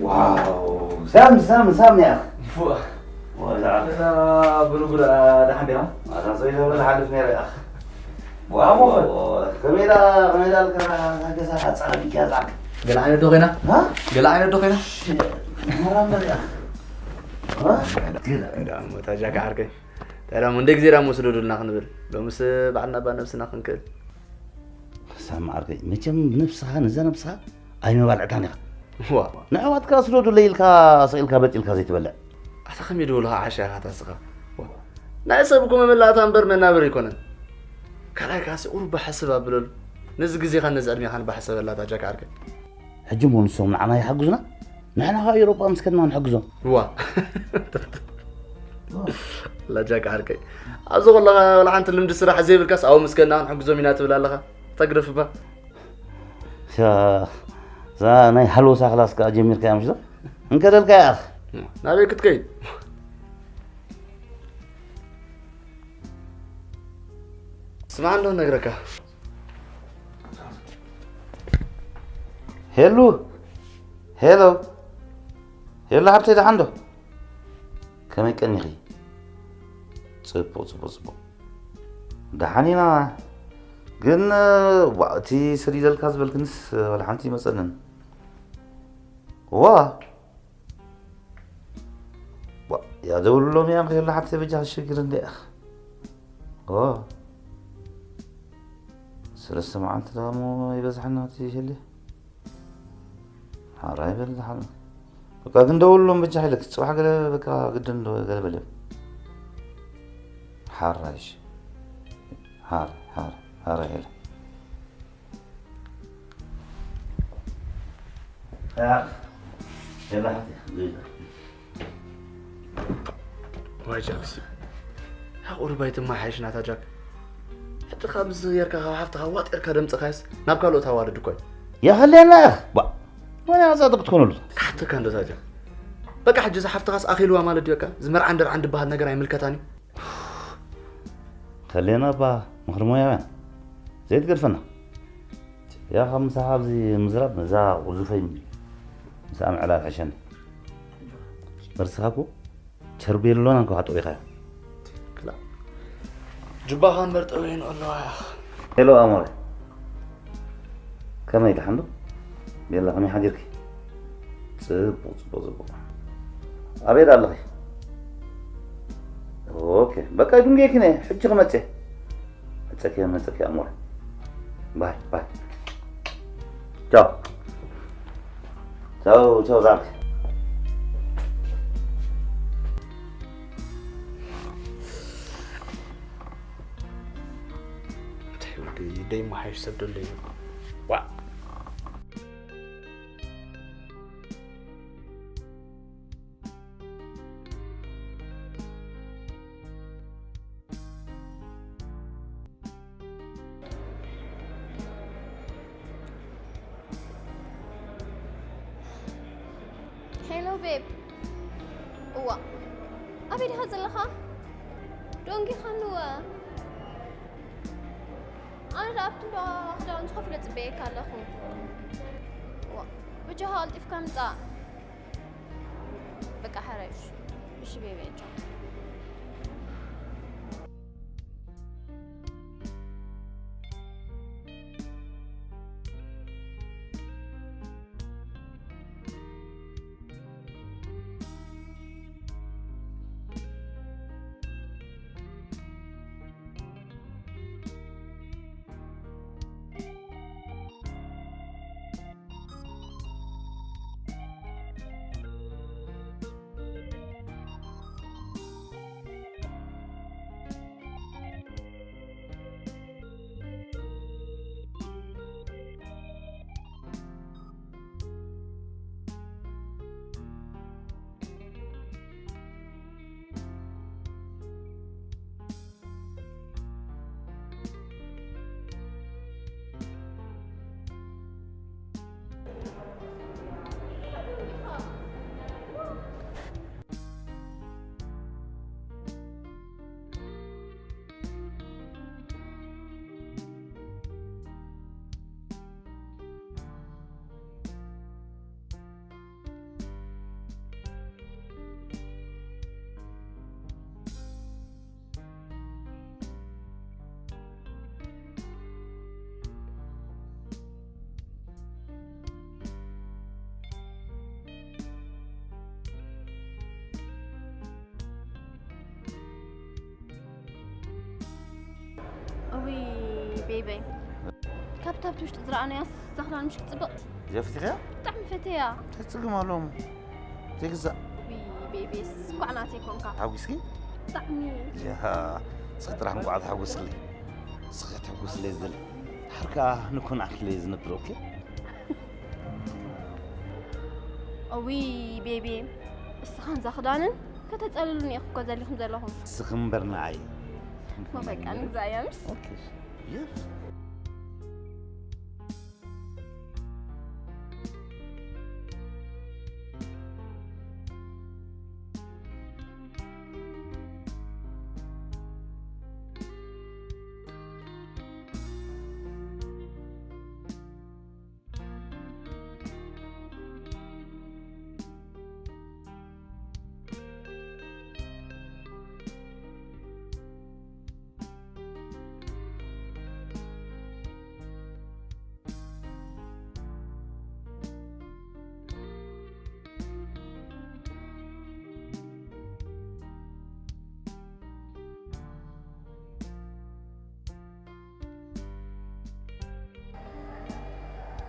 ዋው፣ ሳም፣ ሳም፣ ሳም፣ ያ ኣኽ። ፉእ። ወዛ። እዛ ብርጉድ፣ ኣ፣ ደሓን ዲኻ? ኣታ ሰው ይዘብር ዝሓልፍ ነይረ፣ ያ ኣኽ። ዋው። ከመይ ዳ፣ ከመይ ዳ ልካ፣ ገዛ ጸላም ይኪያ ዛክ። ገለ ዓይነት ዶ ኮይና? ሃ? ገለ ዓይነት ዶ ኮይና? ሽት፣ መራመር፣ ያ ኣኽ። ሃ? ገለ። እንዳ፣ እሞ ታጃካ ዓርከይ። ታዲያ እሞ እንደ ግዜ ዳ እሞ ስደዱልና ክንብል። ሎምስ ባዕልና ባ ነብስና ክንክእል። ሳም ዓርከይ፣ መቸም ነብስኻ፣ ነዛ ነብስኻ ኣይመባልዕካን ኢኻ። ዋ። ንኣሕዋትካ ስደዱለይ ኢልካ፣ ስቕ ኢልካ በጥ ኢልካ ዘይትበልዕ። ኣታ ከመይ ድብሉኻ ዓሻ ኢኻ ኣታ ስኻ? ዋ። ናይ ሰብ እኮ መመላእታ እምበር መናበሪ ኣይኮነን። ካልኣይ ካሲ ቁሩብ ባሕስብ ኣብለሉ። ነዚ ግዜኻን ነዚ ዕድሜኻን ባሕሰበላ ኣታ ጃካ ዓርከይ። ሕጂ እሞ ንሶም ንዓና ይሓግዙና? ንሕና ኸኣ ኤውሮጳ ምስ ከድና ንሕግዞም። ዋ። ኣላ ጃካ ዓርከይ። ኣብዚ ከለኻ ዋላ ሓንቲ ልምዲ ስራሕ ዘይብልካስ ኣብኡ ምስ ከድና ክንሕግዞም ኢና ትብል ኣለኻ። ተግርፍ እባ። ያ፣ እዛ ናይ ሃለውሳ ክላስ ከኣ ጀሚርካያ ምሽ ዶ? እንከደልካ ያኽ። ናበይ ክትከይድ? ስማዕ እንዶ ነግረካ። ሄሉ፣ ሄሎ፣ ሄሎ ሓብተይ ደሓን ዶ? ከመይ ቀኒኺ? ጽቡቕ፣ ጽቡቕ፣ ጽቡቕ። ደሓን ኢና። ግን፣ ዋ፣ እቲ ስር ኢለልካ ዝበልክንስ ዋላ ሓንቲ ይመጸንን። ዋ፣ ዋ፣ ያ ደውልሎም እያ፣ ከየላ ሓብተይ በጃ ክሽግር እንደ እኽ። ዋ፣ ሰለስተ መዓልቲ ደሞ ይበዝሓና እቲ ሸሊ። ሓራይ በል ደሓን። በቃ ግን ደውልሎም በጃ ኢለክ። ጽባሕ ገለ በቃ ግድን ዶ ገለ በልዮም። ሓራይ እሺ። ሓራይ፣ ሓራይ፣ ሓራይ ኢለ። ያ፣ የላ ሓፍቲ፣ ዙይታ። ዋይ ጃክሲ። ያ ቁሩብ ኣይትመሓየሽ ናታ ጃክ። ሕጂ ካብ ምስ ጌርካ ካብ ሓፍትኻ ዋጥ ጌርካ ደምጽኻስ ናብ ካልኦት ኣዋልድ እኮ እዩ። የኸልየና ኢኽ። ባ፣ ወላ ነጻ ክትኮነሉ። ክሓተካ እንዶ ታጃ። በቃ ሕጂ እዛ ሓፍትኻስ ኣኺልዋ ማለት ድዩ በቃ? እዚ መርዓን ደርዓን ድበሃል ነገር ኣይምልከታን እዩ። ከሌና እባ ምኽሪ ሞያውያን ዘይትገድፈና። ያ ካብ ምሳኻ ኣብዚ ምዝራብ ነዛ ቁዙፈይ ምስኣ ምዕላል ሕሸኒ። መርስኻ እኮ ቸርቤሎና እንኳ ጠዊኻዮ። ክላ ጅባኻ እምበር ጠውየን ኣለዋ። ሄሎ ኣሞረ፣ ከመይ ደሓን ዶ? ቤላ ከመይ ሓዲርኪ? ጽቡቕ፣ ጽቡቕ፣ ጽቡቕ። ኣበይ ዳ ኣለኺ? ኦኬ፣ በቃ ይድንገይኪ ነይ፣ ሕጂ ክመጽእ። መጸኪ፣ መጸኪ ኣሞረ። ባይ፣ ባይ። ቻው። ቻው፣ ቻው ዛክ። እንታይ ወዲ ደይ መሓይሽ ሰብ ደሎ እዩ። ዋ። ሄሎ ቤብ። እዋ፣ ኣበይ ዲኻ ዘለኻ? ደንጊኻኒ እወ። ኣነ ደኣ ኣብቲ እንዳ ክዳውንቲ ኮፍ ኢለ ጽበየካ ኣለኹ። እዋ፣ በጃኻ ቀልጢፍካ ምጻእ። በቃ ሓራይ እሺ። እሺ ቤቢ፣ ቻው። ቤበይ፣ ካብታ ኣብቲ ውሽጢ ዝረኣናያ እዛ ክዳን ምሽ ክትጽብቕ? እዚኣ ፈቲኽያ? ብጣዕሚ ፈትያ። እንታይ ጸገም ኣለዎ? ዘይግዛእ። ውይ፣ ቤበይ፣ እንኳዕ ናተይ ኮንካ። ተሓጒስኪ? ብጣዕሚ። ያ፣ እስኺ ጥራሕ እንኳዕ ተሓጎስለይ። እስኺ ተሓጎስለይ ዝደሊ። ድሓር ከኣ ንኩን ዓክለይ ዝነብር፣ ኦኬ? እውይ፣ ቤበይ፣ እስኻን እዛ ክዳንን ከተጸልሉኒ ኢኹም እኮ ዘሊኹም ዘለኹም። እስኺ እምበር ንዓይ። እሞ በቃ ንግዛእያ ምሽ? ኦኬ። የስ።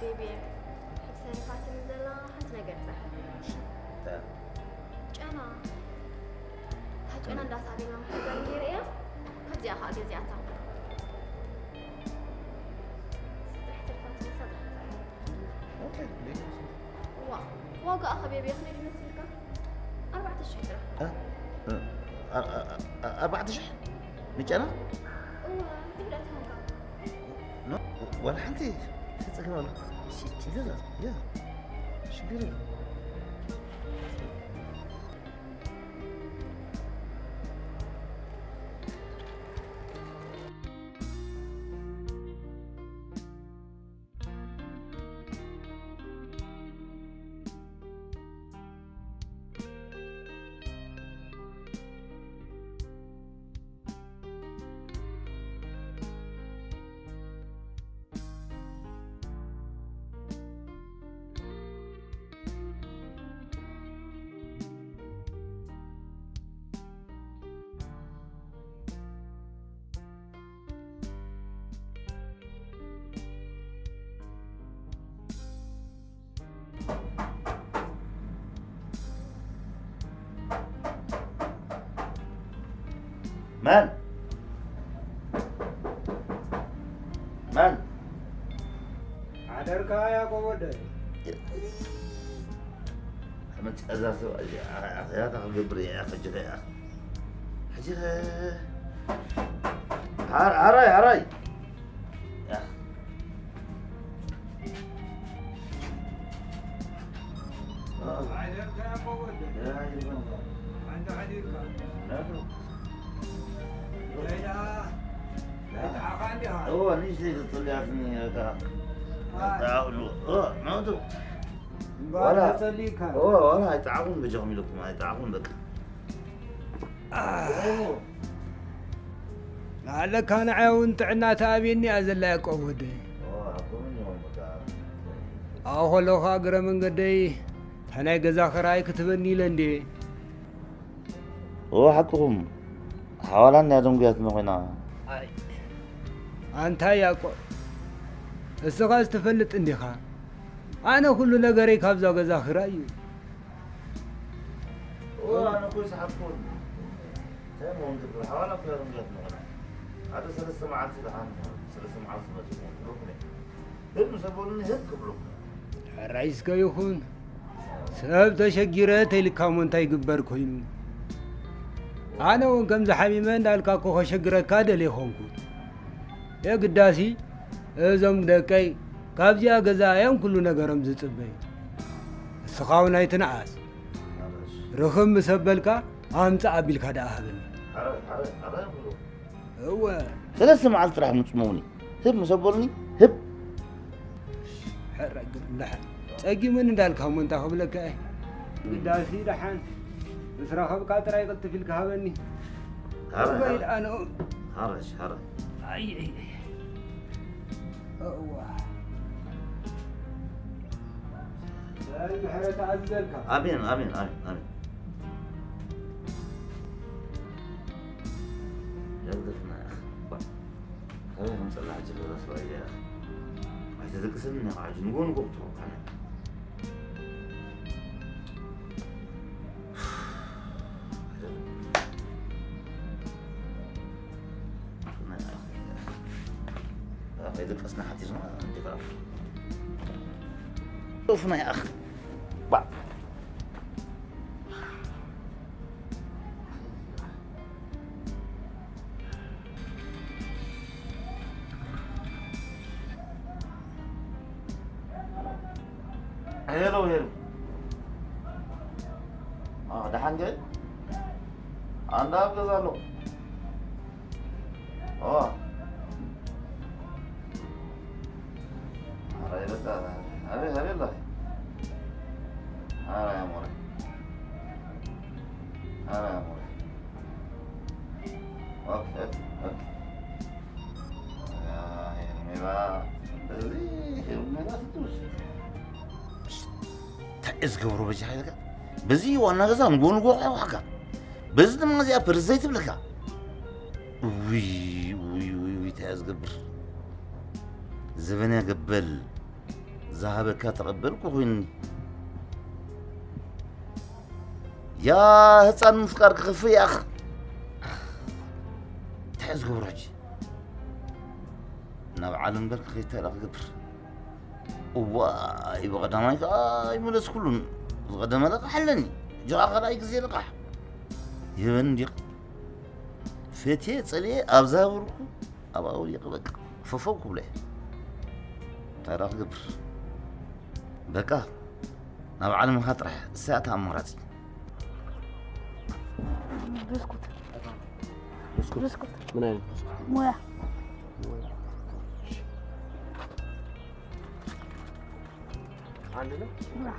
ቤቢ፣ ሕጂ ተሪፋትኒ ዘላ ሓንቲ ነገር ጥራሕ። እንታይ? ጨና። እታ ጨና እንዳሳበና ምሕዛል ነይረ እያ። ካብዚኣ ኸዓ ገዚኣታ። ጥራሕ ተሪፋትኒ፣ ንሳ ጥራሕ። ኦኬ፣ ሌላ። ዋ፣ ዋጋኣ ኸ ቤቢ፣ ክንደይ ይመስልካ? ኣርባዕተ ሽሕ ጥራሕ። እ? እ፣ እ፣ እ፣ ኣርባዕተ ሽሕ? ንጨና? እዋ፣ ንክንደይ ትኾንካ? ኖ፣ ዋላ ሓንቲ ተጸገም ኣሎ። ሽት። ይገዛ፣ ያ። ሽግር የለም። መን? መን? ሓደርካ ያዕቆብ ወደይ። መጽኣ እዛ ሰብኣይ እዚኣ፣ ኣኽያታ ክገብር እየ፣ ሕጂ ኸ፣ ሕጂ ኸ፣ ሓር-፣ ሓራይ፣ ሓራይ። ያ። ሓደርካ ያዕቆብ ወደይ። ያ፣ ይርጋም። ሓንቲ ሓዲርካ። ናቱ። ሌላ፣ ኣይተዓኻ እንዲኻ። እዎ፣ ንእሽተይ ተጸሊኣትኒ፣ እታ፣ ኣይ። እታ፣ እዎ፣ ናቱ። እምበኣር ዋላ፣ ተጸሊእካ። እዎ፣ ዋላ ኣይጠዓኹን በጃኹም ኢለኩም፣ ኣይጠዓኹን በቃ። ኣህ። ናለካ ንዓይ እውን ጥዕና ተኣብየኒ እያ ዘላ ያዕቆብ ወደይ። እዎ፣ ሓቅኹም እዮም በቃ። ኣብኡ ከለኹ እግረ መንገደይ፣ እታ ናይ ገዛ ክራይ ክትህበኒ ኢለ እንድየ። እዎ፣ ሓቅኹም። ሓዋላን እያ ደንጉያትና ኮይና። ኣይ፣ ኣንታ ያዕቆብ፣ እስኻስ ትፈልጥ እንዲኻ? ኣነ ኩሉ ነገረይ ካብዛ ገዛ ክራይ እዩ። እዎ፣ ኣነ እኮ ይስሓቅኩ። እንታይ እሞ ክንገብር? ሓዋላ እኮ እያ ደንጉያትና ኮይና። ሓደ ሰለስተ መዓልቲ ደሓን፣ ሰለስተ መዓልቲ መፂኡ ብሩክ ነይ። ህብ ምስ ኣበሉኒ ህብ ክብሉኩ። ሕራይ እስከ ይኹን። ሰብ ተሸጊረ ተይልካ እሞ እንታይ ይግበር ኮይኑ? ኣነ እውን ከምዚ ሓሚመ እንዳልካ እኮ ከሸግረካ ደልየ ኾንኩ። የግዳሲ እዞም ደቀይ ካብዚኣ ገዛ እዮም ኩሉ ነገሮም ዝጽበዩ። እስኻ እውን ኣይትንኣስ። ርኽብ ምስ ኣበልካ ኣምጽእ ኣቢልካ ደኣ ሃበኒ። እወ። ሰለስተ መዓልቲ ጥራሕ ምጽመውኒ። ህብ ምስ ኣበሉኒ፣ ህብ። ሕረ ግር እንድሕር ጸጊሙኒ እንዳልካ እሞ እንታይ ክብለካ እየ? ግዳሲ ደሓን ምስ ረኸብካ ጥራይ ቅልጥፍ ኢልካ ሃበኒ። ሃረ፣ እወ፣ ሃረ። ኢልኣኖ። ሃረሽ፣ ሃረ። ኣይ፣ ኣይ፣ ኣይ። እዋ። በል ምሕረት ኣዝዘልካ። ኣሜን፣ ኣሜን፣ ኣሜን፣ ኣሜን። ደግፍና ኢኻ። ኣበይ ከምፅላ ሕጂ ክብረ ስራይ እያ። ኣይተደቅስን እያ ሕጂ ንጎ ንጎ ክትወቃነ። ኣይደቅስና ሓቲትና እንዲኻ። ጡፍና ይኣኽ። ባ ሄሎ ሄሎ። ኣ፣ ደሓን ገ? ኣንዳ ኣብ ገዛ ኣሎ። ኦ። ኣረ ይበዛ። ኣበይ፣ ኣበይ ኣሎ? ኣረ ኣሞረ። ኣረ ኣሞረ። ኦኬ፣ ኦኬ። ያ ሄርሜላ፣ በዚ ሄርሜላ ትትውስ። እንታይ እዩ ዝገብሮ በጃ ኢልካ? በዚ ዋና ገዛ ንጎ ንጎ ዋሕካ። በዚ ድማ እዚኣ ፐርዘይ ትብለካ። ውይ፣ ውይ፣ ውይ፣ ውይ፣ እንታይ እዩ ዝገብር? ዘበንያ ገበል። ዝሃበካ ተቐበልኩ ኮይኑኒ። ያ ህፃን ምፍቃር ክኽፍእ ይኣኽ። እንታይ እዩ ዝገብሮ ሕጂ? ናብ ዓለም በር ክኸይድ እንታይ ኢላ ክገብር? እዋይ፣ ብቐዳማይ ከዓ ኣይመለስኩሉን። ዝቐደመ ለቃሕ ኣለኒ። ሕጂ ከዓ ካልኣይ ግዜ ለቃሕ ይህበኒ እንዲቕ። ፈትየ ጸልየ ኣብ ዝሃበርኩ ኣብኣ ወዲቐ በቃ ፈፈው ክብሎ እየ። እንታይ ደኣ ክገብር? በቃ ናብ ዓለምኻ ጥራሕ፣ እሳ እያ እታ ኣማራጺ። ብስኩት። ብስኩት? ብስኩት። ምን ዓይነት ብስኩት? ሞያ። ሞያ። እሺ። አንድ ነው? ሞያ።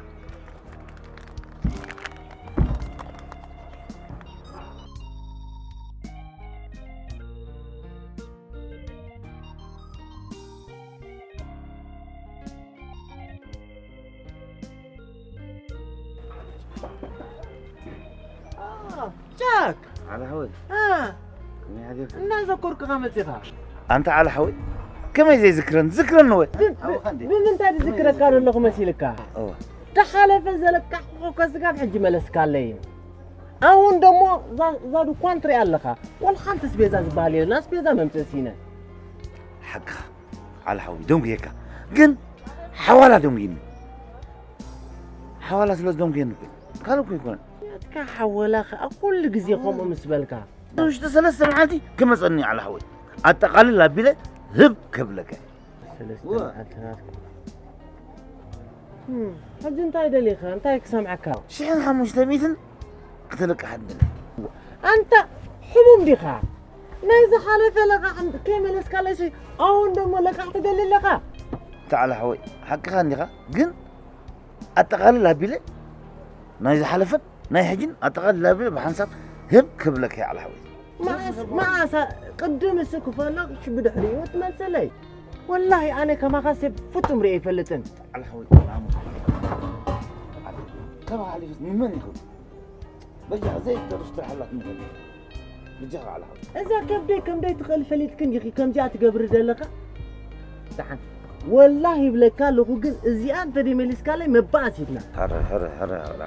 ጃክ! ዓላ ሓወይ። እ። ከመይ ሓዲርካ? እናዘከርኩኻ መጺኻ። ኣንታ ዓላ ሓወይ፣ ከመይ ዘይዝክረን? ዝክረኒ ወይ? ግን ሓውኻ እንዴ? ብምንታይ ዝዝክረካ ዘለኹ መሲልካ? እወ። ተሓለፈ ዘለቃሕኩ ከስጋብ ሕጂ መለስካለይ። ኣሁን ደሞ እዛ፣ እዛ ድኳን ትሪኣ ኣለኻ። ወላ ሓንቲ ስቤዛ ዝበሃል የለን። ኣስቤዛ መምጽእ ሲነ። ሓቅኻ። ዓላ ሓወይ፣ ደንጉየካ። ግን ሓዋላ ደንጉይኒ። ሓዋላ ስለ ዝደንጉየኒ እኮ እዩ። ካልእ እኮ ኣይኮነን። ናትካ ሓወላ ኸኣ ኩሉ ግዜ ከምኡ ምስ በልካ። ውሽጢ ሰለስተ መዓልቲ ክመጸኒ ዓላ ሓወይ። ኣጠቓልል ኣቢለ ህብ ከብለካ። ሰለስተ እወ። መዓልቲ ናትካ። እም፣ ሕጂ እንታይ ደሊኻ? እንታይ ክሰምዓካ? ሽሕን ሓሙሽተ ሚእትን ክተለቅሓ ትደሊ። ኣንታ ሕሙም ዲኻ? ናይ ዝሓለፈ ለቓሕ ከይመለስካለይሲ፣ ኣሁን ደሞ ለቃሕ ትደሊ ኣለኻ? ተዓላ ሓወይ፣ ሓቅኻ እንዲኻ፣ ግን ኣጠቓልል ኣቢለ ናይ ዝሓለፈን ናይ ሕጂን ኣጠቓልል ኣቢለ ብሓንሳብ ህብ ክብለካ እየ፣ ዓላ ሓወይ። መዓስ፣ መዓስ፣ ቅድም እሱ ክፈሎ፣ እሺ፣ ብድሕሪኡ ትመልሰለይ። ወላሂ፣ ኣነ ከማኻ ሰብ ፍጹም ርእየ ኣይፈልጥን። ዓላ ሓወይ፣ ዓሙ። ከማኻ ሓሊፉስ ንመን ይኸውን? በጃ ዘይተርፍ ስራሕ ኣላት ንገር። በጃኻ ዓላ ሓወይ። እዛ ከብደይ ከም ደይ ትኽእል ፈሊጥክን ዲኺ ከምዚኣ ትገብሪ ዘለኻ? ደሓን። ወላሂ ይብለካ ኣለኹ፣ ግን እዚኣ እንተ ደይመሊስካለይ መባእስ ኢድና። ሐረ፣ ሐረ፣ ሐረ፣ ሐረ።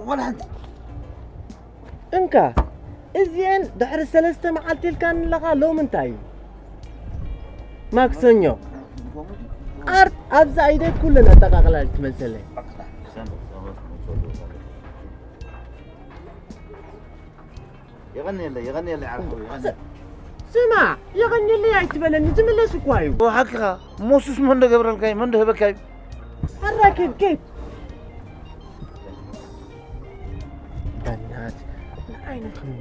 ወላ ሓንቲ። እንካ፣ እዚኤን ድሕሪ ሰለስተ መዓልቲ ኢልካኒ ኣለኻ፣ ሎሚ እንታይ እዩ? ማክሰኞ። ዓርብ ኣብዛ ኢደይ ኩለን ኣጠቓቕላ ትመሰለይ። የቐንየለይ፣ የቐንየለይ ዓርሓዊ፣ የቐንየለይ። ስማ፣ የቐንየለይ ኣይትበለኒ፣ ዝምለስ እኳ እዩ። ሓቅኻ፣ ሞሱስ መን ዶ ገብረልካ እዩ? መን ዶ ህበካ እዩ? ኣራኪብ፣ ኬፍ። በናት፣ ንዓይ ነኽኒ።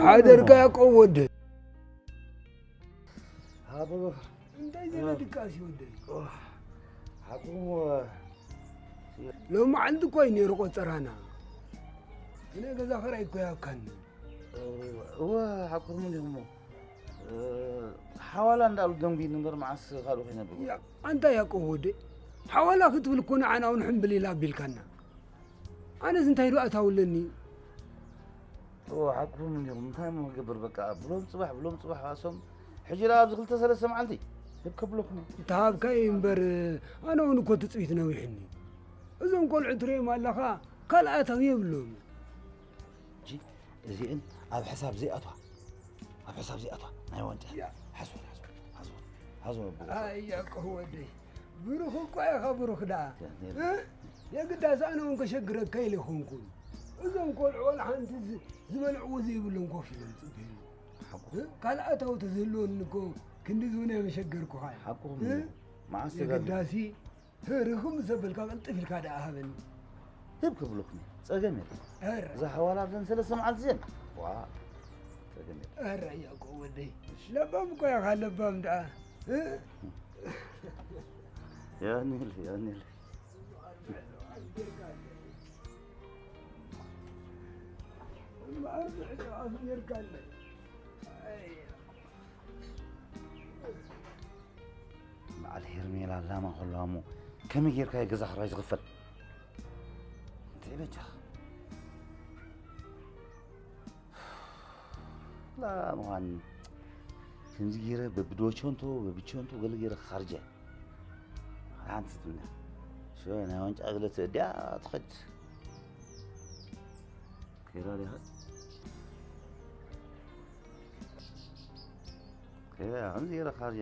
ሓደርካ ያቆብ ወደ። ኣቦ እንታይ ዘለ ድቃስ ይወደል? ሓቁ ሎም መዓልቲ እኮ እዩ ነይሩ ቆጸራና። እነ ገዛ ኸራይ እኮ ያብካኒ። እወ ሓቁ ምን ይሁሞ ሓዋላ እንዳሉ ደንጉይ ንበር መዓስ ካልኡ ከይነብር። ኣንታ ያቆብ ወደ ሓዋላ ክትብል እኮ ንዓና እውን ሕምብል ኢላ ኣቢልካና። ኣነስ እንታይ ዶ ኣታውለኒ? እዎ፣ ሓቅኹም እንዲኹም። እንታይ እሞ ክገብር በቃ፣ ብሎም ጽባሕ፣ ብሎም ጽባሕ፣ ኣሶም ሕጂ ደኣ ኣብዚ ክልተ ሰለስተ መዓልቲ ህብ ከብለኩም እየ። እንተሃብካዮ እምበር፣ ኣነ እውን እኮ ትጽቢት ነዊሕኒ። እዞም ቆልዑ ትርእዮም ኣለኻ፣ ካልኣት ኣብ የብሎም። ሕጂ እዚእን ኣብ ሕሳብ ዘይኣትዋ፣ ኣብ ሕሳብ ዘይኣትዋ ናይ ዋንጫ። ያ። ሓዝወን፣ ሓዝወን፣ ሓዝወን፣ ሓዝወን። ኣያ ቆህ ወደይ፣ ብሩኽ እኳ ኢኻ፣ ብሩኽ ደኣ። ያ፣ ያ። እ? የግዳስ ኣነ እውን ከሸግረካ ኢለ ይኾንኩን። እዞም ቆልዑ ዋላ ሓንቲ ዝ-፣ ዝበልዕዎ ዘይብሎም ኮፍ ኢሎም ጽበዩኒ። ሓቁ። እ? ካልእ ኣታዊ ተዝህልወኒ እኮ ክንድዚ እውን ኣይመሸገርኩኻን። ሓቁኹም እ? እዩ። መዓስ ተጋግዩ? የግዳሲ፣ ርኽም ምስ ኣበልካ ቅልጥፍ ኢልካ ደኣ ሃበኒ። ህብ ክብሉኹም እዩ። ጸገም የለን። ኧረ። እዛ ሓዋላ ኣብዘን ሰለስተ መዓልቲ እዚአን። ዋ፣ ጸገም የለን። ኧረ ያቆብ ወደይ። ለባም እኮ ኢኻ፣ ለባም ደኣ። እ? ያኒል፣ ያኒል። በዓል ሄርሜላ ላማ ከለዋ እሞ ከመይ ጌርካ እዩ ገዛ ክራይ ዝኽፈል? እንታይ በጃኻ? ላ ምዃን ከምዚ ገይረ በብዶቸንቶ፣ በብቸንቶ ገለ ገይረ ክኻርጀ። ሓንቲ ትብልና። ሸ ናይ ዋንጫ ገለ ትእድያ ትኸድ። ከይዳ ዲኻ? ከይዳ፣ ከምዚ ገይረ ክኻርጀ።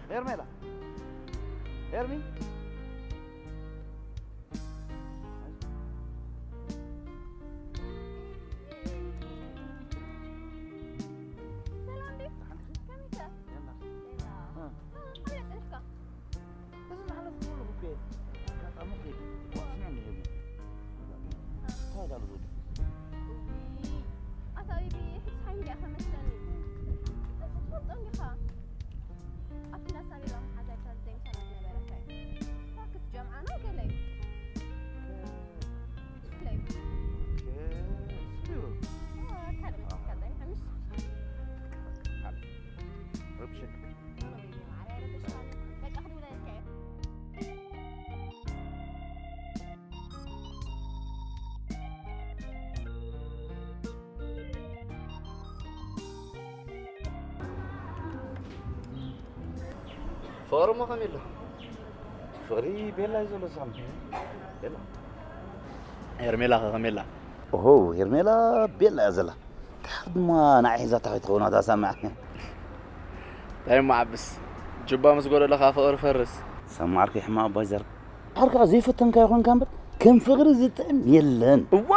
ሄርሜላ፣ ሄርሚ። ሰላም ዴቭ፣ ከመይ ከ? የላ። የላ። እ። እ፣ ከመይ ጽንሕካ? እዚ ዝሓለፍኩ ኩሉ እኮ ኣጋጣሚ ከይዱ። ዋ፣ ስምዕኒ ሄርሚ። እንታይ ዳሉ ዘሎ? እውይ፣ ኣታ ቢቢ፣ ሕጂ ሓይሊ እንዲኣ ከመስለኒ። ትፈልጦ እንዲኻ? ኣብቲ እንዳ ሳቤላ መሓዛይ ፕረዚደንት ምሳና ዝነበረ ከ? ሳክት ጀምዓና ገለ እዩ። ገለ እዩ። ኦኬ፣ እሱ እዩ። ዋ፣ ካልእ መሲልካ ጸኒሐ፣ ምሽ? ካልእ። ረብሸክ። ኖ፣ ኖ፣ ቤቢ፣ ማዕረ፣ ረብሻ። በቃ፣ ክድውለልካ እየ። ፍቕሪ እሞ ከመይ ኣሎ? ፍቕሪ ቤላ እዩ ዘሎ፣ ሳሚ። ቤላ። ሄርሜላ ኸ ከመይ ኣላ? ኦሆ፣ ሄርሜላ ቤላ እያ ዘላ። ድሓር ድማ ንዓይ ሒዛታ ከይትኸውን እታ ሳሚ። እንታይ እሞ ዓብስ፣ ጁባ ምስ ጎደሎ ኸኣ ፍቕሪ ፈርስ። ሳሚ ዓርከይ፣ ሕማቕ እባ ይዛረብ። ድሓር ከኣ ዘይፈተንካዮ ኾንካ እምበር፣ ከም ፍቕሪ ዝጥዕም የለን። እዋ!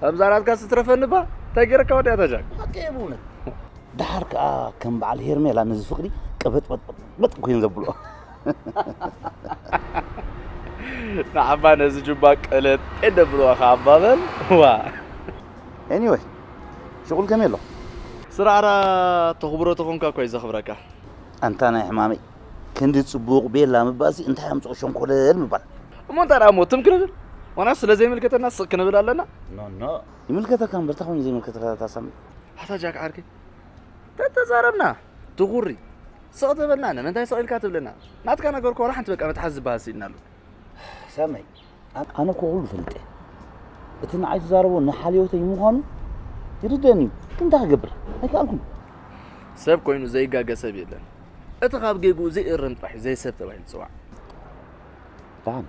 ከምዛ ናትካ ስትረፈኒ እባ፣ እንታይ ገይረካ ወዲኣ ታጃክ? ሓቂ እየ ብእውነት። ደሓር ከኣ ከም በዓል ሄርሜላ ነዚ ፍቕሪ ቀበጥበጥበጥበጥ ኮይን ዘብሎ። ንዓባ ነዚ ጁባ ቀለጤ ደብልዋ ከኣ ኣባበል። ዋ። ኤኒወይ፣ ሽቑል ከመይ ኣሎ? ስራዕራ ተኽብሮ ተኾንካ እኳ እዩ ዘኽብረካ። ኣንታ ናይ ሕማመይ፣ ክንዲ ጽቡቕ ቤላ ምባልሲ እንታይ ኣምጽኦ ሸንኮለል ምባል። እሞ እንታይ ደኣ እሞ ትም ክንብል? ዋላ ስለ ዘይምልከተና ስቕ ክንብል ኣለና? ኖ፣ ኖ። ይምልከተካ እምበር፣ እንታይ ኮይኑ ዘይምልከተካ ታሳሚ? ኣታ ጃክ ዓርከይ፣ ተተዛረብና፣ ትኹሪ፣ ስቕ ተበልና፣ ንምንታይ ስቕ ኢልካ ትብለና? ናትካ ነገር እኮ ዋላ ሓንቲ በቃ መትሓዚ ዝበሃል ስኢንናሉ። ሳመይ፣ ኣነ፣ ኣነ እኮ ኩሉ ፈልጠ። እቲ ንዓይ ትዛረቦ ንሓልዮተይ ምዃኑ ይርደኒ እዩ። ግን እንታይ ክገብር? ኣይከኣልኩን። ሰብ ኮይኑ ዘይጋገ ሰብ የለን። እቲ ካብ ጌግኡ ዘይእረም ጥራሕ እዩ ዘይሰብ ተባሂሉ ዝጽዋዕ። ደሓን፣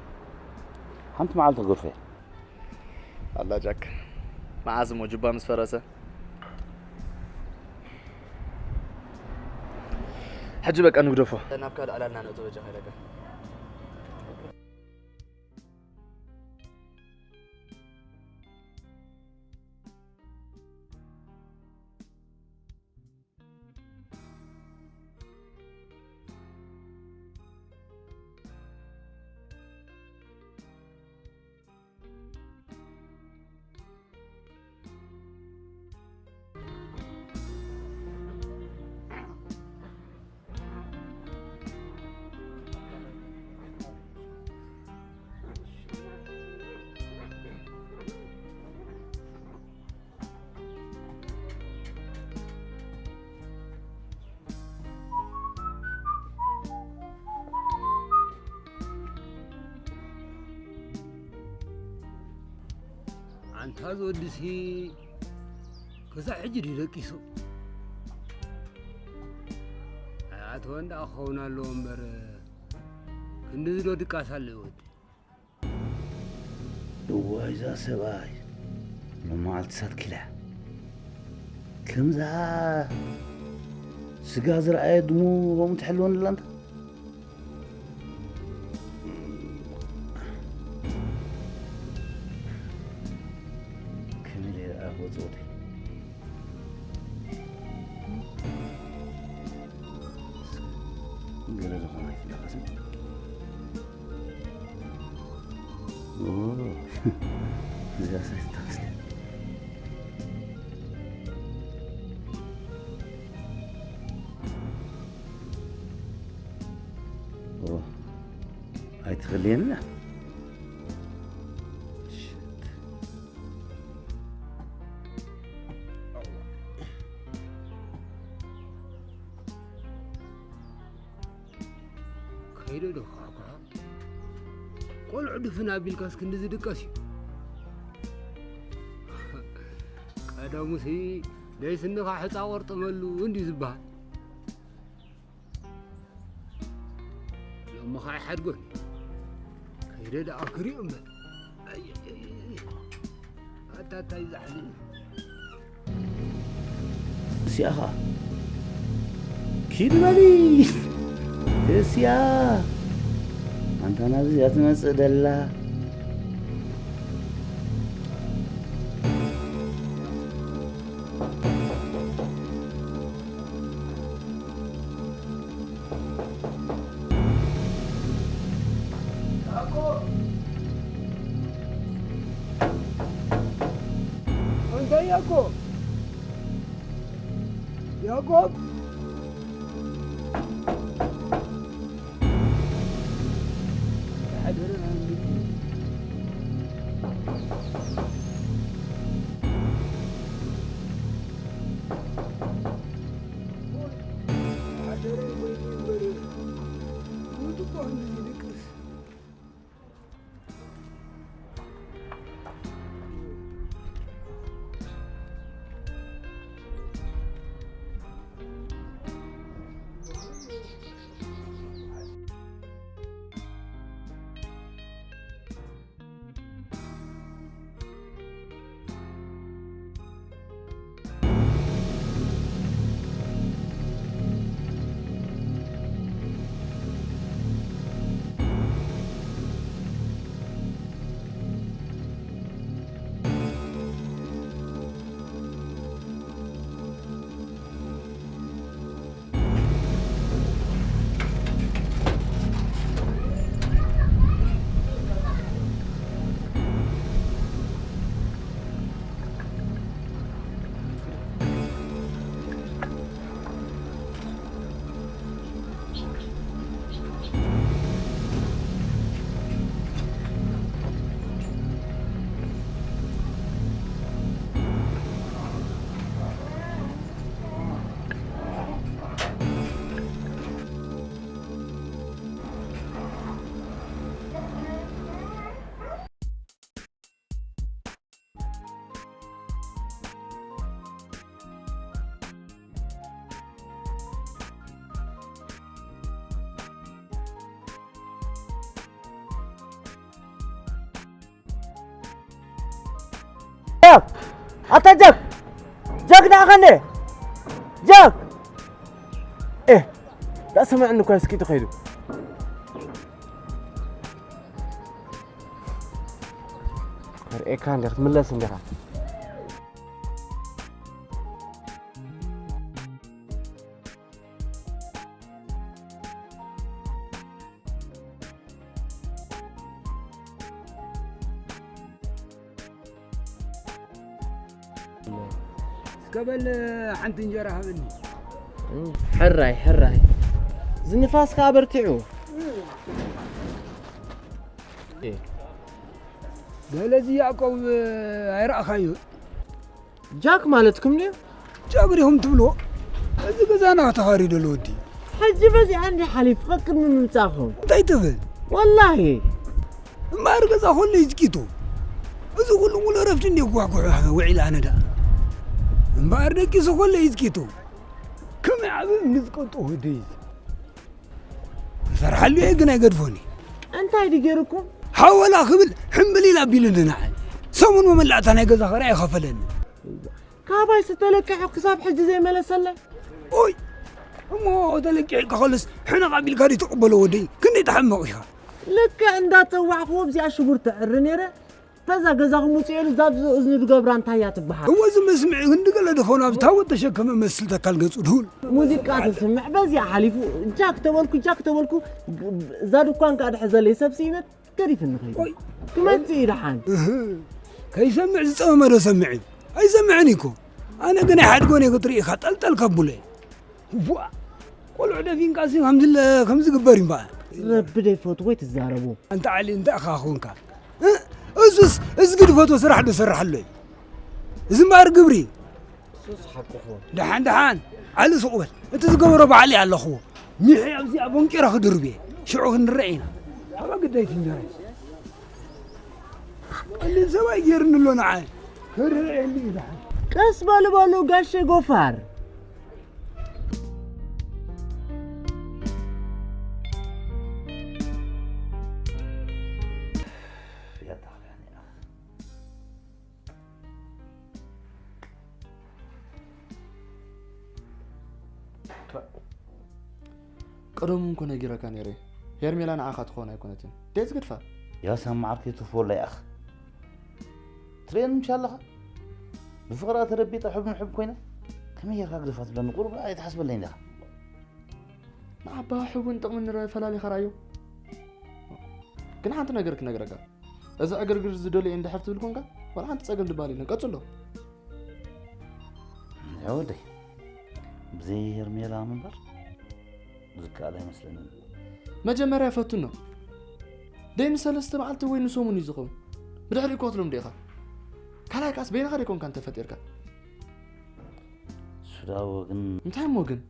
ሓንቲ መዓልቲ ክገድፎ እየ። ኣላ ጃክ፣ መዓዝ እሞ ጁባ ምስ ፈረሰ? ሕጂ በቃ ንግደፎ። ናብ ካልእ ዕላልና ንእቶ በጃኻ ኢለካ። ኣንታ እዚ ወድሲ ክሳዕ ሕጂ ድዩ ደቂሱ? ኣይኣተወን ደኣ ክኸውን ኣለዎ እምበር፣ ክንድዚ ዶ ድቃስ ኣሎ ወዲ? እዋይ፣ እዛ ሰብኣይ ሎማዓልቲ ሳትኪላ ከምዛ ስጋ ዝረኣየ ድሙ ከምኡ ትሕልወኒ ኣላ እንታ። ከመይ ኢለ ደኣ ክወጽእ ወደይ? ገለ ዝኾነ ኣይፍለኻስን። ኦ፣ እዚኣ ሰበይቲ ትመስል። ኦ፣ ኣይትኽልየና። ሽት። ከይደ ዶ ኳዕኳዕ? ቆልዑ ድፍን ኣቢልካስ ክንዲ ዝድቀስ እዩ። ቀደሙሲ ደይ ስንኻ ሕፃ ቆርጥመሉ እንድዩ ዝበሃል። ሎሚ ኸዓ ሓድጎን ከይደ ደኣ ክሪኦ እምበር። ኣይ፣ ኣይ፣ ኣይ፣ ኣይ። ኣታ እንታይ ዛሕሊ። እስያ ኸኣ ኪድ በሊ። እስያ ኣንታ ናብዚ እያ ትመጽእ ደላ። ያዕቆብ! አንተ ያዕቆብ! ያዕቆብ! ጃክ! ኣታ ጃክ! ጃክ ደኣ ኸንደ? ጃክ! ኤ፣ ደኣ ሰምዐኒ እኳ ስኪቱ ኸይዱ። ከርእየካ እንዲኻ፣ ክትምለስ እንዲኻ። እስከ በል ሓንቲ እንጀራ ሃበኒ። ሕራይ፣ ሕራይ። ዝንፋስ ከኣ በርቲዑ። ገለ እዚ ያዕቆብ ኣይረኣኻዮ? ጃክ ማለትኩም ድዩ? ጃክ ዲኹም ትብልዎ? እዚ ገዛና ተኻሪዱ ኣሎ ወዲ። ሕጂ በዚኣ እንዲ ሓሊፉ ቀቅድሚ ምምጻእኹም። እንታይ ትብል? ወላሂ። እምበኣር ገዛ ኩሉ እዩ ዝኪቱ። እዚ ኩሉ ሙሉ ረፍዲ እንዲ ጓሕጉሕ ውዒል ኣነ ደኣ እምበኣር ደቂሱ ኮለ ይዝኪቱ ከመይ ዓብ እምኒ ዝቀጡ ወደይ ክሰርሓሉ እየ ግን ኣይገድፎኒ እንታይ ድገርኩም ሓወላ ክብል ሕምብል ኢላ ኣቢሉኒ ንዓይ ሰሙን መመላእታ ናይ ገዛ ኸራ ይኸፈለኒ ካባይ ዝተለቅሐ ክሳብ ሕጂ ዘይመለሰለይ። ኦይ እሞ ተለቂሕካ ከሎስ ሕነቕ ኣቢልካ ድዩ ትቕበሎ ወደይ? ክንደይ ትሓምቕ ኢኻ። ልክዕ እንዳጸዋዕክዎ ብዚኣ ሽጉርቲ እዕሪ ነይረ። በዛ ገዛኹም ውፅኤሉ እዛ እዝኑ ዝገብራ እንታይ እያ ትበሃል? እወ እዚ መስምዒ ክንዲ ገለ ድኾን ኣብ ታወት ተሸከመ መስል ተካል ገጹ ድሁል። ሙዚቃ ተስምዕ በዚኣ ሓሊፉ ጃክ ተበልኩ ጃክ ተበልኩ እዛ ድኳን ከዓ ድሐዘለይ ሰብ ስኢነት ገዲፍኒ ኸይዱ ክመጽእ እዩ ደሓን ከይሰምዕ ዝጸመመ ዶ ሰምዕ እዩ ኣይሰምዕን እኮ ኣነ ግን ኣይሓድጎን እየ ክትርኢ ኢኻ ጠልጠል ከብሎ እየ ዋ ቆልዑ ደፊንካ ሲ ከምዚ ከምዚ ግበር እዩ እምበኣር ረቢ ደይፈትዎ ይትዛረቡ ኣንተ ዓሊ እንታይ ኢኻ ኾንካ እሱስ እዝጊ ድፈትዎ ስራሕ ዶ ሰርሓሎ እዩ እዚ እምበኣር ግብሪ ደሓን ደሓን ዓሊ ሱቕ በል እቲ ዝገበሮ ባዕሊ ኣለኽዎ ሚሒ ኣብዚኣ ቦንቂረ ክድርብ እየ ሽዑ ክንርአ ኢና ኣባ ግዳይ ትንጀራ ቀሊል ሰብኣይ ገይርኒ ኣሎ ንዓይ ክርአ የሊ እዩ ደሓን ቀስ በሉ በሉ ጋሸ ጎፋር ቀደም እኮ ነጊረካ ነይረ ሄርሜላ ንዓኻ ትኸውን ኣይኮነትን ደይ ዝግድፋ ያሳም መዓርከይ ትፎላ ያኽ ትሬን ምሽ ኣለኻ ብፍቕራ ተረቢጠ ሕብ ንሕብ ኮይነ ከመይ ጌርካ ግደፋ ትብለኒ ቁሩብ ኣይትሓስበለይ እንዲኻ ንዓባ ሕቡን ጥቕምን ንረ ፈላሊኻ ራዮ ግን ሓንቲ ነገር ክነግረካ እዚ ዕግርግር ዝደልዮ እንድሕር ትብል ኮንካ ዋላ ሓንቲ ጸገም ድባል የለን ቀጽሎ ያወደይ ብዘይ ሄርሜላ ምንባር ዝከኣል ኣይመስለንን መጀመርያ ፈትኖ ደይ ንሰለስተ መዓልቲ ወይ ንሰሙን እዩ ዝኸውን ብድሕሪ እኮ ትሎም ዲኻ ካልኣይ ካስ በይንኻ ደይኮንካ እንተፈጢርካ ሱዳዎ ግን እንታይ እሞ ግን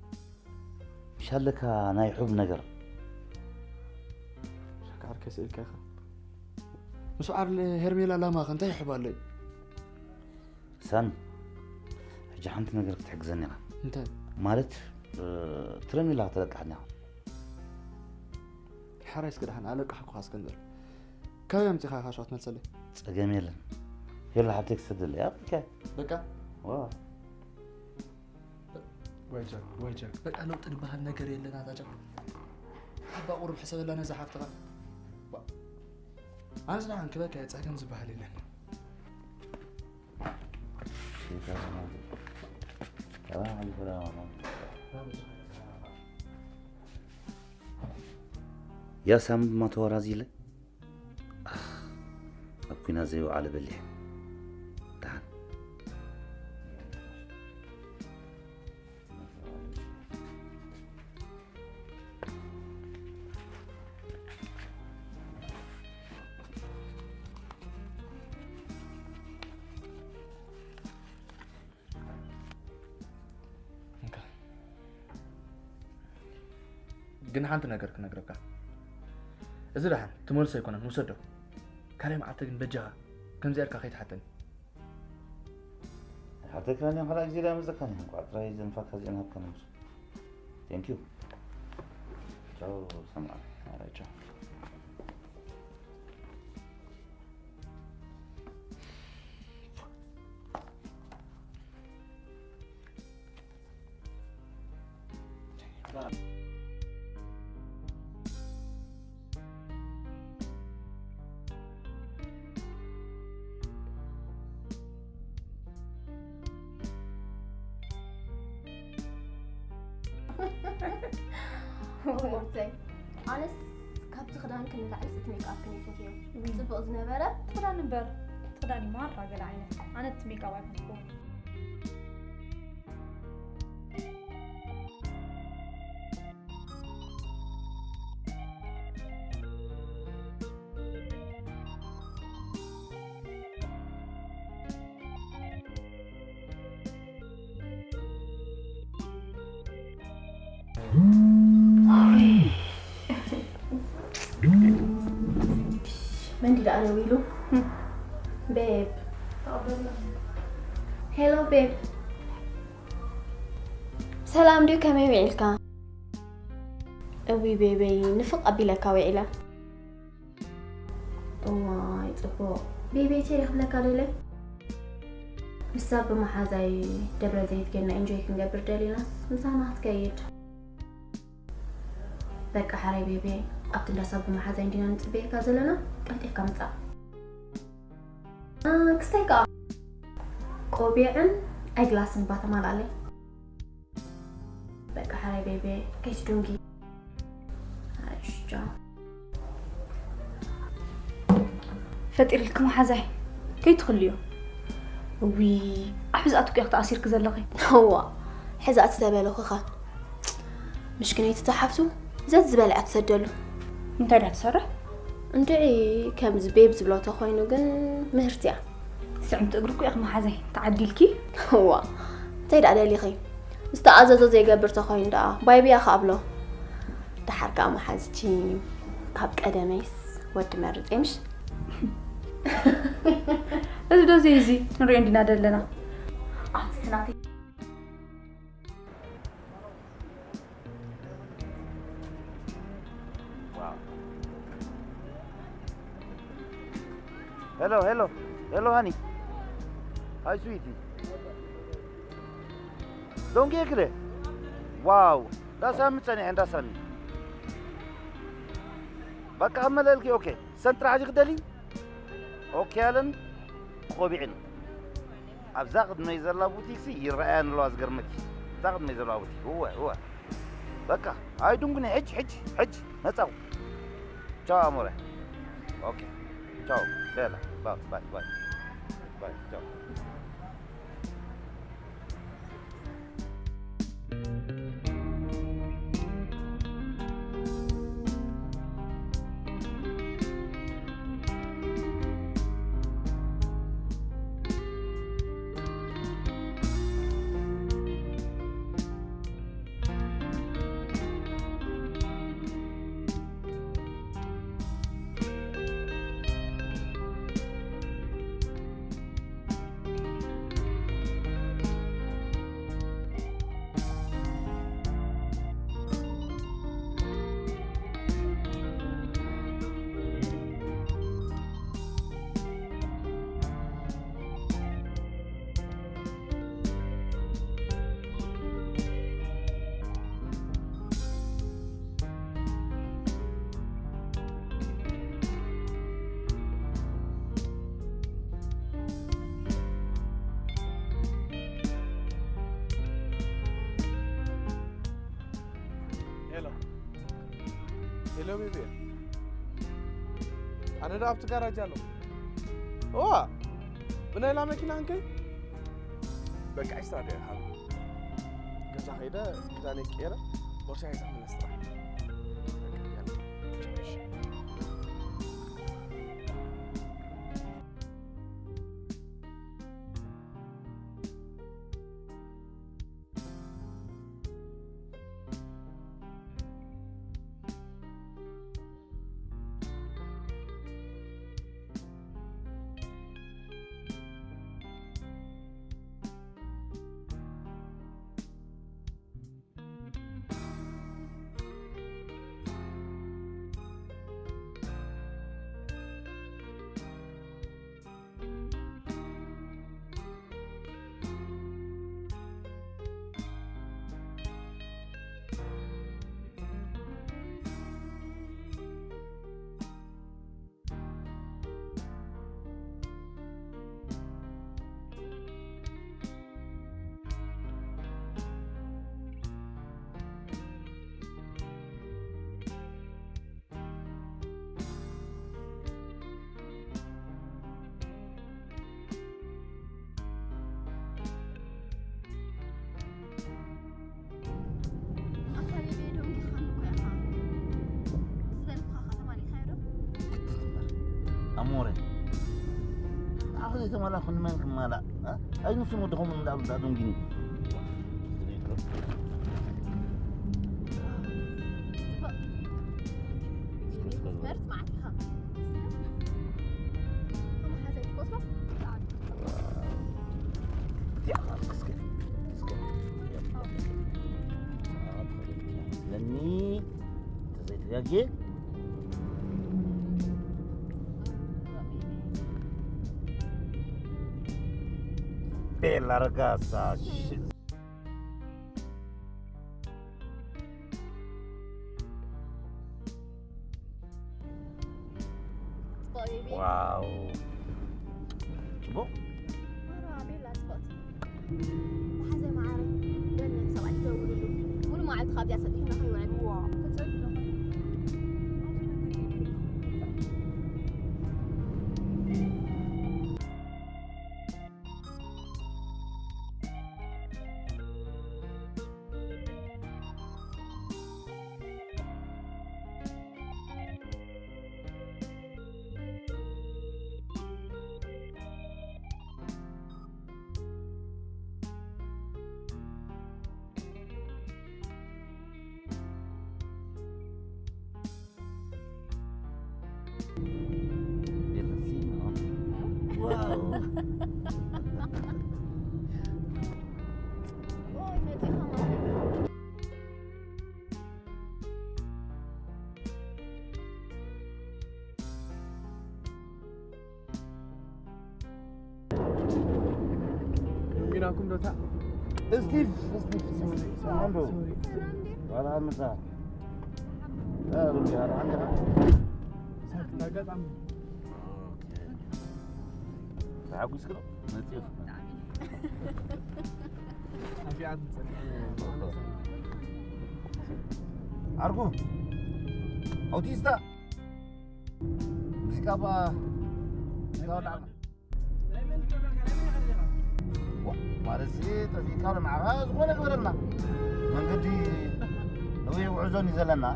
ሻለካ ናይ ሑብ ነገር ሸካዓር ከስእልካ ኢኻ ምስ በዓል ሄርሜላ ላማ ከ እንታይ ይሕብ ኣሎ እዩ ሳሚ ሕጂ ሓንቲ ነገር ክትሕግዘኒ ኢኻ እንታይ ማለት ትረሚላ ከተለቅሓኒ ኢኻ ሓራይ እስኪ ደሓን ኣለቅሓኩኻ እስክንድር ካበይ ኣምፂኻ ኢኻ ሸዋ ትመልሰለይ ፀገም የለን ሄሎ ሓብተይ ክሰደለይ ኣብልካ በቃ ዋ ወይ ጃክ ወይ ጃክ በቃ ለውጢ ዝበሃል ነገር የለን ኣታ ጃክ ሓባ ቁሩብ ሕሰበላ ነዛ ሓፍትኻ ኣነስ ደሓን ክበካ እየ ጸገም ዝበሃል የለን يا سام ما تورازيلك ኣብ ኲናት ዘይወዓለ በሊሕ ደሓን ግን ሓንቲ ነገር ክነግረካ እዚ ደሓን ትመልሶ ኣይኮነን ውሰዶ ካልኣይ መዓልቲ ግን በጃኻ ከምዚ ኢልካ ከይትሓተኒ ሓተካኒ ካልኣ ግዜ ዳ መፀካኒ እንኳዕ ጥራይ ዘንፋካ ዚአን ሃብካኒ ምስ ቴንክ ዩ ቻው ሰምዓ ኣረ ቻው ሩተይ ኣነስ ካብቲ ክዳንክን ንላዕሊ እቲ ሜክኣፕክን ይፈትዮ ጽቡቕ ዝነበረ እቲ ክዳን እምበር እቲ ክዳን እዩ ማራ ገለ ዓይነት ኣነ እቲ ሜክኣፕ ኣይፈትዎን መን ድኣ ደዊሉ? ቤብ። ሄሎ ቤብ። ሰላም ድዩ? ከመይ ውዒልካ? እዊ ቤበይ፣ ንፍቕ ኣቢለካ ውዒለ። እዋይ ጽቡቕ። ቤበይ፣ ቴዲ ክብለካ ደለ? ምሳ ብመሓዛይ ደብረ ዘይት ጌና ኢንጆይ ክንገብር ደሊናስ ምሳና ክትከይድ። በቃ ሓራይ ቤቤ፣ ኣብቲ እንዳ ሳብ ብመሓዛይ እንዲና ንጽበየካ ዘለና፣ ቀልጢፍካ ምጻእ። እ፣ ክስታይ ከኣ ቆቢዕን ኣይግላስን ባተማላለይ። በቃ ሓራይ ቤቤ፣ ከይትዱንጊ። ኣይ፣ እሺ፣ ቻው። ፈጢርልኪ መሓዛይ፣ ከይትኽልዮ። እዊ፣ ኣብ ሕዝኣት እኮ ኢኺ ተኣሲርኪ ዘለኺ። እዋ፣ ሕዝኣት ዝተበለኹ ኸ? ምሽክነይቲ ተሓፍቱ ዘት ዝበልዐ ትሰደሉ። እንታይ ደኣ ትሰርሕ? እንድዒ ከምዚ ቤብ ዝብሎ ተኾይኑ ግን ምህርቲ እያ። ስዕምቲ እግሪ እኮ ኢኺ መሓዛይ፣ ተዓዲልኪ። እዋ፣ እንታይ ደኣ ደሊኺ? ዝተኣዘዞ ዘይገብር ተኾይኑ ደኣ ባይብያ ከኣብሎ። ደሓር ከኣ መሓዝቺ ካብ ቀደመይስ ወዲ መርጽ እየ ምሽ? እዚ ዶ ዘይ እዚ ንሪኦ እንዲና ደለና። ኣንቲ ናተይ። Wow. Hello, hello, hello, honey. Hi, sweetie. Don't get it. Wow. That's how I'm saying, and that's how. በቃ መለልኪ። ኦኬ፣ ሰንጥራ ሕጂ ክደሊ። ኦኬ ኣለን። ቆቢዕን ኣብዛ ቅድመይ ዘላ ቡቲክሲ ይረኣያን ኣለዋ። ዝገርመኪ፣ እዛ ቅድመይ ዘለዋ ቡቲክ። እወ፣ እወ። በቃ ኣይድንጉኒ። ሕጂ፣ ሕጂ፣ ሕጂ መጻው። ቻው ኣሞረ። ኦኬ፣ ቻው። ሌላ። ባይ፣ ባይ፣ ባይ። ባይ፣ ቻው። ሄሎ፣ ሄሎ ቤቢ፣ ኣነ ዶ ኣብቲ ጋራጅ ኣለኹ። እዋ፣ ብናይላ መኪና እንከይ? በቃ፣ ዒስራ ደቂቃ ሃብ። ገዛ ከይደ፣ ክዳነይ ቀይረ፣ ቦርሳይ ሒዘ ክምለስ ጥራሕ። በቃ፣ ያላ። እሺ። ኣሞረ፣ ንዓኺ ዘይተማላእኩ ንመን ክማላእ? እ? ኣይ ንሱ ወድኹም እንዳ፣ እንዳ ደንጊኒ። ጽቡቕ። መርጽ መዓት ኢኻ። ከመሓዘይ ትቆጽሮ? እስከ እስከ ሰዓት ፈገግታ ስለኒ ተዘይተጋጌ ቤላ ረጋሳ። ጽቡቕ ቤቢ። ዋው። ጽቡቕ። ማራ ቤላ ጽብቕቲ። ብሓዘ መዓረይ፣ በእናትህ ሰብኣይ ትደውልሉ። ሙሉ መዓልቲ ካብዚኣ ሰጢሕና ከይውዕል። ዋ። ተጸልሎ። Wow. Ой, መጺኻ ማለት። ቢናኩም ዶታ። ስቲቭ፣ ስቲቭ፣ ሰላም ዶ? ሰላም ዶ? ዋላ ምሳ። እ፣ ሩምዲ፣ ዋላ ዓንዲ። ሳክት ኣጋጣሚ። ተሓጒስክ ዶ? መጺኡ። ኣፊኣት ንጸንሕ። ኣርጉ። ኣውቲስታ። ሙዚቃ ባ-፣ ሙዚቃ ወላዕና። ማለት ሲ ጠፊእካ ዶ ንዓኻ ዝኾነ ግበረልና። መንገዲ ነዊሕ ጉዕዞ እዩ ዘለና።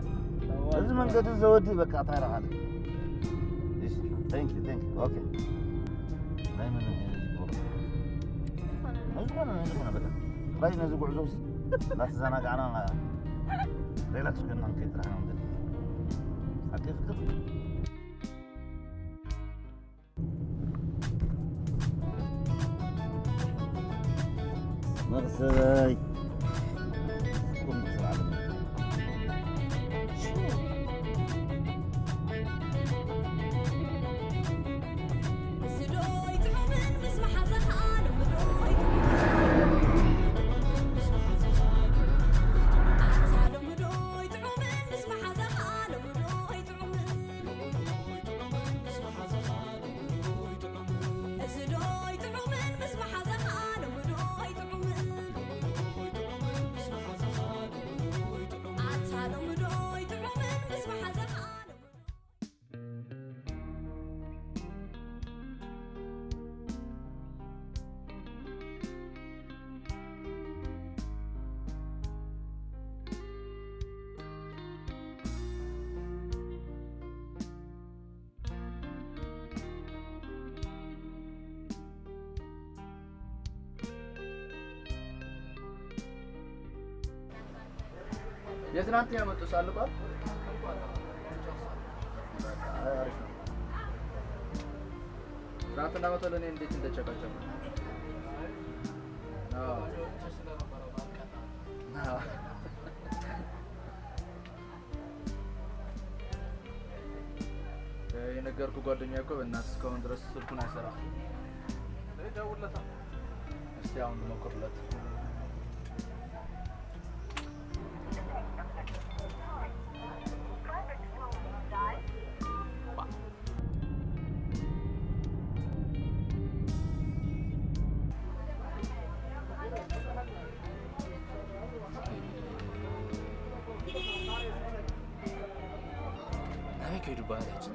እዚ መንገዲ ዘወድእ በቃ እንታይ ረኻለ። እሺ፣ thank you፣ thank you። ኦኬ። ናይ መን እዩ? ዝኾነ፣ ናይ ዝኾነ በቃ። ጥራይ ነዚ ጉዕዞ ሲ እናተዘናጋዕና ሪላክስ ኮይንና ንከይድ ጥራሕ ኢና ንደሊ። ሓቂ ፍቅር። መቕሰበይ። ቁም ስራ። የትናንት ያመጡ ሳልባ አሪፍ ነው። ትናንትና መቶ ለእኔ እንዴት እንደጨቀጨቁ። አዎ። አዎ። የነገርኩ ጓደኛ እኮ በእናትህ እስካሁን ድረስ ስልኩን አይሰራም። ደውለታ። እስቲ አሁን ልሞክርለት። ናበይ ከይዱ ባህላችን?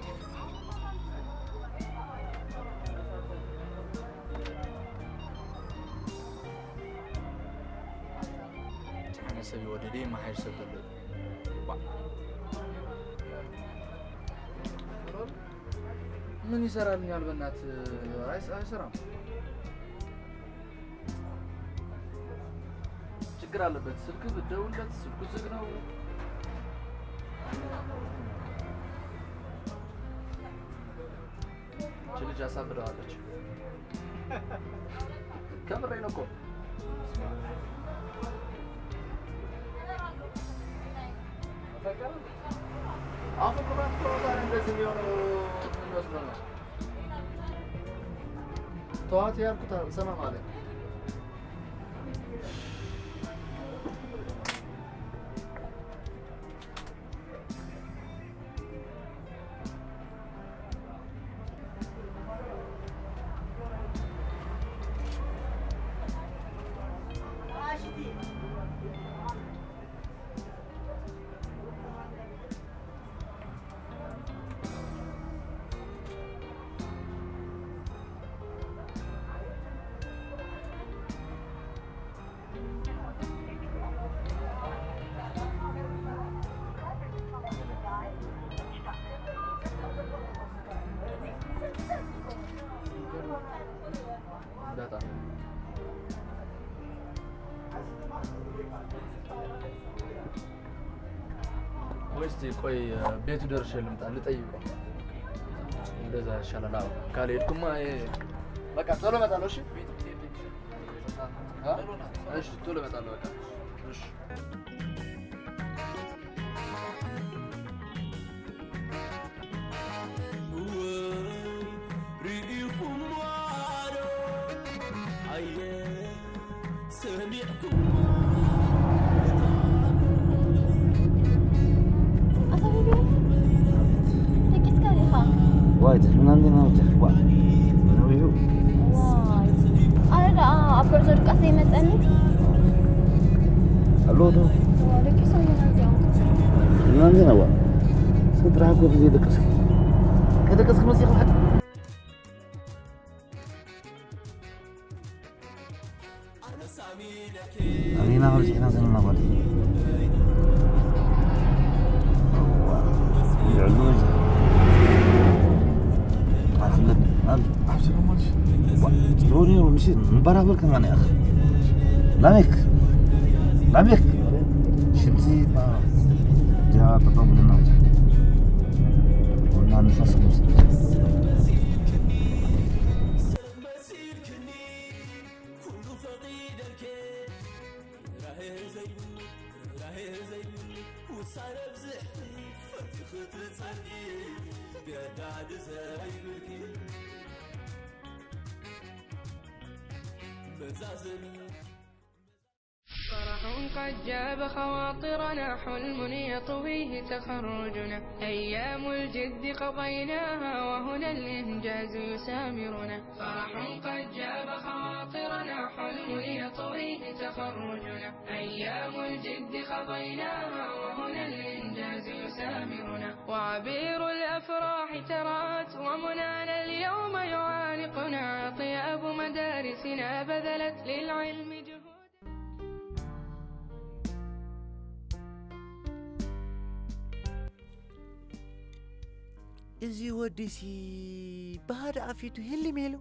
ኣነ ሰብ ይወደደ፣ መሓይሽ ሰብ ዘሎ። ዋ። ምን ይሰራልኛል? በእናት፣ አይስ-፣ አይሰራም። ችግር አለበት። ስልክ ብትደውልለት ስልኩ ዝግ ነው። እቺ ልጅ አሳብደዋለች። ከምሬ ነው እኮ። አፍቅራት እኮ ዛሬ እንደዚህ የሚሆነው የሚመስለው ነው። ተዋት ያልኩት አልሰማም አለ። በጣም ወይስ ቆይ ቤቱ ደርሼ ልምጣ ልጠይቀው። እንደዛ ይሻላል። አዎ ካልሄድኩማ ይሄ በቃ ቶሎ እመጣለሁ። እሺ አ? እሺ ቶሎ እመጣለሁ። በቃ እሺ ርኢኹምዋ ዶ ኣየ ሰሚዕኩምዋ ኣታ ቤቢ፣ ደቂስካ ዲኻ? ዋይ፣ ትሕምናኒ ናብቲ፣ ዋ፣ ነዊሑ። ዋይ፣ ኣረ ደኣ ኣብ ጉዕዞ ድቃስ ዘይመጸኒ። ኣለዎ ዶ? ዋ፣ ደቂሶም ኢና እዚኦም። ትሕምናኒ ዋ። ስንት ረሃብ ጎፍ ዘይደቀስኪ? ከደቀስኪ መሲኺ ብሓቂ? ኣበይና በዚሕና ዘለና ጓል? እዋ፣ ይዕሉ እዚ። ኣፍልጥ፣ ኣብ፣ ኣብ ሰለሞን ሽ-፣ ዋ፣ ሮኒ፣ ሮኒ፣ ሽ-፣ ምበራበር ከማን ያኽ። ላሜክ፣ ላሜክ። ሽንቲ፣ ባ፣ ያ፣ ጠጠው ብለና። ወላ ንፋስ ክወስድ። فرح قد جاب خواطرنا، حلم يطويه تخرجنا، أيام الجد قضيناها وهنا الإنجاز يسامرنا. فرح قد جاب خواطرنا، حلم يطويه تخرجنا، أيام الجد قضيناها وهنا الإنجاز يسامرنا. وعبير الأفراح ترات ومنانا اليوم يعانقنا، أطياب مدارسنا بذلت للعلم جهودا. እዚ ወዲሲ ብሃደ ኣፊቱ ህልም ኢሉ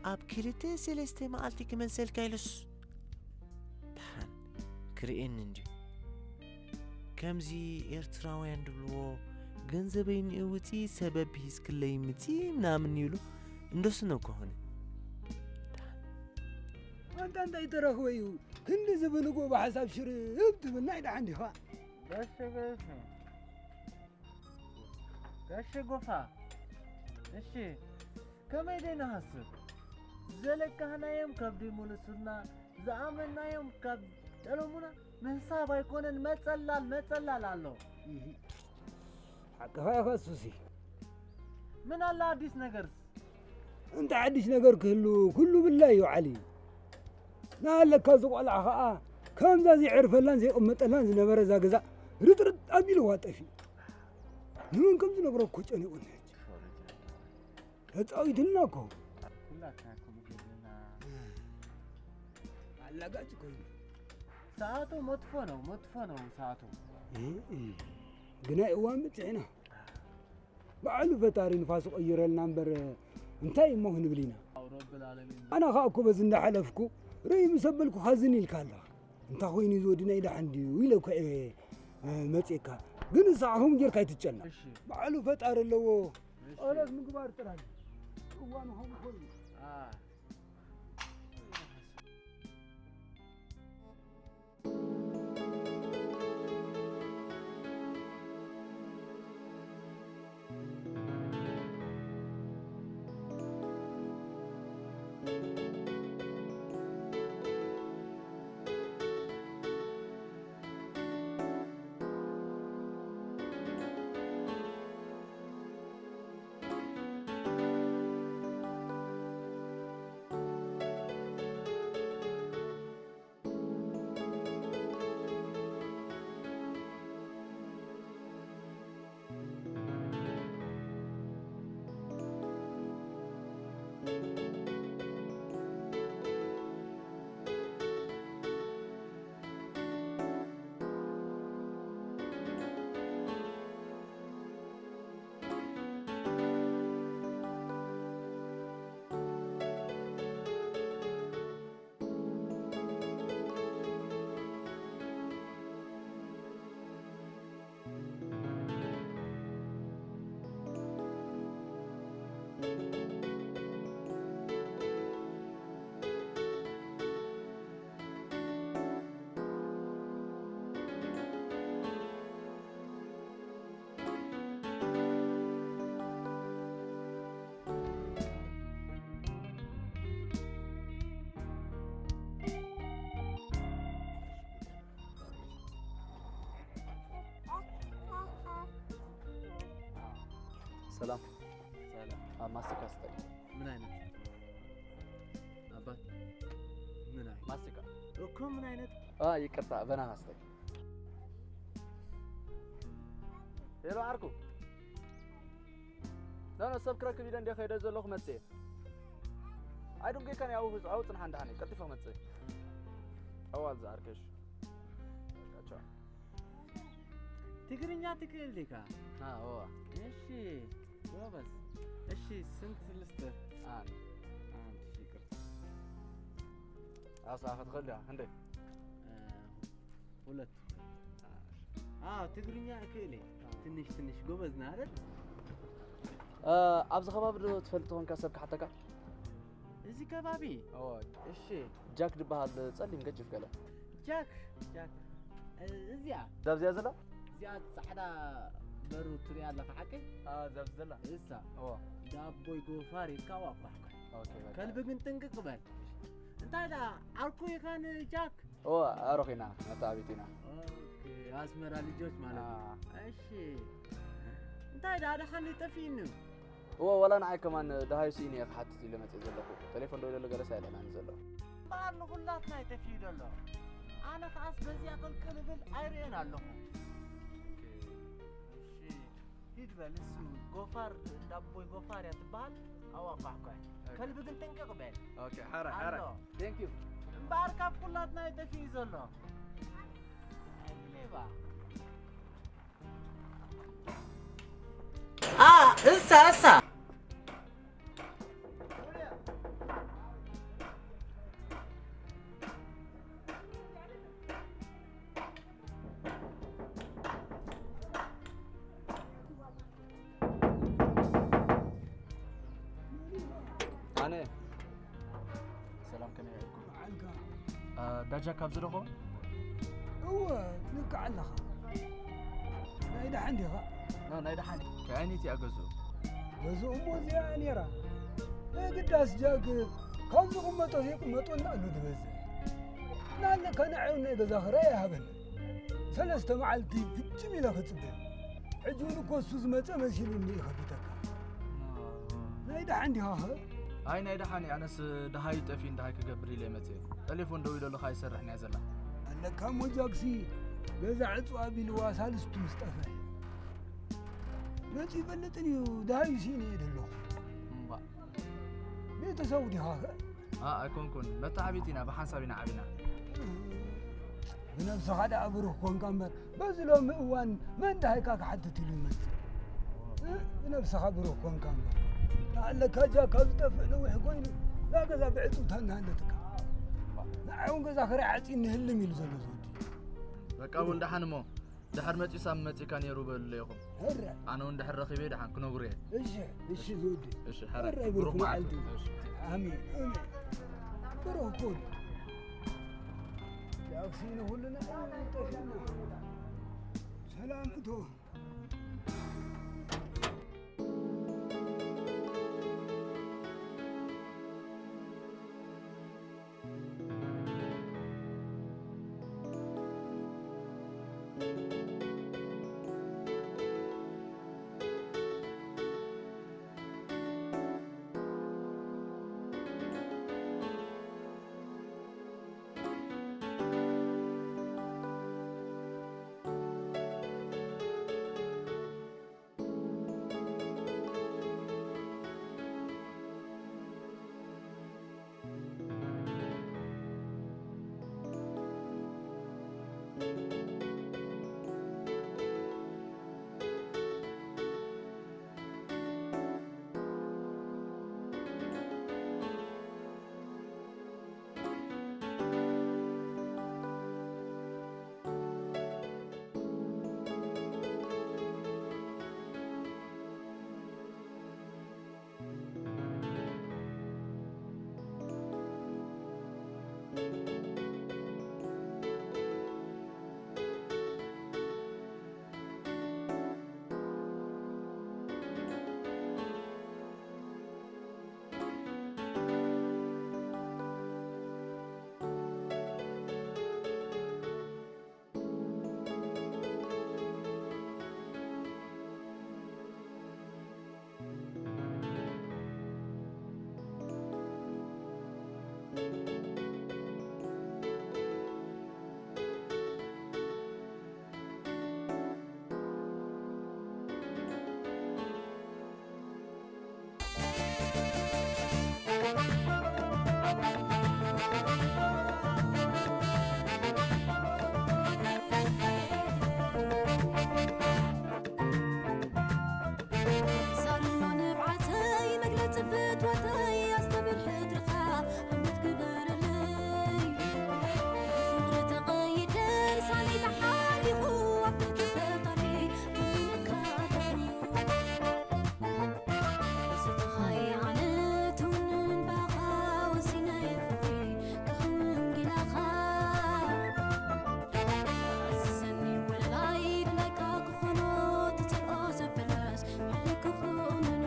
ኣብ ክልተ ሰለስተ መዓልቲ ክመልሰልካ ኢሉስ ደሓን ክርእየኒ እንድዩ። ከምዚ ኤርትራውያን ድብልዎ፣ ገንዘበይ ንእውጺ ሰበብ ሂዝክለይ ምጺ ምናምን ይብሉ እንደሱ ነው ከሆነ። ደሓን። ኣንታ እንታይ ተረኽበ እዩ? ክንዲ ዝብንጎ ብሓሳብ ሽርብ ትብል ናይ ደሓን ዲኻ? ጋሽ ጎፋ፣ ጋሽ ጎፋ፣ እሺ፣ ከመይ ደይ ንሃስብ? ዘለካህናዮም ካብ ደይመለሱልና፣ ዝኣመንናዮም ካብ ጠለሙና፣ ምሕሳብ ኣይኮነን፣ መጸላል፣ መጸላል ኣሎ። እህ፣ ሓቅኻ ኢኻ ሱሲ። ምን ኣለ ኣዲስ ነገርስ? እንተ ሓድሽ ነገር ክህሉ፣ ኩሉ ብላይ እዩ ዓሊ። ንኣለካ እዚ ቆልዓ ኸኣ፣ ከምዛ ዘይዕርፈላን ዘይቕመጠላን ዝነበረ እዛ ገዛ፣ ርጥርጥ ኣቢልዋ ጠፊኡ። ንመን ከም ዝነግሮ እኮ ጨኒቑኒ ሕጂ። ተጻዊቱልና እኮ። ኩላትና እኮ ብገድልና ኣላጋጭ ኮይኑ። ሰዓቱ መጥፎ ነው፣ መጥፎ ነው ሰዓቱ። እ፣ እ። ግናይ እዋን በጺሕና። ባዕሉ ፈጣሪ ንፋሱ ቀይረልና እምበር እንታይ እሞ ክንብል ኢና? ኣው ረብል ዓለሚን። ኣነ ኸኣ እኮ በዚ እንዳሓለፍኩ ርእይ ምስ ኣበልኩ ኻዝን ኢልካ ኣለኻ። እንታይ ኾይኑ እዚ ወዲ ናይ ደሓን ድዩ ኢለ እኮ እየ፣ እ፣ መጺእካ። ግን ንስኻ ከምኡ ጌርካ ኣይትጨነቕ። እሺ። ባዕሉ ፈጣሪ ኣለዎ። እሺ። ጸሎት ምግባር ጥራይ። እዋኑ ከምኡ ኮይኑ። አ። ሰላም። ሰላም። ኣብ ማስቲካ ስጠኝ። ምን አይነት? ኣባት፣ ምን አይነት? ማስቲካ። እኮ ምን አይነት? አ፣ ይቅርታ፣ በናና ስጠኝ። ሄሎ፣ ዓርኩ። ኖ፣ ኖ፣ ሰብ ክረክብ ኢለ እንደ ከይደ ዘለኹ መጽእ። I don't get any. ኣብኡ፣ ኣብኡ ጽንሓ፣ እንዳሓኒ ቀልጢፈ መጽእ። ጠዋል ዝዓርከሽ። ቻው። ትግርኛ ትክእል ዲካ? ኣዎ። እሺ፣ ጎበዝ። እሺ፣ ስንት ልስጥህ? አንድ። አንድ ሺህ፣ ይቅርታ። ኣሳ፣ ክትኽእል ዲኻ? ክንደይ? እ፣ ሁለት። ኣዎ፣ ትግርኛ እክእል እየ። ትንሽ ትንሽ ጎበዝ ነህ አይደል? እ፣ ኣብዚ ከባቢ ዶ ትፈልጥ ኮንካ ሰብ ክሓተካ? እዚ ከባቢ? እዎ። እሺ። ጃክ ዝበሃል ጸሊም ገጅፍ ገለ። ጃክ፣ ጃክ። እ-፣ እዚኣ? እዛ ኣብዚኣ ዘላ? እዚኣ ጻዕዳ በሩ ትሪኣ ኣለኻ ሓቀይ? አ፣ እዛ ኣብዚ ዘላ? እሳ። እዎ። ዳቦይ ጎፋር ኢልካ ዋቋሕኳ። ኦኬ፣ በቃ። ከልቢ ግን ጥንቅቅ በል። እንታይ ደኣ ዓርኩ ኢኻ ንጃክ? እዎ፣ ዓርኩ ኢና፣ መተዓቢት ኢና። ኦኬ፣ ኣስመራ ልጆች ማለት ነው። አ። እሺ። እንታይ ደኣ ደሓን ጠፊእኒ? እወ፣ ዋላ ንዓይ ከማን ደሃዩ ስኢነ እየ ክሓትት ኢለ መጽእ ዘለኹ። ቴሌፎን ደው ኢለሉ ገለስ ኣይለናኒ ዘሎ። እምበኣር ንኹላትና እዩ ጠፊኡ ዘሎ። ኣነ ከኣስ በዚኣ ቅልቅል እብል ኣይርእን ኣለኹ። እሺ፣ ሂድ በል፣ እሱ ጎፋር፣ ዳቦይ ጎፋር እያ ትበሃል። ኣዋቋሕኳ። ኦኬ። ከልቢ ግን ጥንቅቕ በል። ኦኬ፣ ሓራይ፣ ሓራይ። ኣሎ። Thank you። እምበኣር ካብ ኩላትና እዩ ጠፊኡ ዘሎ። ኣይ ሌባ። አ፣ እሳ፣ እሳ። ኣነ ሰላም፣ ከመይ ውዒልኩም? ውዓልካ? እ፣ ዳጃ ካብዚ ዶ ኸውን? እወ፣ ልክዕ ኣለኻ። ናይ ደሓን ዲኻ? ኖ፣ ናይ ደሓን። ከኣይነይቲ እያ ገዝኡ። ገዝኡ እሞ እዚኣ ነይራ። ናይ ግዳስ ጃክ ካብ ዝቕመጦ ዘይቅመጦ እንዳኣሉ ዝበዝሕ። እናሃለካ ንዓይ ናይ ገዛ ክራይ ኣይሃበኒ። ሰለስተ መዓልቲ ፍጭም ኢለ ክጽበ። ሕጂ እውን እኮ እሱ ዝመጸ መሲሉኒ እዩ ከፊተካ። ናይ ደሓን ዲኻ ኸ? ኣይ፣ ናይ ደሓን እየ። ኣነስ ደሃዩ ጠፊኡ ደሃይ ክገብር ኢለ እየ መጽየ። ቴሌፎን ደው ኢለሉ ከኣ ይሰርሕ እያ ዘላ። ኣለካ እሞ ጃክሲ፣ ገዛ ዕጹ ኣቢልዋ ሳልስቱ ምስ ጠፍአ። መጺኡ ይፈልጥን እዩ፣ ደሃዩ ስኢነ እየ ደለኹ። እምባእ። ቤተሰቡ ዲኻ ኸ? ኣ፣ ኣይኮንኩን። መተዓቢት ኢና፣ ብሓንሳብ ኢና ዓቢና። ብነብስኻ ደኣ ብሩኽ ኮንካ እምበር፣ በዚ ሎሚ እዋን መን ደሃይካ ክሓትት ኢሉ ይመጽእ? እ፣ ብነብስኻ ብሩኽ ኮንካ እምበር። ንዓለካ ጃክ ካብ ዝጠፍእ ነዊሕ ኮይኑ፣ እዛ ገዛ ብዕጽውታ እናሃለትካ። ንዓይ እውን ገዛ ክራይ ዓጺኒ ህልም ኢሉ ዘሎ ዝወዲ። በቃ እውን ደሓን እሞ። ድሕር መጺኡ ሳሚ መጺእካ ነይሩ በልለ ኢኹም። ሕረ። ኣነ እውን ድሕር ረኺበ ደሓን ክነግሮ እየ። እሺ፣ እሺ ዝወዲ። እሺ፣ ሕረ። ሕረ ብሩኽ ይብርኩ መዓልቲ። መዓልቲ። እሺ። ኣሜን፣ ኣሜን። ብሩኽ ኩን። ዳክሲ ንኹልና ጠፊእና። ሰላም እቶ። ሳርኖ ንብዓተይ መግለጺ ፍትወተይ ኣስተብህል ሕድርኻ ሕምት ግበረለይ። ብፍቕሪ ተቐይደ ልሳነይ ተሓሊኹ ኣብ ትሕቲ ፈጣሪ ምንካተኹ። ብስርትኻይ ኣነ ትውንን ባኻ ወሲነ ፍቕሪ ክኸውን ጊላኻ። ኣዝዘኒ ወለላይ ድላይካ ክኾኖ ትጽልኦ ዘበለስ ሓይሊ ክኾንኖ።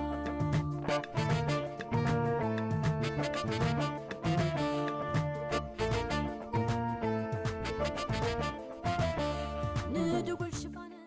ንድጉል ሽፋነይ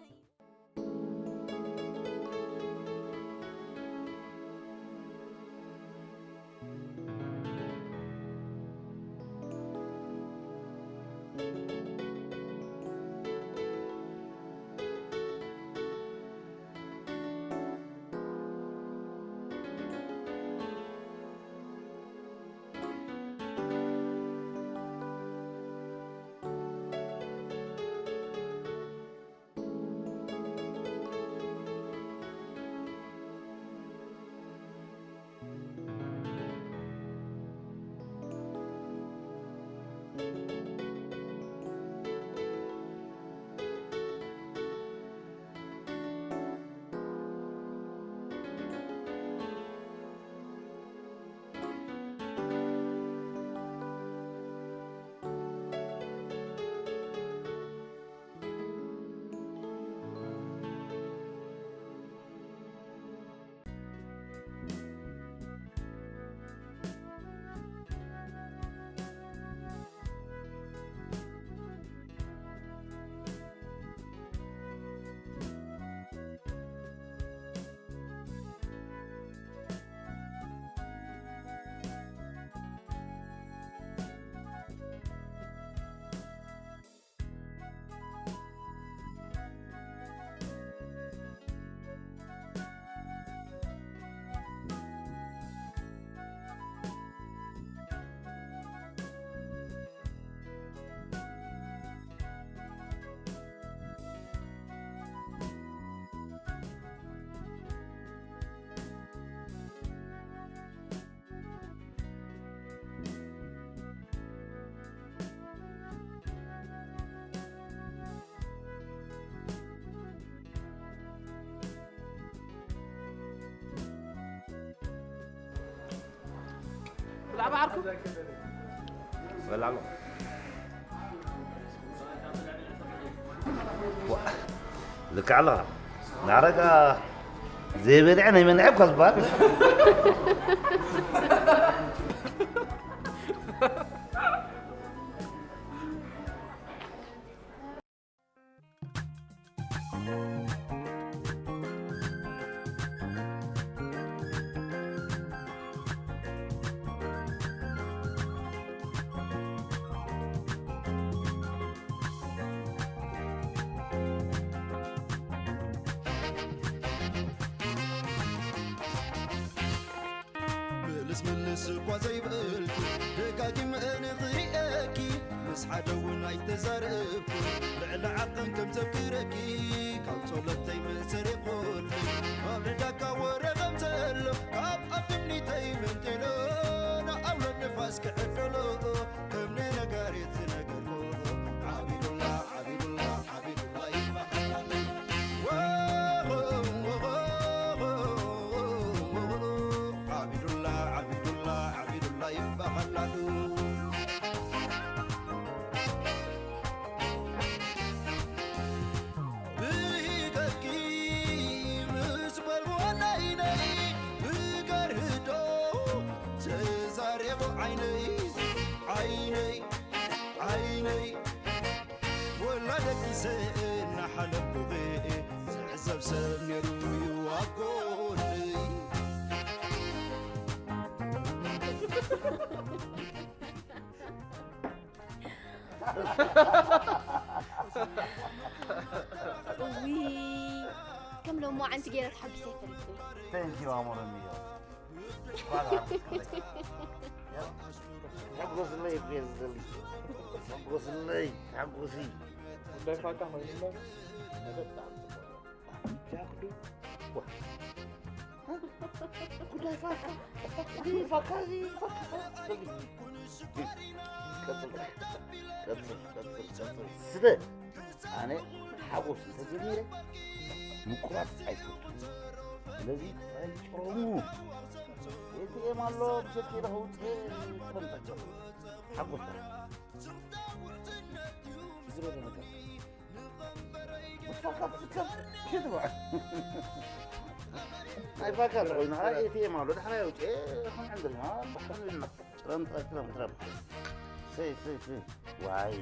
ብዛዕባ ዓርኩ በላሎ። ዋ፣ ልክዕ ኣለኻ። ናረጋ ዘይበልዐ ናይ መንዐ እኳ ዝበሃል። ምልስ እኳ ዘይበልኩ ደጋጊመ ንኽርእየኪ ምስ ሓደ እውን ኣይተዛረብኩ ልዕሊ ዓቐን ከም ዘፍቅረኪ ካብ ጸሎተይ መሰሪቑልይ ኣብ ልዳካ ወረ ከም ዘሎ ካብ ኣብ ትምኒተይ መንጢሎ ንኣውሎ ንፋስ ክዕደሎ ከም ንነጋሪት ዝነገርኩ ዓቢዱላ ዓቢዱላ ዓቢዱላ ይበሃል። ዓቢዱላ ዓቢዱላ ዓቢዱላ ይበሃል። ብሂገኪ ምስ በልዎ ናይነይ ብገርህዶ ተዛሬቦ ዓይነይ ዓይነይ ዓይነይ ወላ ደቂሰ እናሓለፍኩኺ ዝዕዘብ ሰብ ነይሩ እዩ ኣብ ጎነይ። እውይ ከም ሎማዓንቲ ገይረ ተሓጒሰ ኣይፈልጥን። Thank you ኣሞረሚዮ። ተሓጎስለይ እኮ እየ ዝደሊ። ተሓጎስለይ ተሓጎሲ። ጉዳይ ፋታ ኮይኑ እምበር መደብ ብጣዕሚ ጽቡቕ እዩ። ጃክዱ ዋ። ጉዳይ ፋታ እዚ ፋካ እዚ ፋካ። ቀጽል ቀጽል ቀጽል ቀጽል ስደ ኣነ ሓጎስ እንተጀሚረ ምቁራፅ ኣይፈቱን። ስለዚ ጥራይ ጨሙ ኤቲኤም ኣሎ ብሸኪ ኢለ ከውፅእ ይፈንጠ ሓጎስ ጥራሕ ሽግር የለ ነገር። ፋካ ትስከም ሽት በል። ናይ ፋካ ተኾይኑ ኸዓ ኤቲኤም ኣሎ ዳሕራይ ኣውፅኤ ክንዕንግልና ባሕልና። ትረም ትረም ትረም ትረም። ሰይ ሰይ ሰይ። ዋይ።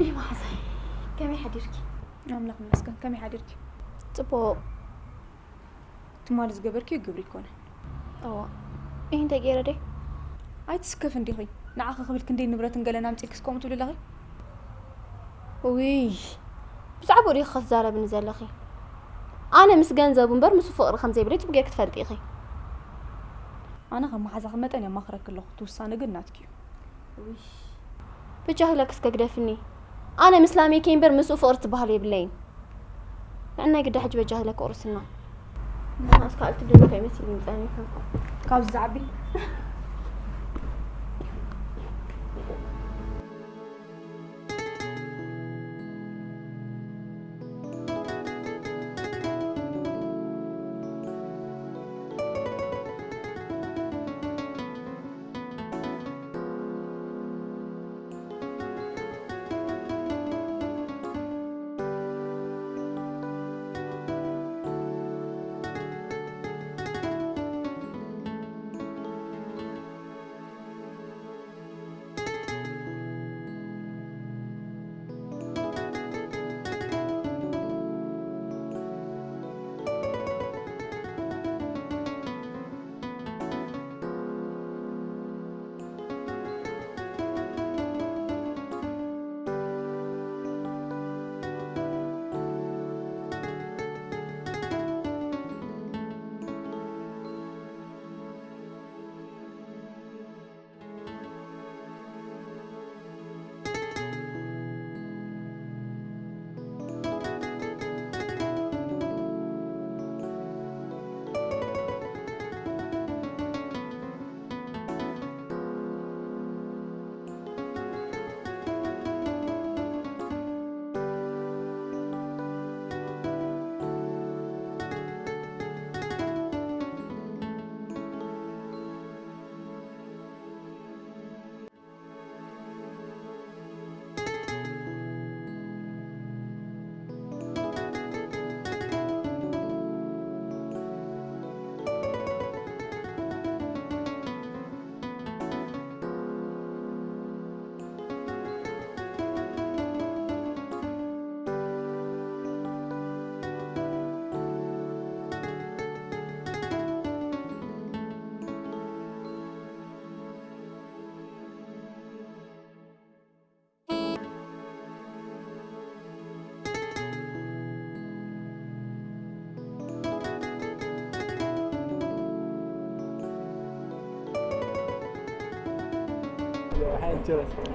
ይመሓዛይ ከመይ ሓዲርኪ? ኣምላኽ ይመስገን። ከመይ ሓዲርኪ? ጽቡቕ። ትማሊ ዝገበርክዮ ግብሪ ኣይኮነን። እዋ። እህ እንታይ ገይረ ደይ? ኣይትስከፊ እንዲኺ። ንዓኺ ክብል ክንደይ ንብረትን ገለን ኣምጺእልኪስ ከምኡ ትብሊ ኣለኺ? ውይ። ብዛዕባኡ ዲኺ ክትዛረብኒ ዘለኺ? ኣነ ምስ ገንዘቡ እምበር ምስኡ ፍቕሪ ከም ዘይብለይ ጽቡቕ ጌርኪ ትፈልጢ ኢኺ። ኣነ ከም መሓዛኺ መጠን የማኽረኪ ኣለኹ። እቲ ውሳነ ግን ናትኪ እዩ። ውይ። ብጃሂለኪ እስከ ግደፍኒ። ኣነ ምስ ላሜከይ እምበር ምስኡ ፍቕሪ ትበሃል የብለይን። ንዕናይ ግዳ ሕጂ በጃ ለክቑርስና ንስኻስ ካልእ ትብለኒ ከይመሲልኒ ጸኒሑ። ካብዚ ዝዓቢ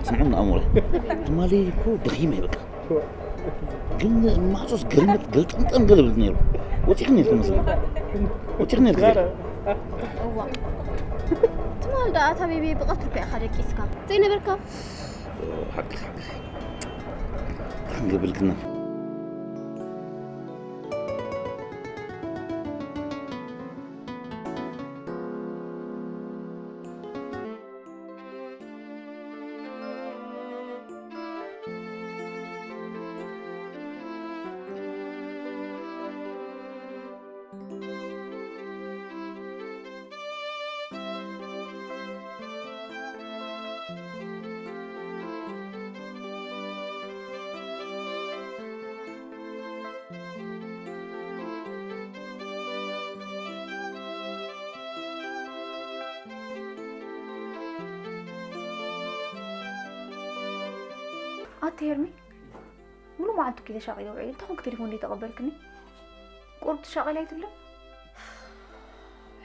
ስምዑ ኣሞረ ትማሊ እኮ ደኺመ በቃ ግን ማዕጾስ ገልመጥ ገልጠምጠም ገለ ብል ነይሩ ወፂእክ ነይርክ መስለ ወፂእክ ነይርክ እዋ ትማል ደኣ ኣታ ቤቤ ብቐትሪ እኮ ኢኻ ደቂስካ ዘይነበርካ ሓቂ ሓቂ ታንገ ብልክና ኣቲ ሄርሚ ሙሉ መዓልቲ እኮ ተሻቒለ ውዒለ እንታይ ኮንክ ቴሌፎን ዘይተቐበልክኒ ቁሩብ ትሻቐል ኣይትብልን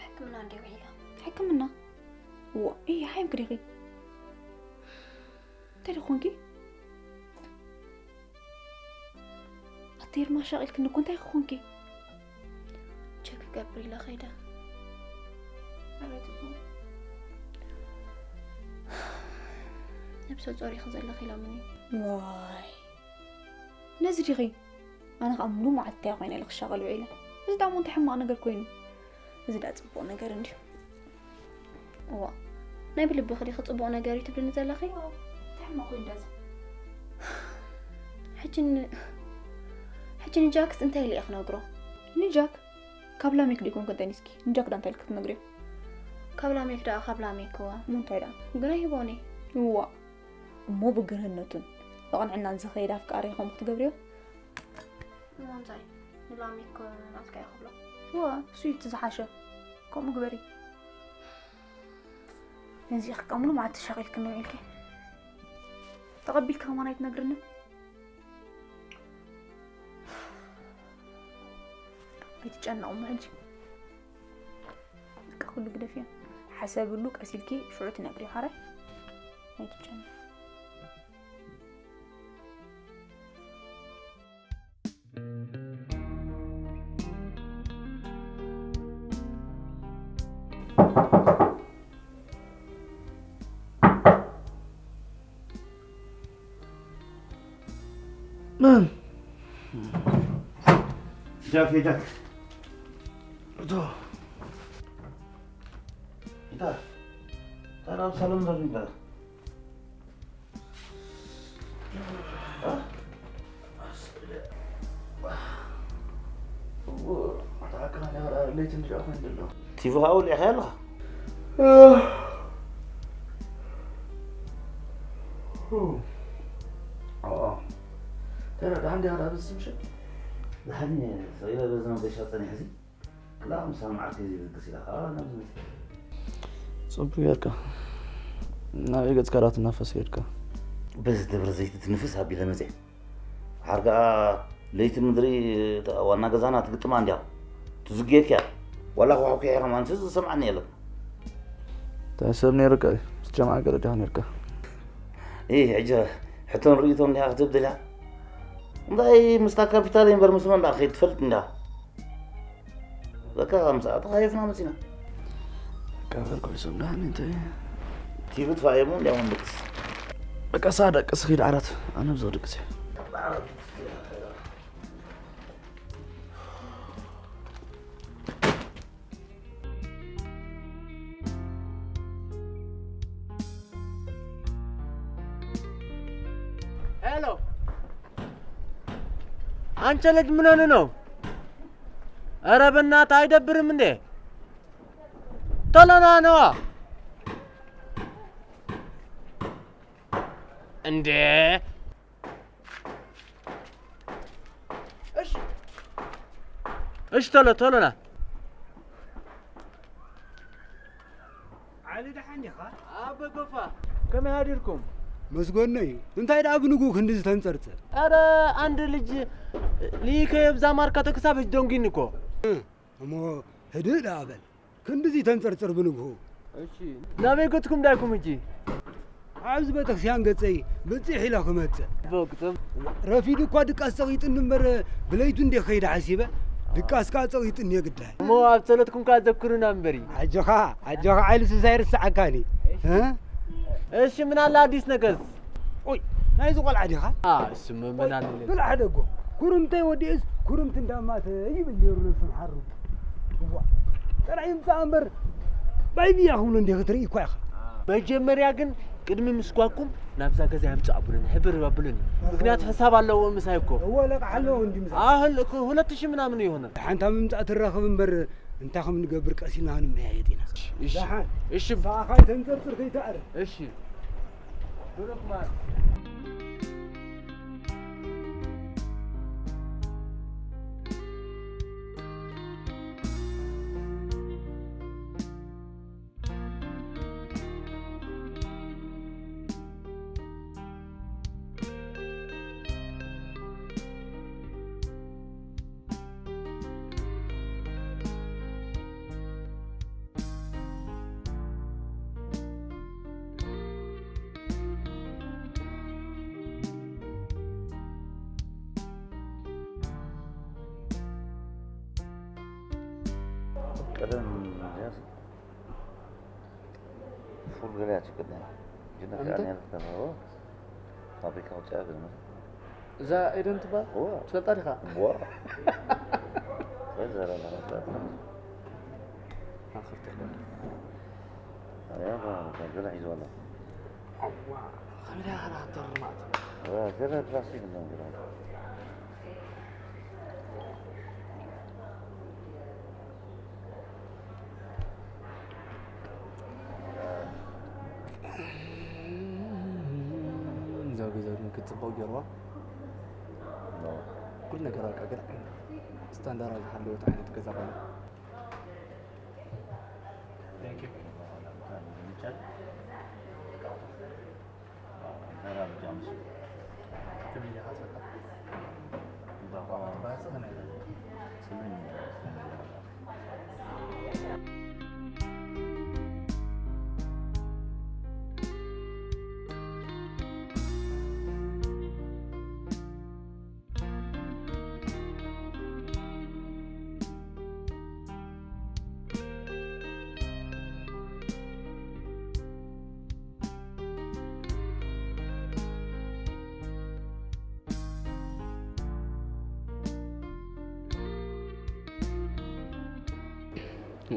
ሕክምና እንደ ውዒላ ሕክምና ዋ እየ ሓይምክ ዲኺ እንታይ ዶ ኮንኪ ኣቲ ሄርሚ ኣሻቒልክኒ እኮ እንታይ ኮንኪ ቸክ ክገብር ኢለ ከይደ ነብሰ ጾር ኢኺ ዘለኺ ኢሎምኒ ዋይ ነዚ ዲኺ ኣነ ከዓ ሙሉ መዓልቲ እንታይ ኮይነ ኢለ ክሻቐል ውዒለ እዚ ዳሞ እንታይ ሕማቕ ነገር ኮይኑ እዚ ዳ ፅቡቕ ነገር እንድዩ እዋ ናይ ብልብኺ ዲኺ ፅቡቕ ነገር እዩ ትብልኒ ዘለኺ እንታይ ሕማቕ ኮይኑ ዳዚ ሕጂ ሕጂ ንጃክስ እንታይ ኢለ እየ ክነግሮ ንጃክ ካብ ላሜክ ዶ ይኮን ከንጠኒስኪ ንጃክ ዳ እንታይ ኢልክ ትነግርዮ ካብ ላሜክ ደኣ ካብ ላሜክ እዋ እሞ እንታይ ደኣ ግን ኣይህቦኒ እዋ እሞ ብግርህነቱን ብቕንዕናን ዝኸይድ ኣፍቃሪ ከምኡ ክትገብርዮ እሞ እንታይ ንላሜክ ናትካ እየ ክብሎ እዋ እሱ እዩ እቲ ዝሓሸ ከምኡ ግበሪ ነዚ ከቃምሉ ማለት ተሻቒልክኒ ውዒልኪ ተቐቢልኪ ከማን ኣይትነግርንን ኣይትጨነቑ እሞ ሕጂ በቃ ኩሉ ግደፍዮ ሓሰብሉ ቀስ ኢልኪ ሽዑ ትነግርዮ ሓራይ ኣይትጨነቑ መን ጃክ ጃክ እቶ እንታ ታዲያ ኣብ ሳሎን ዘሎ ይበላ ቲቪ ከዓ ውሊዕካ ኣለኻ ደሓን ዲኻ ዳኣ በዚ ምሸት ድሓን ሰሪለ በዚ መገሻ ፀኒሐ ሲ ክላእ ምሳል መዓልቲ እዚ ድግስ ኢላ ከዓ ናብዚ መፅእ ፅቡቅ ጌርካ ናበይ ገፅካ ዳኣ ትናፈስ ጌርካ በዚ ደብረ ዘይቲ ትንፍስ ኣቢለ መፅእ ሓር ከዓ ለይቲ ምድሪ ዋና ገዛና ትግጥማ እንዲያ ትዝጌትያ ዋላ ክዋሕኩ ኢኻ ማንስ ዝሰምዓኒ የለን እንታይ ሰብ ነይርካ ምስ ጀምዓ ገለ ዲኻ ነይርካ እ ሕጂ ሕቶን ርእቶን እንዲያ ክትብል ደልያ እንታይ ምስታ ካፒታል እምበር ምስ መን ዳ ከይትፈልጥ እንዳ በቃ ምሳኣ ተኻየፍና መፂና ካፈር ኮይሶም ዳኒ እንታይ ቲቪ ትፋየሙ እንዲያውም ድቅስ በቃ ሳ ደቅስ ኺድ ዓራት ኣነ ብዘው ድቅስ እየ ሄሎ አንቺ ልጅ ምን ሆነ ነው? ኧረ በእናትህ አይደብርም እንዴ? ቶሎ ና ነዋ። እንዴ እሺ፣ እሺ፣ ቶሎ ቶሎ ና። ዓሊ ደሓን ዲኻ? ኣበ ጎፋ፣ ከመይ ሃዲርኩም? መስጎነይ፣ እንታይ ደኣ ብንግኡ ክንድዚ ተንጸርጽር? ኧረ፣ ኣንድ ልጅ ልኢከዮ ብዛ ማርካቶ ክሳብ ሕጂ ደንጉይኒ እኮ። እ፣ እሞ ህድእ ደኣ በል። ክንድዚ ተንጸርጽር ብንግሁ። እሺ፣ ናበይ ገትኩም ዳይኩም ሕጂ? ኣብዚ ቤተክርስትያን ገጸይ ብጽሕ ኢለ ክመጽእ። በቅጽም። ረፊዱ እኳ ድቃስ ጸቒጥኒ እምበር፣ ብለይቱ እንዴ ከይደ ሓሲበ፣ ድቃስ ከኣ ጸቒጥኒ እየ ግዳይ። እሞ ኣብ ጸሎትኩም ከኣ ዘክሩና እምበሪ። ኣጆኻ፣ ኣጆኻ፣ ኣይልሱስ ኣይርስዓካን እዩ። እ? እሺ፣ ምን ኣለ ኣዲስ ነገርስ? ኦይ፣ ናይዚ ቆልዓ ዲኻ? አ፣ እሺ፣ መ-፣ ምን ኣለ? ብላሕ ደጎ። ኩርምተይ ወዲእስ፣ ኩርምቲ እንዳማተ ይብል ነይሩ ነብሱ ሓሩ። እዋ፣ ጥራይ ይምጻእ እምበር፣ ባይብያ ክብሎ እንዲኺ ትርኢ እኳ ኢኻ። መጀመርያ ግን ቅድሚ ምስጓኩም ናብዛ ገዛ የምጽእ ኣቡሉኒ፣ ሕብር ኣቡሉኒ። ምክንያቱ ሕሳብ ኣለዎ ምሳይ እኮ። እወ፣ ለቃሕ ኣለዎ እንዲ ምሳይ። ኣሁን እኮ ሁለት ሺህ ምናምን ይሆናል። ሓንታ ምምጻእ ትራኸብ እምበር፣ እንታይ ከም ንገብር ቀስ ኢልና ክንመያየጥ ኢና። እሺ። ደሓን። እሺ። ንስኻ ከይተንጸርጽር ከይትኣረ። እሺ። ብሩክ ማር። ቀደም ፉል ገለ እያ ትሽቅጥ ነይራ። ግን ኣንተ? ኣፍሪቃ ነይራ ተባቦ። ፋብሪካ ውፅኣ ግን እዛ ኤደን ትበሃል? እዋ። ትፈልጣ ዲኻ? እዋ። ወይ ዘረባ ነበር። ኣኽርተ እያ፣ ገለ ሒዝዋ ኣሎ። ኣዋ፣ ከመይ ደኣ ኸኣ ተርማት? እዋ፣ ገለ ፕላስቲክ እንደውም ገለ። እዛ ገዛ ግን ክትፅብቕ ገይርዋ። ኩሉ ነገር በቃ ግን ዓይነት ስታንዳርድ ዝሓለወት ዓይነት ገዛ ኮይና። Thank you።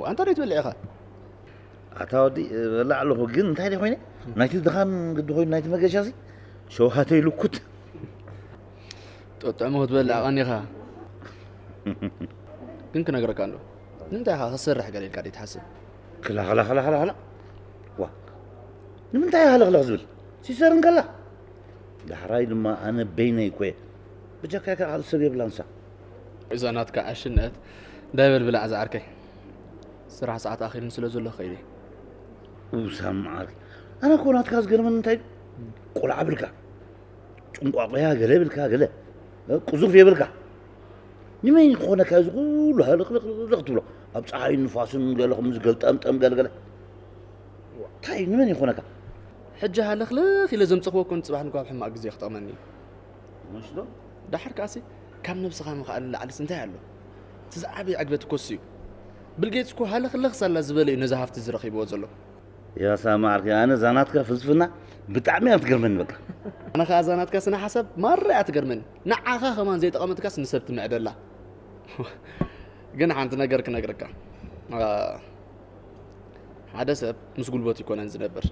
ዋንታ ደይ ትበልዕ ኢኻ? ኣታ ወዲ፣ እበልዕ ኣለኹ፣ ግን እንታይ ደይ ኮይነ? ናይቲ ድኻን ግዲ ኮይኑ ናይቲ መገሻ ሲ ሸውሃተይ ልኩት። ጥዑም ክትበልዕ ቀኒኻ። ግን ክነግረካ እንዶ። ንምንታይ ኢኻ ክሰርሕ ገለ ኢልካ ደይ ትሓስብ? ክላ፣ ክላ፣ ክላ፣ ክላ፣ ክላ። ዋ። ንምንታይ ሃለኽለኽ ዝብል? ሲሰር እንከላ። ዳሕራይ ድማ ኣነ በይነይ እኮ እየ። ብጀካይ ከዓ ካልእ ሰብ የብላን እሳ። እዛ ናትካ ዕሽነት ዳይበል ብላዕ ዝዓርከይ። ስራሕ ሰዓት ኣኺሉኒ ስለ ዘሎ ክኸይድ እየ። ውሳም መዓር። ኣነ እኮ ናትካ ዝገርመኒ እንታይ እዩ? ቆልዓ ብልካ። ጭንቋቑያ ገለ ብልካ ገለ። እ፣ ቅዙፍ የብልካ። ንመን ይኾነካ እዚ ኩሉ ሃለኽለኽለኽ ትብሎ? ኣብ ፀሓይን ንፋስን ገለ ከምዚ ገልጠምጠም ገለ ገለ። እንታይ እዩ? ንመን ይኾነካ? ሕጂ ሃለኽለኽ ኢለ ዘምፀኽዎ እኮ ንፅባሕ ንኳ ኣብ ሕማቕ ግዜ ክጠቕመኒ እዩ። መሽ ዶ? ደሓር ከኣሲ ካብ ነብስኻ ምኽኣል ንላዕልስ እንታይ ኣሎ? እቲ ዝዓበየ ዕግበት እኮ እሱ እዩ። ቢል ጌትስ እኮ ሃለኽለኽ ሳላ ዝበለ እዩ ነዚ ሃፍቲ እዚ ረኺብዎ ዘሎ። ያሳ ማዕርከይ፣ ኣነ እዛ ናትካ ፍልስፍና ብጣዕሚ እያ ትገርመኒ በቃ። ኣነ ኸኣ እዛ ናትካ ስነ ሓሳብ ማራ እያ ትገርመኒ። ንዓኻ ከማን ዘይጠቐመትካስ ንሰብ ትምዕደላ። ግን ሓንቲ ነገር ክነግረካ። ኣ፣ ሓደ ሰብ ምስ ጉልበቱ ይኮነን ዝነብር።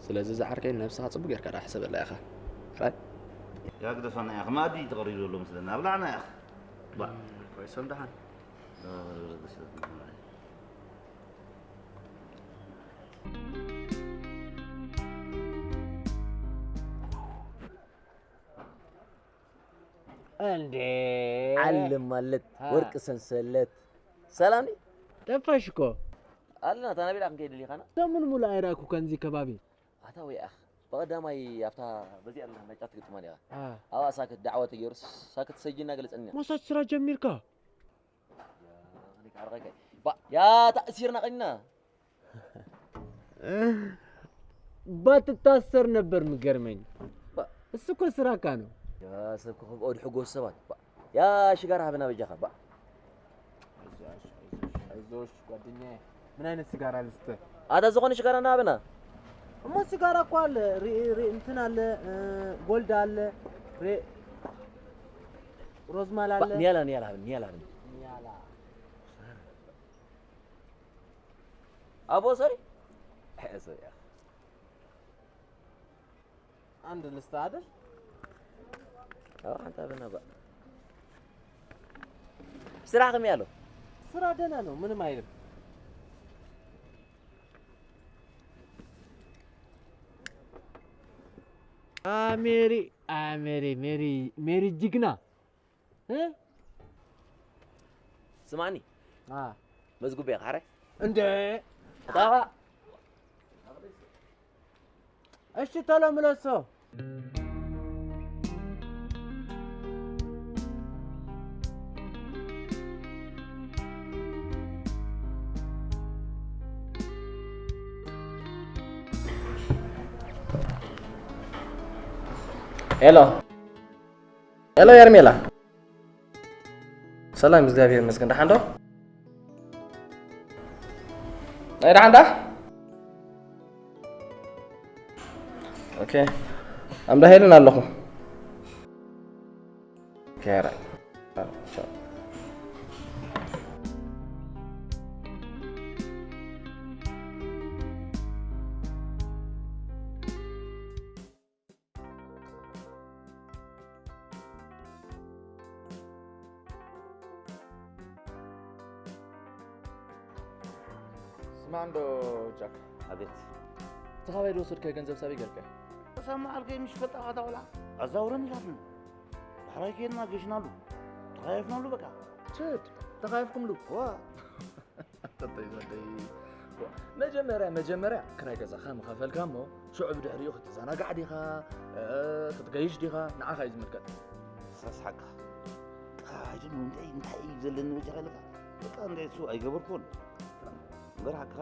ስለዚ ዝዓርከይ ንነብስኻ ጽቡቅ ጌርካ ደኣ ሕሰበላ ኢኻ። ራይ? ያ ግደፈና ኢኻ፣ መኣዲ እዩ ተቐሪቡ ዘሎ መስለኒ። ኣብላዕና ኢኻ። ባ። ኮይሶም ደሓን። እ፣ እንዴ! ዓለም ማለት ሃ። ወርቂ ሰንሰለት። ሰላም ዲ? ጠፋሽ እኮ። ኣለና፣ ታናቤላ ክንከይድ ደሊኻና? ሰሙን ሙሉእ ኣይረኣኩካን እዚ ከባቢ። ኣታ ወይ ኣኽ፣ ብቐዳማይ ኣብታ በዚኣ ኣላ ናይ ጫት ትግጥማ ዲኻ? አ። ኣብኣ ሳክት ዳዕዋ ተገይሩስ፣ ሳክት ሰጂና ገለጸኒ። መሳጅ ስራ ጀሚርካ? ያ፣ ባ፣ ያ፣ ተኣሲርና ቀኒና። ባትታሰር ነበር ምገርመኝ። እሱ እኮ ስራካ ነው። ያ ሰብ ክኸብኦ ድሕጎስ ሰባት። ባ-፣ ያ ሽጋራ ሃበና በጃኻ። ባ-፣ አይዞሽ ጓደኛዬ። ምን አይነት ስጋራ ልስተ? ኣታ ዝኾነ ሽጋራ እና ሃበና። እሞ ስጋራ እኮ አለ። ሪ-፣ ሪ-፣ እንትን አለ፣ እ፣ ጎልድ አለ፣ ሬ-፣ ሮዝማል ባ-፣ አለ። ኒያላ፣ ኒያላ ሃበን፣ ኒያላ ሃበን። ኒያላ። ኣቦ ሶሪ። ሶሪ። አንድ ልስታ አይደል? አዎ፣ አንተ አበና ባ-፣ ስራ ከመይ ኣሎ? ስራ ደህና ነው፣ ምንም አይልም። አሜሪ፣ አሜሪ፣ ሜሪ፣ ሜሪ ጅግና። እ? ስማኒ። አ። መዝጉብ እየ፣ ካረ? እንደ። እታ። እሺ፣ ቶሎ ምለሶ። ሄሎ። ሄሎ፣ ኤርሜላ። ሰላም፣ እግዚኣብሔር ይመስገን። ደሓን ዶ? ናይ ደሓን ዳ? ኦኬ። ኣምዳ ሄልን ኣለኹ። ኦኬ፣ ራይት። ቻው። ስማዕ እንዶ ጃክ። ኣቤት። እቲ ካባይ ዝወሰድካዮ ገንዘብ ሳበይ ገርካዮ? ሰማዕ ኣልከይ ምሽ ፈጣ ኣታ ቆልዓ ኣዛውረን ኢላትኒ። ዳሕራይ ከይድና ገሽናሉ። ተኻየፍናሉ በቃ። ሽት፣ ተኻየፍኩምሉ? ዋ። ኣንተይ ወደይ። መጀመርያ፣ መጀመርያ ክራይ ገዛኻ ምኸፈልካ እሞ፣ ሽዑ ብድሕሪኡ ክትዘናጋዕ ዲኻ፣ እ፣ ክትገይሽ ዲኻ፣ ንዓኻ እዩ ዝምልከት። ሳስ ሓቅኻ። ቃ፣ I don't know፣ እንታይ፣ እንታይ እዩ ዘለኒ በጃኻ ኢለካ? በቃ፣ እንታይ እሱ ኣይገበርኩን። እምበር ሓቅኻ።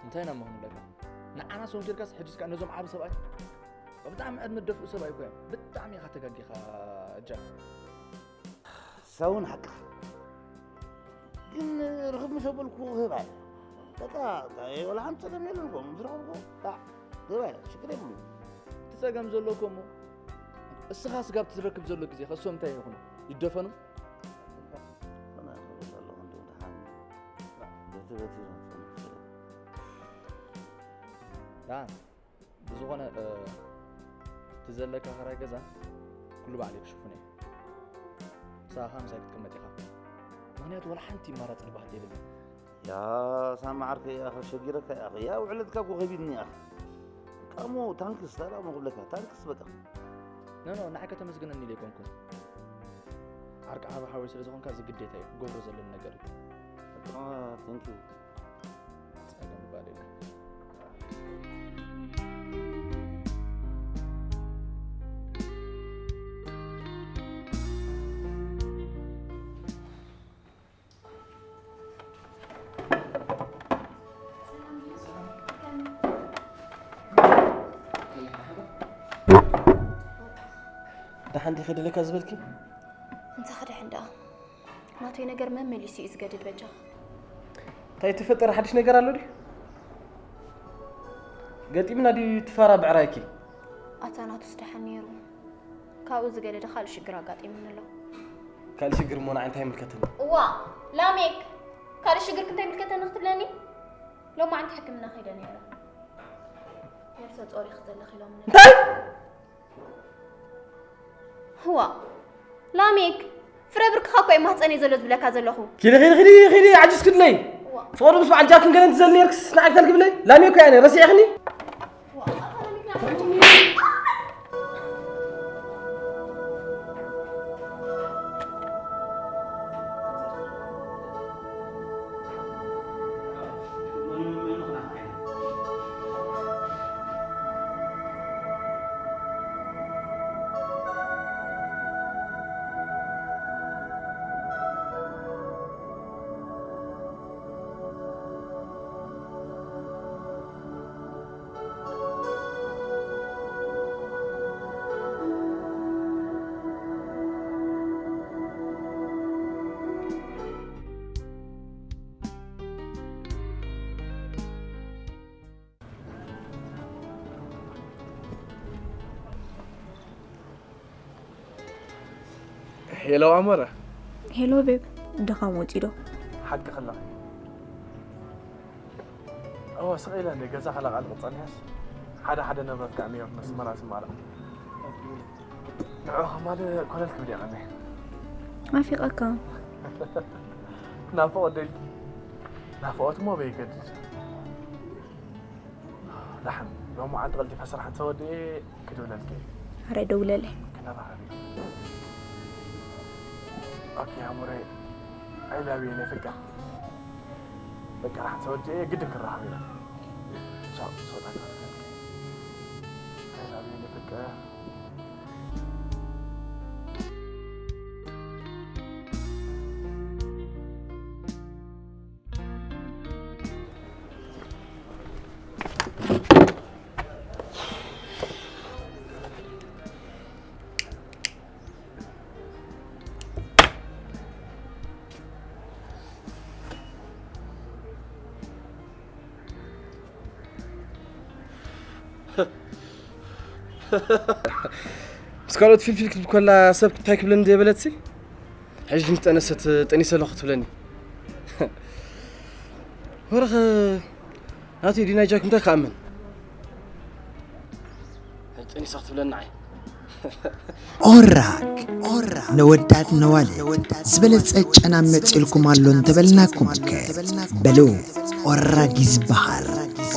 እንታይ ኢና እሞ ክንብለካ? ንዓና ሰው ጌርካስ፣ ሕጂስ ከኣ ነዞም ዓቢ ሰብኣይ? ብጣዕሚ ዕድመ ደፍኡ ሰብኣይ እኮ እዮም። ብጣዕሚ ኢኻ ተጋጊኻ፣ ጃክ። ሳውን ሓቅኻ። ግን ርኽብ ምስ ኣበልኩ ክህብ ኣየ። በቃ፣ ወላ ሓንቲ ጸገም የለን እኮ፣ ምስ ረኸብኩ፣ ታ፣ ክህብ ኣየ፣ ሽግር የብሉን። እቲ ጸገም ዘሎ እኮ እሞ፣ እስኻ ስጋብ ትረክብ ዘሎ ግዜ፣ ከሶም እንታይ ይኹኑ? ይደፈኑ? ኣነ ክብል ኣለኹ፣ እንደው ደሓን። በቲ፣ በቲ፣ ደሓን። ብዝኾነ፣ እ፣ እቲ ዘለካ ክራይ ገዛ ኩሉ ባዕለይ ክሽፍኖ እየ። ንስኻ ምሳይ ክትቅመጥ ኢኻ። ምኽንያቱ ዋላ ሓንቲ ኣማራጺ ዝበሃል የብለይን። ያ ሳሚ ዓርከይ፣ ኣኸ ሸጊረካ፣ ኣኸ ያ ውዕለትካ እኮ ከቢድኒ፣ ኣኸ። እሞ ታንክስ፣ ታዲያ እሞ ክብለካ፣ ታንክስ በቃ። ኖ፣ ኖ፣ ንዓይ ከተመስግነኒ ኢለ ኣይኮንኩን። ዓርቂ ዓቢ ሓወይ ስለ ዝኾንካ፣ እዚ ግዴታ እዩ፣ ክገብሮ ዘለኒ ነገር እዩ። በቃ፣ ቴንክ ዩ። ጸገም ይባል የለን። ደሓን ዲኺ ደለካ ዝበልኪ? እንታይ ክድሕን ደኣ? ናተይ ነገር መመሊሱ እዩ ዝገድድ በጃኻ። እንታይ ተፈጠረ? ሓድሽ ነገር ኣሎ ድዩ? ገጢምና ድዩ እቲ ፋራ ብዕራይኪ? ኣታ ናቱስ ደሓን ነይሩ። ካብኡ ዝገደደ ካልእ ሽግር ኣጋጢሙኒ ኣሎ። ካልእ ሽግር እሞ ንዓይ እንታይ ይምልከተኒ? እዋ፣ ላሜክ፣ ካልእ ሽግርክ እንታይ ይምልከተኒ ክትብለኒ? ሎማዓንቲ ሕክምና ከይደ ነይረ። ነብሰ ጾር ኢኺ ዘለኺ ኢሎምኒ። እንታይ? ህዋ፣ ላሜክ፣ ፍረ ብርክኻ እኮ እዩ ማህፀነይ ዘሎ ዝብለካ ዘለኹ። ኪዲ፣ ኪዲ፣ ኪዲ፣ ኪዲ፣ ዓጅዝ ክድለይ። እዋ። ፍቕሪ ምስ በዓል ጃክን ገለን ትዘሊ ነርክስ ንዓይ ክተልግብለይ? ላሜክ እኮ እያ፣ ረሲዕኽኒ? እዋ፣ ኣታ ላሜክ ንዓይ ሄሎ ኣሞረ። ሄሎ ቤብ፣ ድኻም ወፂ ዶ? ሓቂ ከለኺ። እወ፣ ስቕ ኢለ እንደ ገዛ ከለቓልቕ ጸኒሐስ፣ ሓደ ሓደ ንብረት ከዓ ነይሩ ነስመራ ዝማልኣ። ንዑ ከማል ኮለል ክብል እየ ቀኒየ። ናፊቐካ። ናፍቖት ደልኪ? ናፍቖት እሞ በይገድድ። ደሓን ሎም መዓልቲ ቀልጢፈ ስራሕ እንተወዲኤ ክድውለልኪ እየ። ኣረ ደውለለይ። ክነራኸብ ኢና። ኦኬ ኣሞረይ፣ I love you የኔ ፍቅር። በቃ ደሓን ተወዲኤ ግድን ክራኸብ ኢና። ቻው ሶታ። I love you የኔ ፍቅር። ምስ ካልኦት ፊልፊል ክትብል ከላ ሰብ እንታይ ክብለኒ ዘይበለትሲ? ሕጂ ምስ ጠነሰት ጠኒሰ ኣለኹ ትብለኒ። ወረኸ ናተይ ዲናይ ጃክ እንታይ ክኣምን? ሕጂ ጠኒሳ ክትብለኒ ንዓይ። ኦራግ ኦራግ ነወዳት ነዋልድ ዝበለጸ ጨና መጺልኩም ኣሎ እንተበልናኩም ከ? በሉ ኦራግ እዩ ዝበሃል።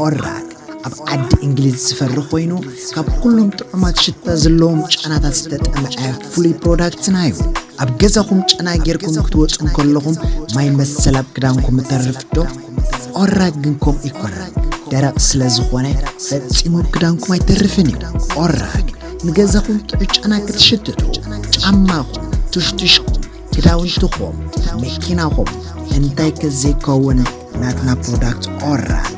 ኦራግ ኣብ ዓዲ እንግሊዝ ዝፈሪ ኮይኑ ካብ ኩሎም ጥዑማት ሽታ ዘለዎም ጨናታት ዝተጠምዐ ፍሉይ ፕሮዳክትና እዩ። ኣብ ገዛኹም ጨና ጌርኩም ክትወጹ እንከለኹም ማይ መሰል ኣብ ክዳንኩም ይተርፍ ዶ? ኦራግ ግን ከምኡ ኣይኮነን። ደረቕ ስለ ዝኾነ ፈጺሙ ኣብ ክዳንኩም ኣይተርፍን እዩ። ኦራግ ንገዛኹም ጥዑይ ጨና ክትሽትቱ፣ ጫማኹም፣ ቱሽቱሽኩም፣ ክዳውንትኹም፣ መኪናኹም እንታይ ከዘይከውን ናትና ፕሮዳክት ኦራግ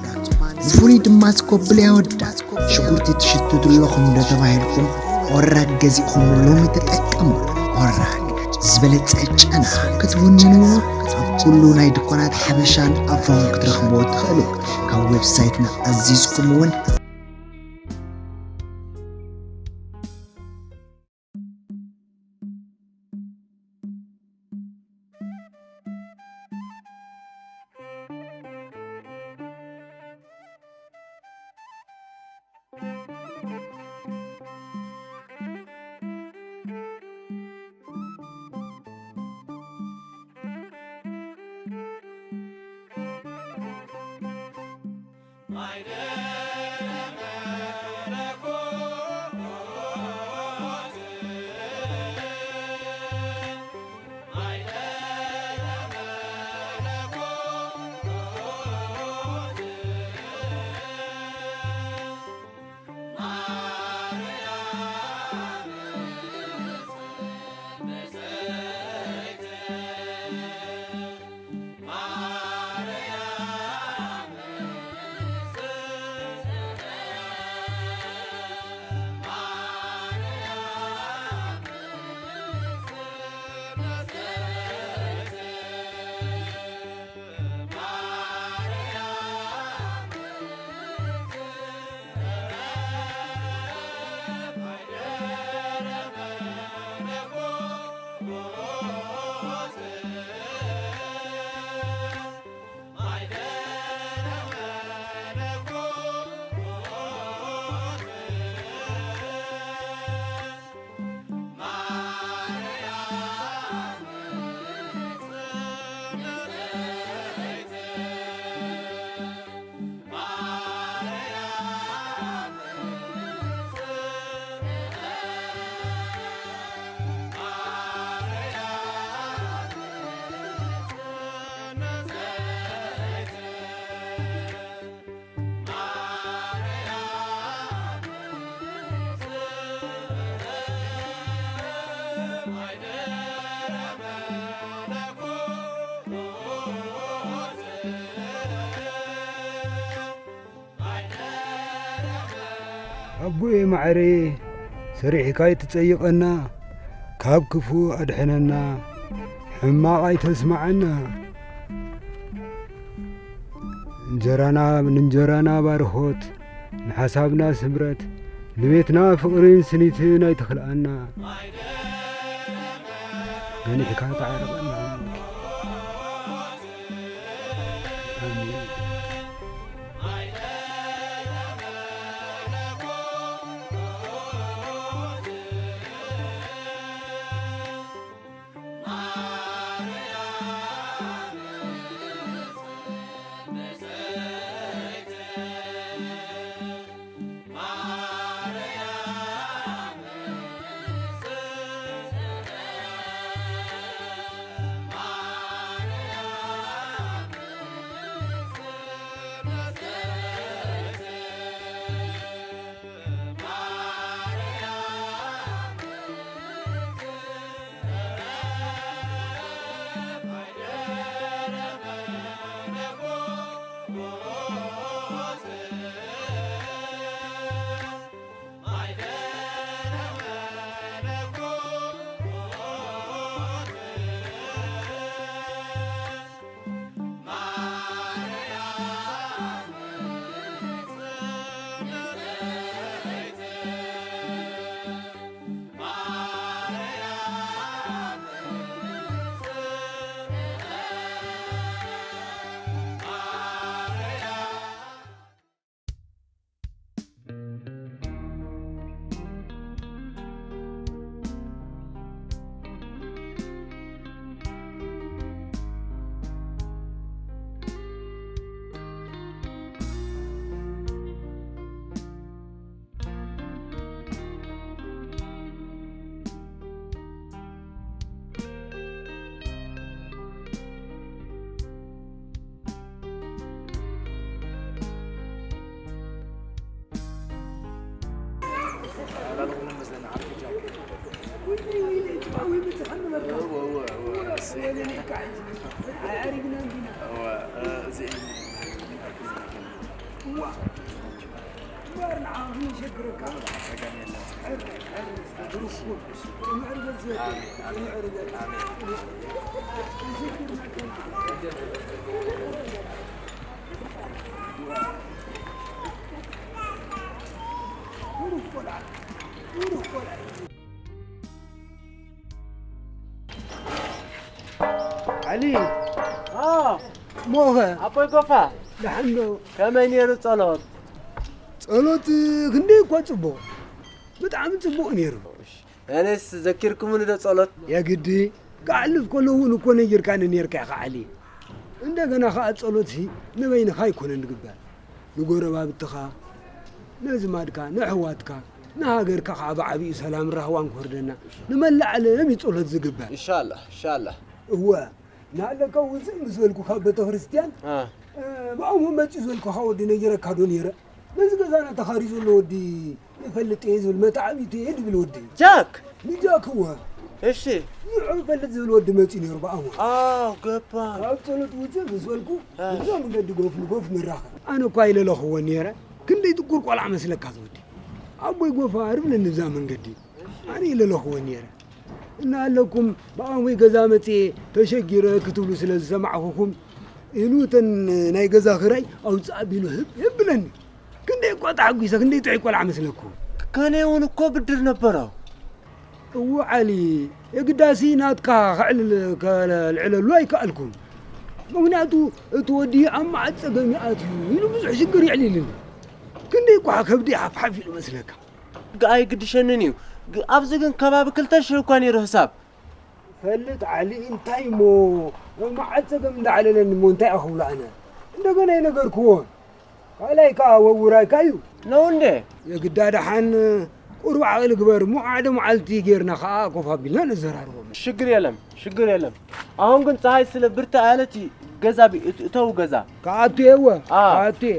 ብፍሉይ ድማ ስኮብል የወዳት ሽጉርቲ ትሽትቱ ኣለኹም ዶ ተባሂልኩም ኦራግ ገዚእኹም ሎሚ ተጠቀሙ። ኦራግ ዝበለጸ ጨና ክትውንንዎ ኣብ ኩሉ ናይ ድኳናት ሓበሻን ኣፍሮን ክትረኽብዎ ትኽእሉ። ካብ ዌብሳይትና ኣዚዝኩም እውን ኣቦየ ማዕረየ ሰሪሕካ ኣይትጸይቐና፣ ካብ ክፉእ ኣድሕነና፣ ሕማቕ ኣይተስምዓና። እንጀራና ንእንጀራና ባርኾት፣ ንሓሳብና ስምረት፣ ንቤትና ፍቕርን ስኒትን ኣይትኽልኣና። ጸኒሕካ ተዓረቐና። ኣሜን። ዓሊ፣ ኣዎ፣ ሞኸ ኣቦይ ጎፋ፣ ደሓን ዶ? ከመይ ነይሩ ጸሎት? ጸሎት ክንደይ እኳ ጽቡቕ፣ ብጣዕሚ ጽቡቕ ነይሩ። ኣነስ ዘኪርኩምኒ ዶ ጸሎት? የግዲ፣ ክኣልፍ ከሎ እውን እኮ ነጊርካኒ ነይርካ ኢኻ ዓሊ። እንደገና ኸኣ ጸሎትሲ ንበይንኻ ኣይኮነን ዝግበር። ንጎረባብትኻ፣ ነዝማድካ፣ ንኣሕዋትካ፣ ንሃገርካ ኸዓ ብዓቢኡ ሰላም ራህዋን ክወርደና ንመላእ ዓለም እዩ ጸሎት ዝግበር። ኢንሻላህ፣ ኢንሻላህ። እወ፣ ንኣለካ ውፅእ ምስ በልኩ ካብ ቤተ ክርስቲያን፣ አ። እ፣ ብኣምኡ መፂኡ ዝበልኩኻ ወዲ ነጊረካ ዶ ነይረ? ነዚ ገዛና ተኻርዩ ዘሎ ወዲ ይፈልጥ እየ ዝብል መተዓቢቲ እየ ድብል ወዲ። ጃክ! ንጃክ እወ። እሺ። ንዑ ይፈልጥ ዝብል ወዲ መፂኡ ነይሩ ብኣምኡ። ኣው፣ ገባኝ። ካብ ጸሎት ውፅእ ምስ በልኩ፣ አ። እዛ መንገዲ ጎፍ ንጎፍ ንራኸብ። ኣነ እኳ ይለለኽዎ ነይረ፣ ክንደይ ጥቁር ቆልዓ መስለካ ዝወዲ። ኣቦይ ጎፋ፣ ርብለኒ እዛ መንገዲ። ኣነ ይለለኽዎ ነይረ። እናሃለኩም ብኣምኡ ገዛ መፅየ ተሸጊረ ክትብሉ ስለ ዝሰማዕኹኹም፣ ኢሉ እተን ናይ ገዛ ክራይ ኣውፅእ ኣቢሉ ህብ ህብ ብለኒ። ክንደይ እኳ ተሓጒሰ፣ ክንደይ ጥዑይ ቆልዓ መስለኩም። ከኔ እውን እኮ ብድር ነበሮ። እዎ ዓሊ፣ የግዳሲ ናትካ ከዕልል-፣ ከልዕለሉ ኣይከኣልኩን። ምኽንያቱ እቲ ወዲ ኣብ መዓት ጸገም ይኣትዩ ኢሉ ብዙሕ ሽግር የዕሊልኒ። ክንደይ እኳ ከብዲ ሓፍሓፍ ኢሉ መስለካ። ግ-፣ ኣይግድሸንን እዩ። ግ-፣ ኣብዚ ግን ከባቢ ክልተ ሽሕ እኳ ነይሩ ህሳብ። ፈልጥ ዓሊ እንታይ እሞ መዓት ጸገም እንዳዓለለኒ እሞ እንታይ ኣኽብሎ ኣነ? እንደገና ይነገርክዎ። ካልኣይ ከኣ ወውራይካ እዩ። ነው እንዴ? የግዳ ደሓን ቁሩብ ዓቕሊ ግበር እሞ ሓደ መዓልቲ ጌርና ከኣ ኮፍ ኣቢልና ነዘራርቦም። ሽግር የለም፣ ሽግር የለም። ኣሁን ግን ፀሐይ ስለ ብርታ ያለች ገዛ ቢ-፣ እት-፣ እተው ገዛ። ከኣቱ የወ፣ አ። ከኣቱ እየ።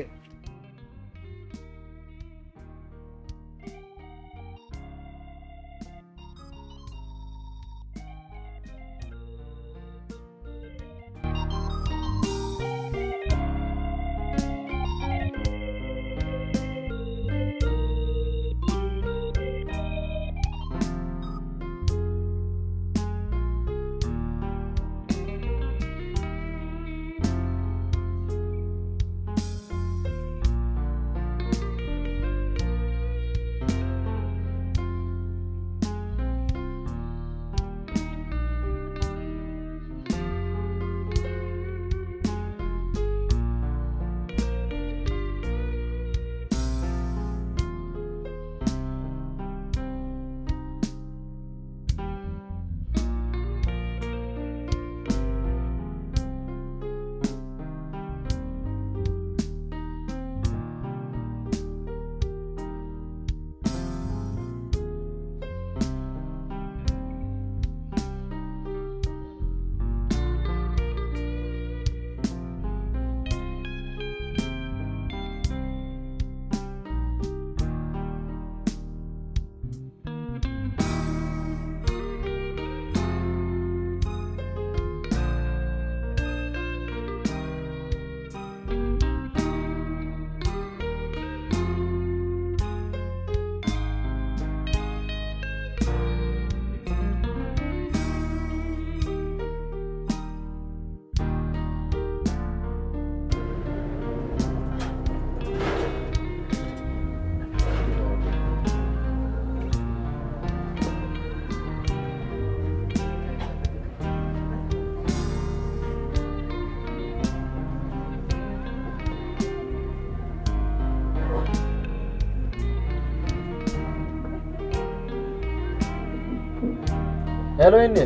ሄሎ፣ ይኔ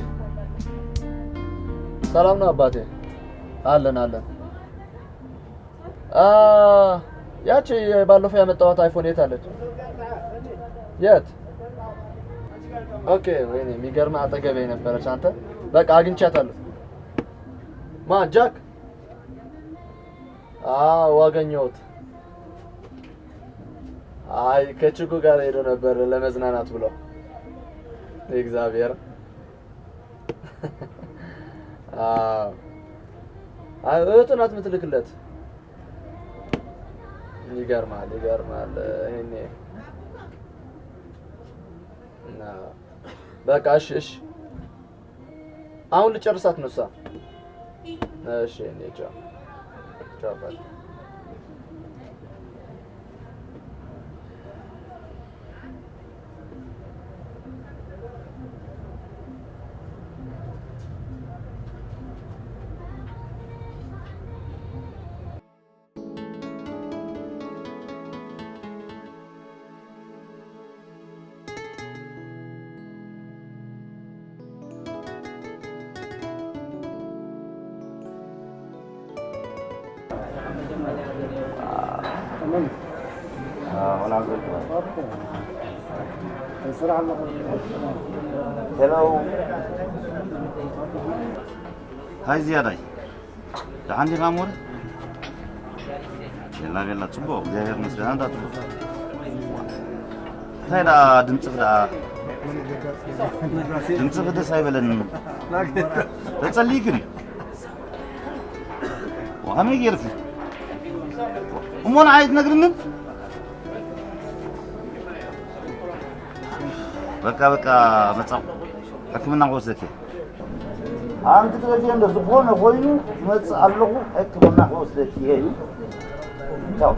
ሰላም ነው አባቴ? አለን አለን። አ ያቺ ባለፈው ያመጣኋት አይፎን የት አለች? የት? ኦኬ፣ ወይኔ የሚገርም አጠገቤ ነበረች። አንተ በቃ አግኝቻታለሁ። ማ ጃክ? አዎ አገኘሁት። አይ ከችኩ ጋር ሄዶ ነበር ለመዝናናት ብሎ። እግዚአብሔር አዎ። አይ እህቱ ናት የምትልክለት። ይገርማል፣ ይገርማል። ይሄኔ እና በቃ እሺ፣ እሺ። አሁን ልጨርሳት ነው እሷ። እሺ፣ እኔ ቻው። ቻው፣ ባይ። Hello. ሃይ ዝያዳይ። ደሓን ዲኻ ሞረ? ቤላ ቤላ፣ ጽቡቕ፣ እግዚኣብሔር ይመስገን። ኣንታ ጽቡቕ። እንታይ ደኣ ድምጽኽ ደኣ? ድምጽኺ ደስ ኣይበለንን። ተጸሊእክን? ወኸመይ ጌርኪ? እሞ ንዓይ ኣይትነግርንን? በቃ፣ በቃ፣ መጻኹ። ሕክምና ክወስደኪ። ኣንቲ ክለፊ እንዶ ዝኾነ ኮይኑ ክመጽእ ኣለኹ፣ ሕክምና ክወስደኪ እየ እዩ። ቻው።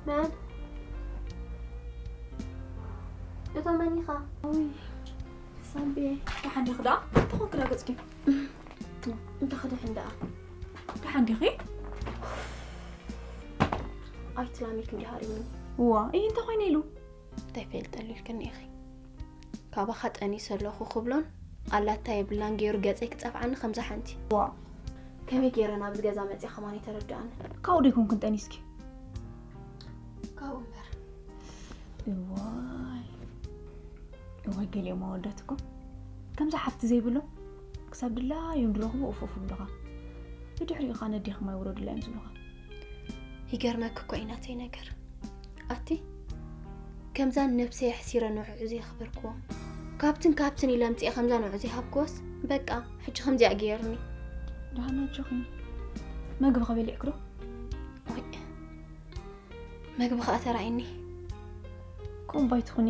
መን? እቶ መን ኢኻ? ውይ፣ ሳምቤ። ደሓን ዲኺ ደኣ? እንታይ ኾንኪ ደኣ ገጽኪ? እንተ ክድሕን ደኣ። ደሓን ዲኺ? ኣይትላሚክ እንዲ ሃሪሙኒ። እዋ፣ እይ እንታይ ኮይነ ኢሉ? እንታይ ፈልጠሉ ኢልክኒ ኢኺ? ካባኻ ጠኒሰ ኣለኹ ክብሎን ኣላታ የብላን ገይሩ ገጸይ ክጸፍዓኒ ከምዛ ሓንቲ። ዋ። ከመይ ገይረ ናብዚ ገዛ መጺኣ ከማን ኣይተረድኣኒ። ካብኡ ዶ ኣይኮንክን ጠኒስኪ? ካብኡ እምበር። እዋይ። እዋይ ገሊኦም ኣወዳት እኮ ከምዛ ሓፍቲ ዘይብሎም ክሳብ ድላዮም ዝረኽቡ እፍ እፍ ይብሉኻ። ብድሕሪኡ ኸኣ ነዴኹም ኣይውረዱላ እዮም ዝብሉኻ። ይገርመኪ እኮ እዩ ናተይ ነገር። ኣቲ ከምዛ ነብሰይ ኣሕሲረ ንዕዑ ዘየኽበርክዎ። ካብትን ካብትን ኢለ ኣምጺኤ ከምዛ ንዕዑ ዘይሃብክዎስ በቃ ሕጂ ከምዚኣ ገይርኒ። ደሓን ኣጆኺ። መግቢ ከ በሊዕኪ ዶ? ወይ መግቢ ኸኣ ተራእየኒ። ከምኡ እምባ ኣይትኹኒ።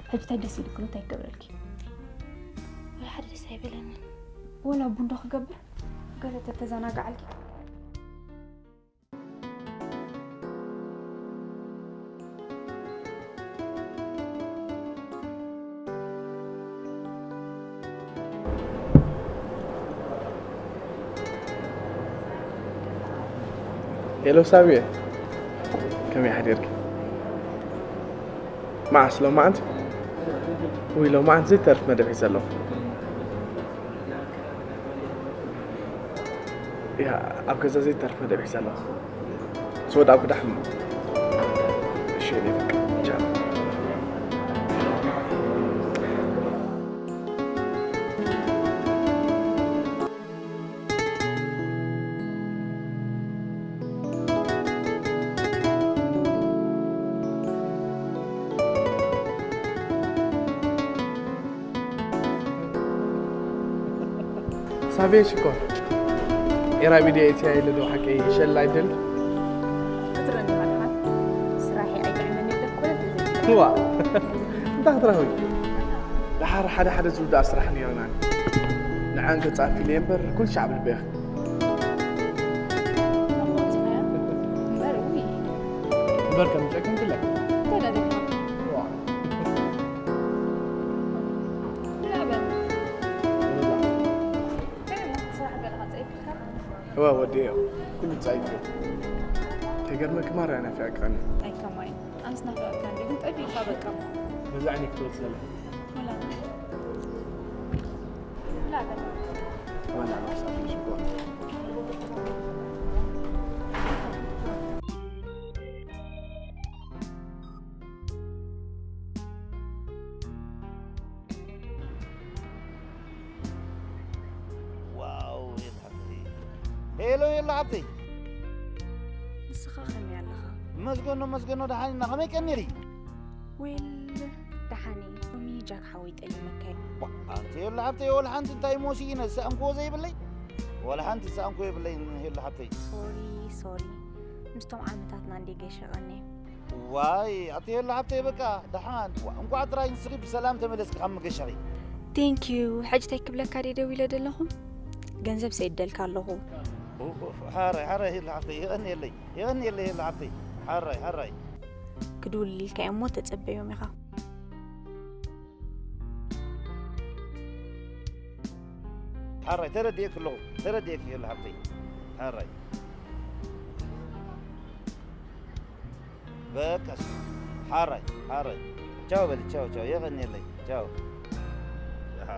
ሕጂ እንታይ ደስ ኢልኪ ዶ እንታይ ክገብረልኪ? ወላ ሓደ ደስ ኣይበለንን። ወላ ቡን ዶ ክገብር? ገለ ተተዘናግዓልኪ። ሄሎ ሳብየ፣ ከመይ ሓዲርኪ? መዓስ ሎማዓንቲ? ውይ ሎማዓንቲ ዘይተርፍ መደብ ሒዘ ኣለኹ። ያ ኣብ ገዛ ዘይተርፍ መደብ ሒዘ ኣለኹ። ዝወዳእኩ ዳሕም። እሺ የኔ ፍቅር። ሳቤ ሽኮር ኤራ ሚድያ ኢትያ ኢለ ዶ ሓቂ ይሸል ኣይደል? ክትረኒ ማለት ስራሒ ኣይጥዕመኒ ደኮለት ዋ እንታይ ክትረኽቢ? ደሓር ሓደ ሓደ ዝውዳእ ስራሕ ነይርና ንዓን ከጻፊ ኢለ እምበር ኩል ሻዕ ብልበያ እምበር ውይ እምበር ከም ጨክን ክለ ተለደካ ዋ ብላዕበል ስራሕ ገለኻ ጸይፍካ እዋ ወዲዮ ኩሉ ጻይፍ ተገርመ ክማራ ናፊዕካኒ ኣይከማይ ኣንስ ናፈቅካ እንዴ ግን ጠፊእካ በቃ በዛ ዓይነት ክትወጽለ ወላ ብላዕበል ዋና ማሳብ ሽኮር ዋው የላ ሓብተይ ሄሎ የላ ሓብተይ ንስኻ ከመይ ኣለኻ? መስገኖ መስገኖ ደሓን ኢና ከመይ ቀኒሪ ዌል ደሓን እየ። ሎሚ ጃክ ሓወይ ጠሊመካ እዩ። ኣንቲ የላ ሓብተይ ወላ ሓንቲ እንታይ ሞ ስኢነ ዝሰኣንክዎ ዘይብለይ ወላ ሓንቲ ዝሰኣንክዎ የብለይ የላ ሓብተይ ሶሪ ሶሪ ምስቶም ዓመታትና እንዴ ገሸቐኒ ዋይ ኣቲ የላ ሓብተይ በቃ ደሓን ዋ፣ እንኳዕ ጥራይ ንስኺ ብሰላም ተመለስኪ ካብ መገሻኺ ቴንክ ዩ ሕጂ እንታይ ክብለካ ደይ ደው ኢለ ዘለኹ ገንዘብ ሰይደልካ ኣለኹ ሓራይ ሓራይ የላ ሓብተይ የቐንየለይ የቐንየለይ የላ ሓብተይ ሓራይ ሓራይ ክድውልልካ እሞ ተጸበዮም ኢኻ ሓራይ ተረድኤኪ ኣለኹ ተረድኤኪ የላ ሓብተይ ሓራይ በቃ እሺ። ሓራይ ሓራይ ቻው በሊ ቻው ቻው የቐንየለይ ቻው ደሓ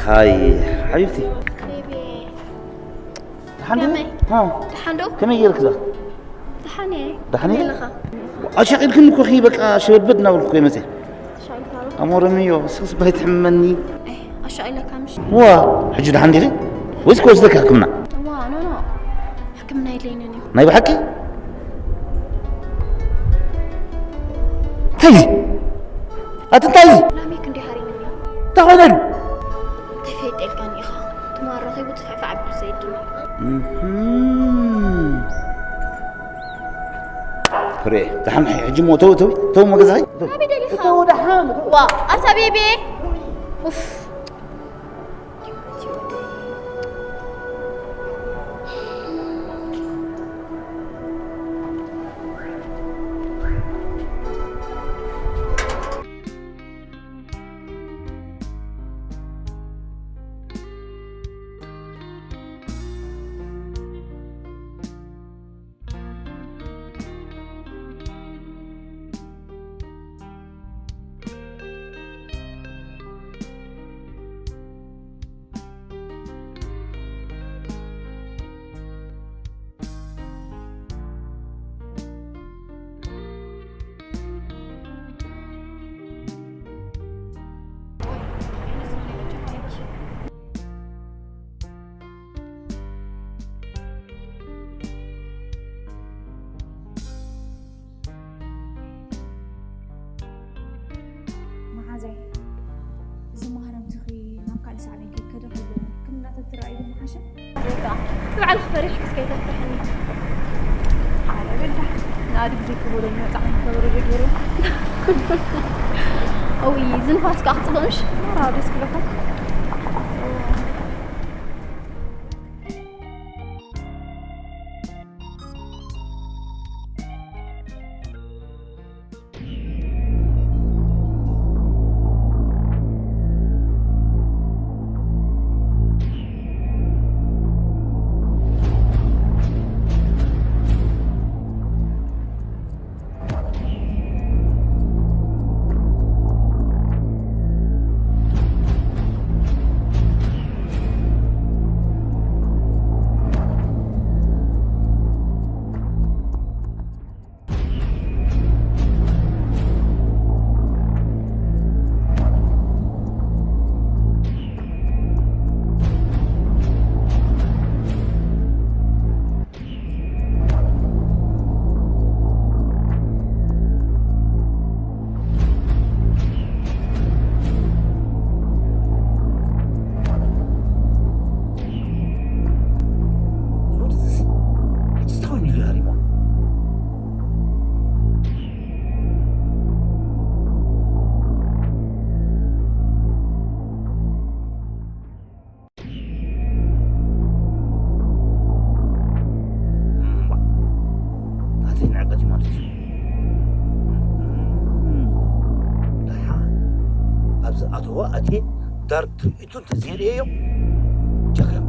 ሃይ ሓቢብቲ ቤቢ ደሓን ከመይ? ሃ ደሓን ዶ? ከመይ ገይርክ ዛ ደሓን እየ ደሓን እየ? ኣለኻ ኣሻቂልክን እኮ ኺ በቃ ሸበድበድ እናበልኩ እኮ ይመፅእ ሻልካ ዶ? ኣሞረምዮ ስኽስባይ ትሕመኒ ኣሻ ኢለካ ምሽ ዋ ሕጂ ደሓን ዲኺ ወይስ ክወስደካ ሕክምና ዋ ኖ ኖ ሕክምና የድለይንን እዩ ናይ ብሓቂ እንታይ እዚ ኣቲ እንታይ እዚ ላሜክ እንዲ ሃሪምኒ እንታይ ኮይነሉ ተፈየጥ ኢልካኒ ኢኻ ትማል ረኺቡ ፅፍዕፍ ዓቢሉ ሰይድኒ ፍሬ ዝሓምሐ ሕጂ ሞ ተው ተው ተው መገዛኸይ ናበይ ደሊኻ ዋ ኣታ ቤቤ ኡፍ መሓዛይ እዚ ማህረምትኺ ናብ ካልእ ሳዕቤን ከይከደ ከሎ ሕክምና ተትረኣዩ ምሓሸ ንባዕልኺ ፈሪሕኪ እስከ ኣይተፍርሕኒ ሓደ በልዳ ንኣድግ ዘይክበሎ መጻዕኒ ከበረዶ ገይሩ እውይ እዚ ንፋስ ከዓ ክፅብቕ ምሽ ደስ ክብለካ እዋ፣ እቲ ዳር ትርኢቱ እንተዘይርእዮ፣ ጀግና።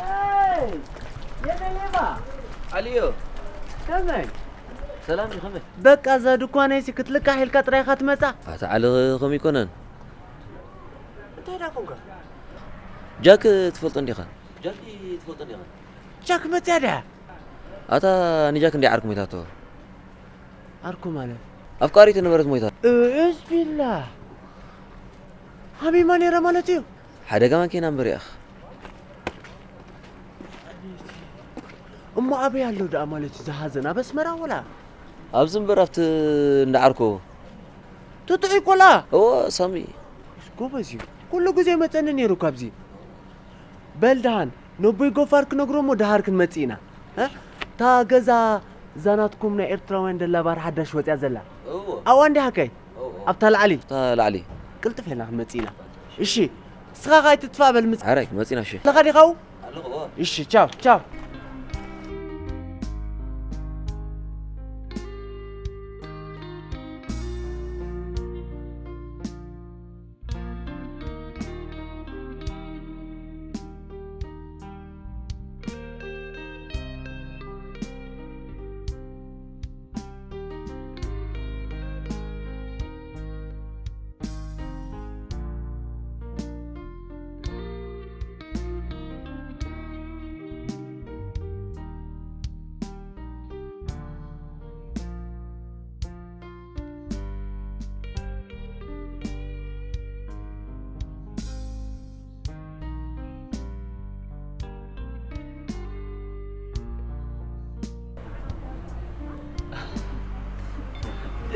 ኣይ፣ የኔ ሌባ። ኣልዮ። ከመይ? ሰላም ዲዩ ከመይ? በቃ እዛ ድኳነይሲ ክትልቃሕ ኢልካ ጥራይ ኢኻ ትመጻ? ኣታ ዓሊ ከመይ ይኮነን? እንታይ ደኣ ኮንካ? ጃክ ትፈልጦ እንዲኻ? ጃክ ትፈልጦ እንዲኻ? ጃክ መጽያ ድያ? ኣታ ንጃክ እንድያ ዓርኩ ሞይታቶ። ዓርኩ ማለት? ኣፍቃሪቱ ነበረት ሞይታ። እዕዝ ቢላህ። ሃሚማ ነይራ ማለት እዩ? ሓደጋ ማኪና እምበር ያኽ። እሞ ኣበይ ኣሎ ደኣ ማለት እዩ ዝሓዘን? ኣብ ኣስመራ ወላ? ኣብዚ እምበር ኣብቲ እንዳ ዓርኮ። ትጥዑይ ቆልዓ? እዎ፣ ሳሚ። ጎበዝ እዩ። ኩሉ ግዜ መጸኒ ነይሩ ካብዚ። በል ደሓን፣ ነቦይ ጎፋር ክነግሮ እሞ ደሃር ክንመጽእ ኢና። እ? እታ ገዛ እዛ ናትኩም ናይ ኤርትራውያን ደላ ባር ሓዳሽ ወጽያ ዘላ። እዎ። ኣብኣ እንዲ ሓቀይ? እዎ። ኣብታ ላዕሊ። ኣብታ ላዕሊ። ቅልጥፍ ኢልና ክንመጽእ ኢና። እሺ፣ እስኻ ኸኣ ኣይትጥፋእ በል፣ ምጽእ። ኣረ፣ መጺና፣ እሺ። ኣለኻ ዲኻ ኣብኡ? ኣለኹ፣ እዎ። እሺ፣ ቻው፣ ቻው።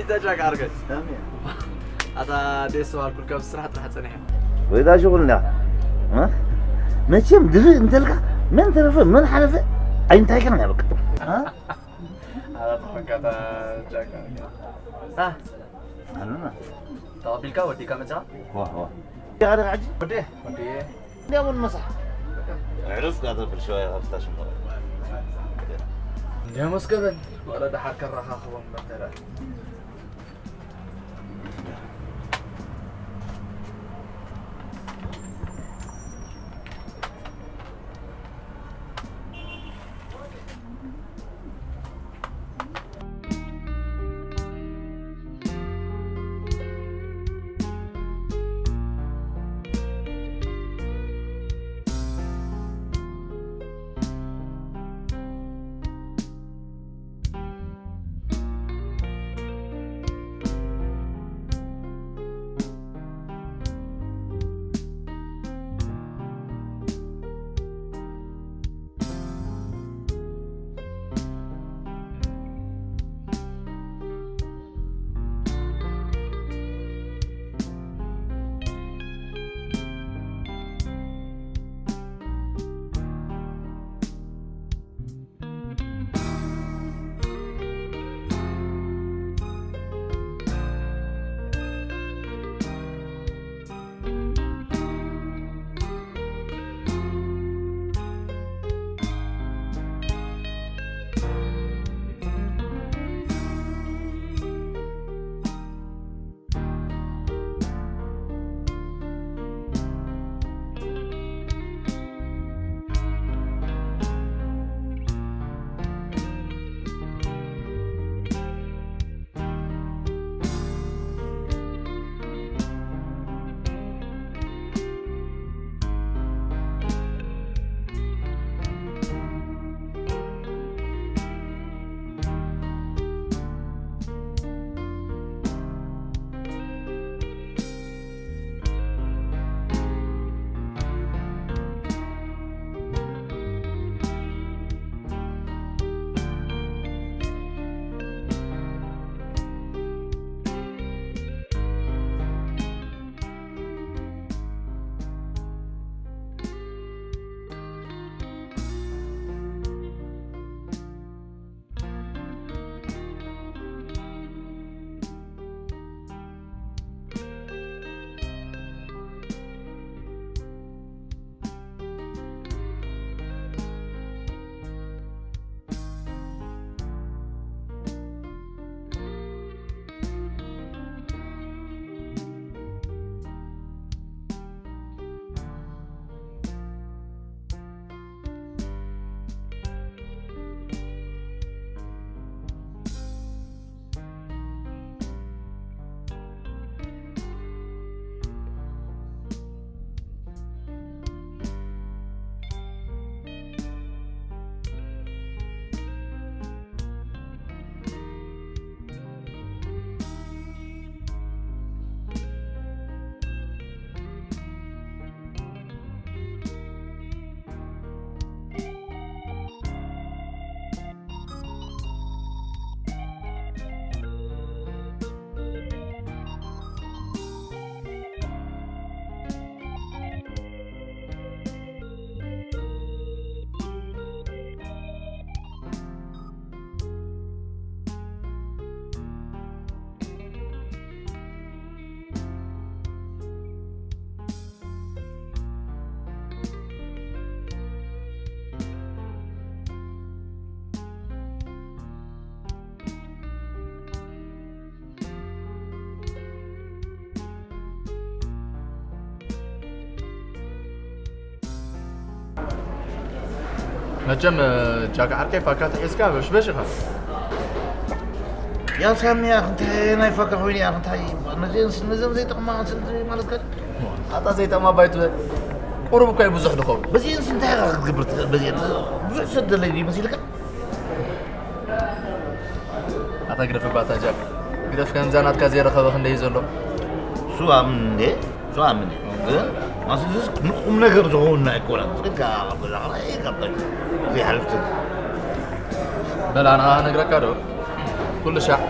ኢታ ጃክ ኣርገት። ኣታ ደስ በሃልኩልካ፣ ኣብ ስራሕ ጥራሕ ጸኒሐ። ወይ ዳ ሽጉል እንዳ። እ? መቸም ድፍእ እንተልካ መን ተረፈ መን ሓለፈ ኣይንታይካን እያ በቃ። እ? ኣታ ተፈካታ ጃክ ኣርገት። እ? ኣሉና። ተቐቢልካ ወዲካ መጻ? ዋ፣ ዋ። ዲኻ፣ ዲኻ ሕጂ? ወዲ፣ ወዲ። እንዲያው ምን መሳሕ? ዕርፍ ጋር ተብል ሸዋይ ሀብታ ሽንበራ። እንዲያው መስገበን ወረዳ ሐርከራ ኻኽቦም በተረ። መቸም ጃክ ዓርከይ ፋካ ተሒዝካ በሽበሽ ኢኻ። ያ ሳሚ፣ ኣኽ እንታይ ናይ ፋካ ኮይኑ፣ ኣኽ እንታይ ነዚን ነዚን ዘይጠቕማ ስልዚ ማለት ከ? ኣታ ዘይጠቕማ ባይቱ ቁሩብ እኮ እዩ ብዙሕ ድኸውን። በዚን እንታይ ኢኻ ክትገብር ትኽእል? በዚን ብዙሕ ሰብ ደለይ ድዩ መሲልካ? ኣታ ግደፍ እባ ኣታ ጃክ፣ ግደፍ። ከምዛ ናትካ ዘይረኸበ ክንደይ እዩ ዘሎ? እሱ ኣምን እንዴ? እሱ ኣምን እዩ። ግን ማስልስ ንቁም ነገር ዝኸውን ኣይኮነን። ጽድቃ ኣብ ገዛ ኸላይ ይቀበል። ዘይሓልፍ ጽድቂ። በል ኣነ ኸኣ እነግረካ ዶ? ኩሉ ሻዕ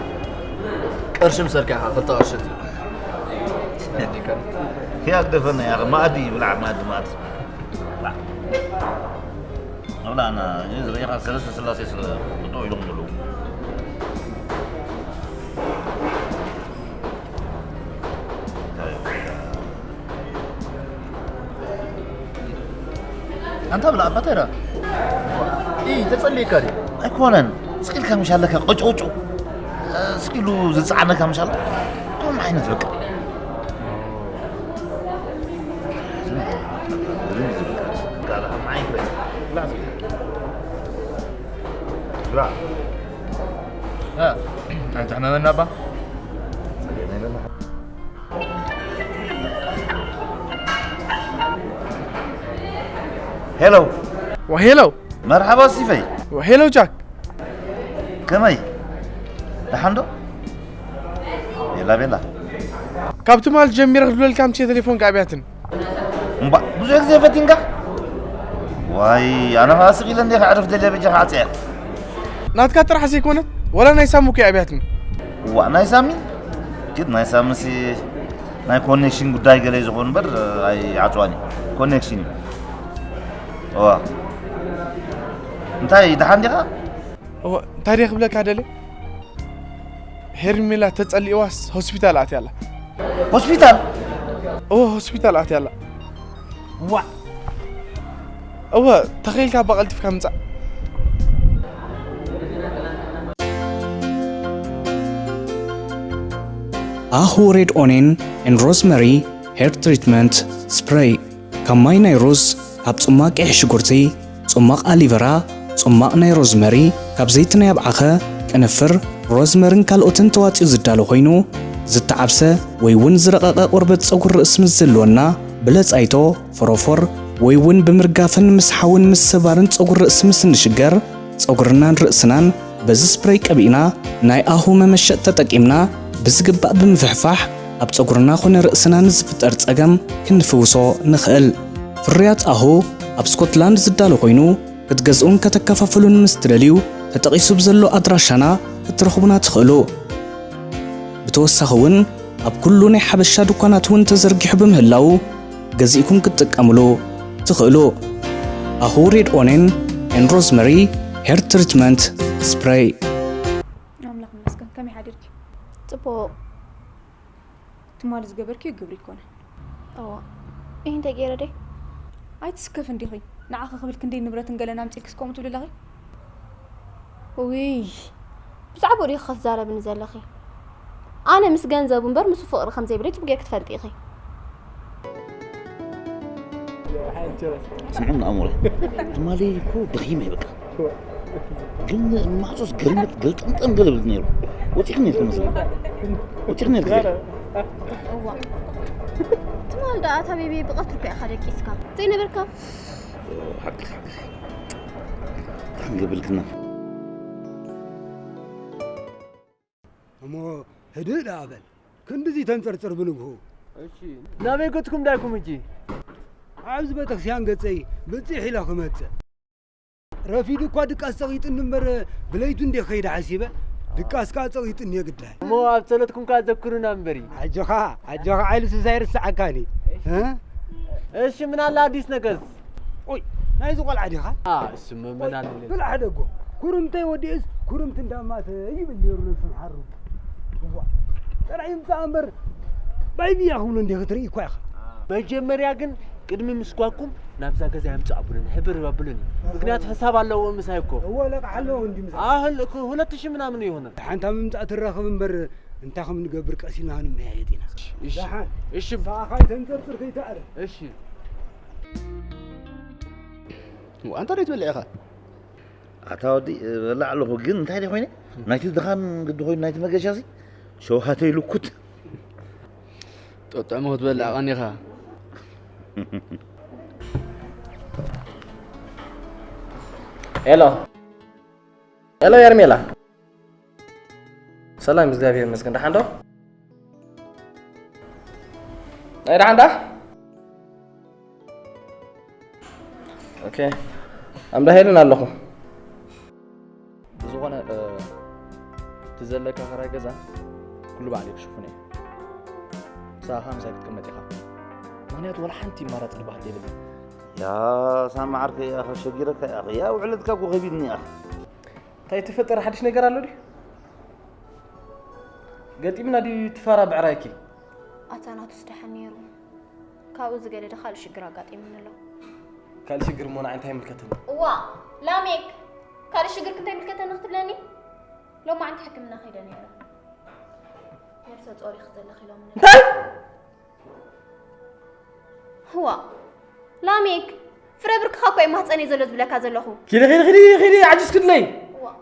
ቅርሺ ምሰርካ ኢኻ፣ ክልተ ቅርሺ። ያግደፈና ያኸ ማእዲ ይብላዕ ማእዲ ማእዲ። ኣብላና እዚ ዝረኢኻ ሰለስተ ስላሴ ስለ ጠጠው ኢሎም ዘለዉ። ኣንታ ብላ ኣባተራ። ኢ ተጸልይካ ድዩ? ኣይኮነን። ስኪልካ ምሻለካ ቆጭቆጭ። ስኪሉ ዝጸዓነካ ምሻለ። ከም ዓይነት በቃ። ኣንታ ሕመመና እባ። ሄሎ። ወሄሎ። መርሓባ ሲፈይ። ወሄሎ ጃክ። ከመይ? ደሓን ዶ? ቤላ ቤላ። ካብ ትማል ጀሚረ ክድውለልካ ኣምስየ ቴሌፎንካ ኣብያትኒ። እምባ፣ ብዙሕ ግዜ ፈቲንካ? ዋይ፣ ኣነ ኸኣ ስቕ ኢለ እንደ ከዕርፍ ደልየ በጃኻ ዓጽየ። ናትካ ጥራሕ ዘይኮነት፣ ዋላ ናይ ሳሙ እኮ ኣብያትኒ። እዋእ፣ ናይ ሳሚ? ግድ ናይ ሳምሲ ናይ ኮኔክሽን ጉዳይ ገለ እዩ ዝኾን እምበር ኣይዓጽዋን እዩ። ኮኔክሽን እዩ። እዋ። እንታይ፣ ደሓን ዲኻ? እወ፣ እንታይ ድየ ክብለካ ደልየ? ሄርሜላ ተጸሊእዋስ ሆስፒታል ኣትያ ኣላ። ሆስፒታል? እወ፣ ሆስፒታል ኣትያ ኣላ። ዋእ! እወ፣ ተኸኢልካ እባ ቀልጢፍካ ምጻእ። ኣሁ ሬድ ኦኔን ኤንድ ሮዝመሪ ሄር ትሪትመንት ስፕሬይ። ካብ ማይ ናይ ሩዝ፣ ካብ ጽማቕ ቀይሕ ሽጉርቲ፣ ጽማቕ ኣሊቨራ፣ ጽማቕ ናይ ሮዝመሪ፣ ካብ ዘይቲ ናይ ኣብዓኸ፣ ቅንፍር፣ ሮዝመርን ካልኦትን ተዋጺኡ ዝዳሎ ኮይኑ፣ ዝተዓብሰ ወይ እውን ዝረቐቐ ቆርበት ጸጉሪ ርእሲ ምስ ዝህልወና፣ ብለጻይቶ፣ ፎሮፎር፣ ወይ እውን ብምርጋፍን ምስሓውን ምስባርን ጸጉሪ ርእሲ ምስ እንሽገር፣ ጸጉርናን ርእስናን በዚ ስፕሬይ ቀቢእና ናይ ኣሁ መመሸጥ ተጠቂምና ብዝግባእ ብምፍሕፋሕ ኣብ ጸጉርና ኾነ ርእስና ንዝፍጠር ጸገም ክንፍውሶ ንኽእል። ፍርያት ኣሁ ኣብ ስኮትላንድ ዝዳሎ ኮይኑ ክትገዝኡን ከተከፋፍሉን ምስ ትደልዩ ተጠቒሱ ብዘሎ ኣድራሻና ክትረኽቡና ትኽእሉ። ብተወሳኺ እውን ኣብ ኩሉ ናይ ሓበሻ ድኳናት እውን ተዘርጊሑ ብምህላዉ ገዚእኩም ክትጥቀምሉ ትኽእሉ። ኣሁ ሬድ ኦኔን ኤንድ ሮዝመሪ ሄር ትሪትመንት ስፕሬይ። ኣምላኽ ይመስገን። ከመይ ሓዲርኪ? ጽቡቕ። ትማሊ ዝገበርክዮ ግብሪ ኣይኮነን። እዋ። እይ እንታይ ገይረ ደይ? ኣይትስከፍ እንዲኺ። ንዓኺ ክብል ክንደይ ንብረትን ገለን ኣምጺእክስ ከምኡ ትብሊ ኣለኺ? ውይ። ብዛዕባኡ ዲኺ ክትዛረብኒ ዘለኺ? ኣነ ምስ ገንዘቡ እምበር ምስኡ ፍቕሪ ከም ዘይብለይ ጽቡቕ ጌርኪ ትፈልጢ ኢኺ። ስምዑ ንኣእምሮይ። ትማሊ እኮ ደኺመ በቃ። ግን ማዕጾስ ገልመጥ ገልጠምጠም ገለ ብልት ነይሩ። ወጺእኪ ነይርኪ መስለኒ። ወጺእኪ ነይርኪ። እዋ። ትማል ደኣ ኣታ ቤቢ ብቐትሪ እኮ ኢኻ ደቂስካ። ዘይነበርካ። ሓቂ፣ ሓቂ። እንታይ ክንገብር ኢልክና? እሞ ህድእ ደኣ በል። ክንድዚ ተንጸርጽር ብንግሁ። እሺ፣ ናበይ ገጽኩም ዳይኩም እጂ? ኣብዚ ቤተክርስትያን ገጸይ ብጽሕ ኢለ ክመጽእ። ረፊዱ እኳ ድቃስ ጸቒጥኒ እምበር፣ ብለይቱ እንዴ ከይደ ሓሲበ፣ ድቃስ ከኣ ጸቒጥኒ እየ ግዳይ። እሞ ኣብ ጸሎትኩም ከኣ ዘክሩና እምበሪ። ኣጆኻ፣ ኣጆኻ፣ ኣይልሱስ ኣይርስዓካን እዩ። እ? እሺ፣ ምን ኣለ ኣዲስ ነገርስ? ኦይ፣ ናይዚ ቆልዓ ዲኻ? ኣ፣ እሱ መመን ኣለ። ብልዓ ደጎ፣ ኩርምተይ ወዲእስ፣ ኩርምቲ እንዳማተ ይብል ነይሩ ነብሱ ሓሩ። እዋ፣ ጥራይ ይምጻእ እምበር፣ ባይብያ ክብሎ እንዴ ክትርኢ እኳ ኢኻ። መጀመርያ ግን ቅድሚ ምስጓኩም ናብዛ ገዛ የምጽእ ኣቡሉኒ፣ ሕብር ኣቡሉኒ። ምክንያቱ ሕሳብ ኣለዎ ምሳይ እኮ። እወ፣ ለቃሕ ኣለዎ እንዲ ምሳይ። ኣሁን እኮ ሁለት ሺህ ምናምን ይሆናል። ሓንታ ምምጻእ ትራኸብ እምበር፣ እንታይ ከም ንገብር ቀስ ኢልና ክንመያየጥ ኢና። እሺ። ደሓን። እሺ። ንስኻ ከይተንጸርጽር ከይተኣረ። እሺ። ዋ፣ ኣንታ ደይ ትበልዕ ኢኻ? ኣታ ወዲ በላ ኣለኹ፣ ግን እንታይ ደይ ኮይነ? ናይቲ ድኻም ግዲ ኮይኑ ናይቲ መገሻ ሲ ሸውሃተ ይልኩት። ጠጥዕሞ ክትበልዕ ቀኒኻ። ሄሎ ሄሎ፣ የርሜላ። ሰላም፣ እግዚኣብሔር ይመስገን። ደሓን ዶ? ናይ ደሓን ዳ? ኦኬ። ኣምዳ ሄልን ኣለኹ። ብዝኾነ እቲ ዘለካ ክራይ ገዛ ኩሉ ባዕለይ ክሽፍኖ እየ። ምሳኻ ምሳይ ክትቅመጥ ኢኻ። ምኽንያቱ ዋላ ሓንቲ ኣማራፂ ዝበሃል የብለይን። ያ ሳሚ ዓርከይ፣ ኣኸ ሸጊረካ፣ ኣኸ ያ ውዕለትካ እኮ ከቢድኒ፣ ኣኸ እንታይ ተፈጠረ? ሓድሽ ነገር ኣሎ ድዩ? ገጢምና ድዩ ትፋራ ብዕራይኪ? ኣታ ናቱስ ደሓን ነይሩ። ካብኡ ዝገደደ ካልእ ሽግር ኣጋጢሙኒ ኣሎ። ካልእ ሽግር እሞ ንዓይ እንታይ ይምልከተኒ? እዋ ላሜክ፣ ካልእ ሽግርክ እንታይ ይምልከተኒ ክትብለኒ? ሎማዓንቲ ሕክምና ከይደ ነይረ። ነብሰ ጾር ኢኺ ዘለኺ ኢሎምኒ። እንታይ? እዋ ላሜክ፣ ፍረ ብርክኻ እኮ እዩ ማህፀነይ ዘሎ ዝብለካ ዘለኹ። ኪዲ ኪዲ ኪዲ ኪዲ ዓጅዝ ክድለይ።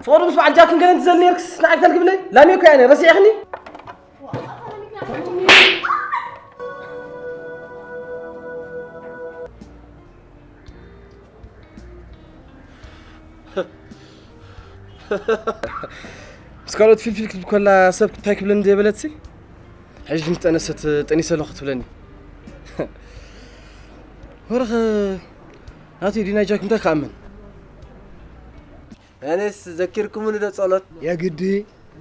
ፍቕሪ ምስ በዓል ጃክን ገለን ትዘል ነርክስ ንዓይ ክተልክ ብለይ ላሜክ እኮ ያኔ ረሲዕኽኒ። ምስ ካልኦት ፊልፊል ክትብል ከላ ሰብ እንታይ ክብለኒ ዘይበለትሲ፣ ሕጂ ምስ ጠነሰት ጠኒሰ ኣለኹ ትብለኒ። ወረኸ ናተይ ዲና ጃክ እንታይ ክኣምን? ኣነስ ዘኪርኩምኒ ዶ ጸሎት? የግዲ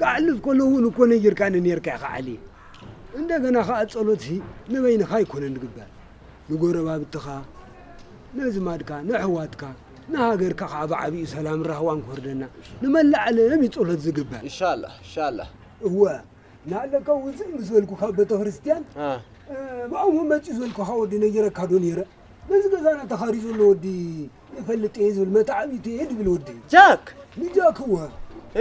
ክኣልፍ ከሎ እውን እኮ ነጊርካኒ ነርካ ኢኻ ዓሊ። እንደገና ኸዓ ጸሎትሲ ንበይንኻ ኣይኮነን ዝግበር። ንጎረባብትኻ፣ ነዝማድካ፣ ንኣሕዋትካ፣ ንሃገርካ ኸዓ ብዓቢኡ ሰላምን ራህዋን ክወርደና ንመላእ ዓለም እዩ ጸሎት ዝግበር። ኢንሻላህ ኢንሻላህ። እወ፣ ንኣለካ ውፅእ ምስ በልኩ ካብ ቤተክርስትያን ብኣሙ መፂኡ ዝበልኩኻ ወዲ ነጊረካ ዶ ነይረ? ነዚ ገዛና ተኻርዩ ዘሎ ወዲ ይፈልጥ እየ ዝብል መታዕቢቲ እየ ድብል ወዲ። ጃክ! ንጃክ እወ።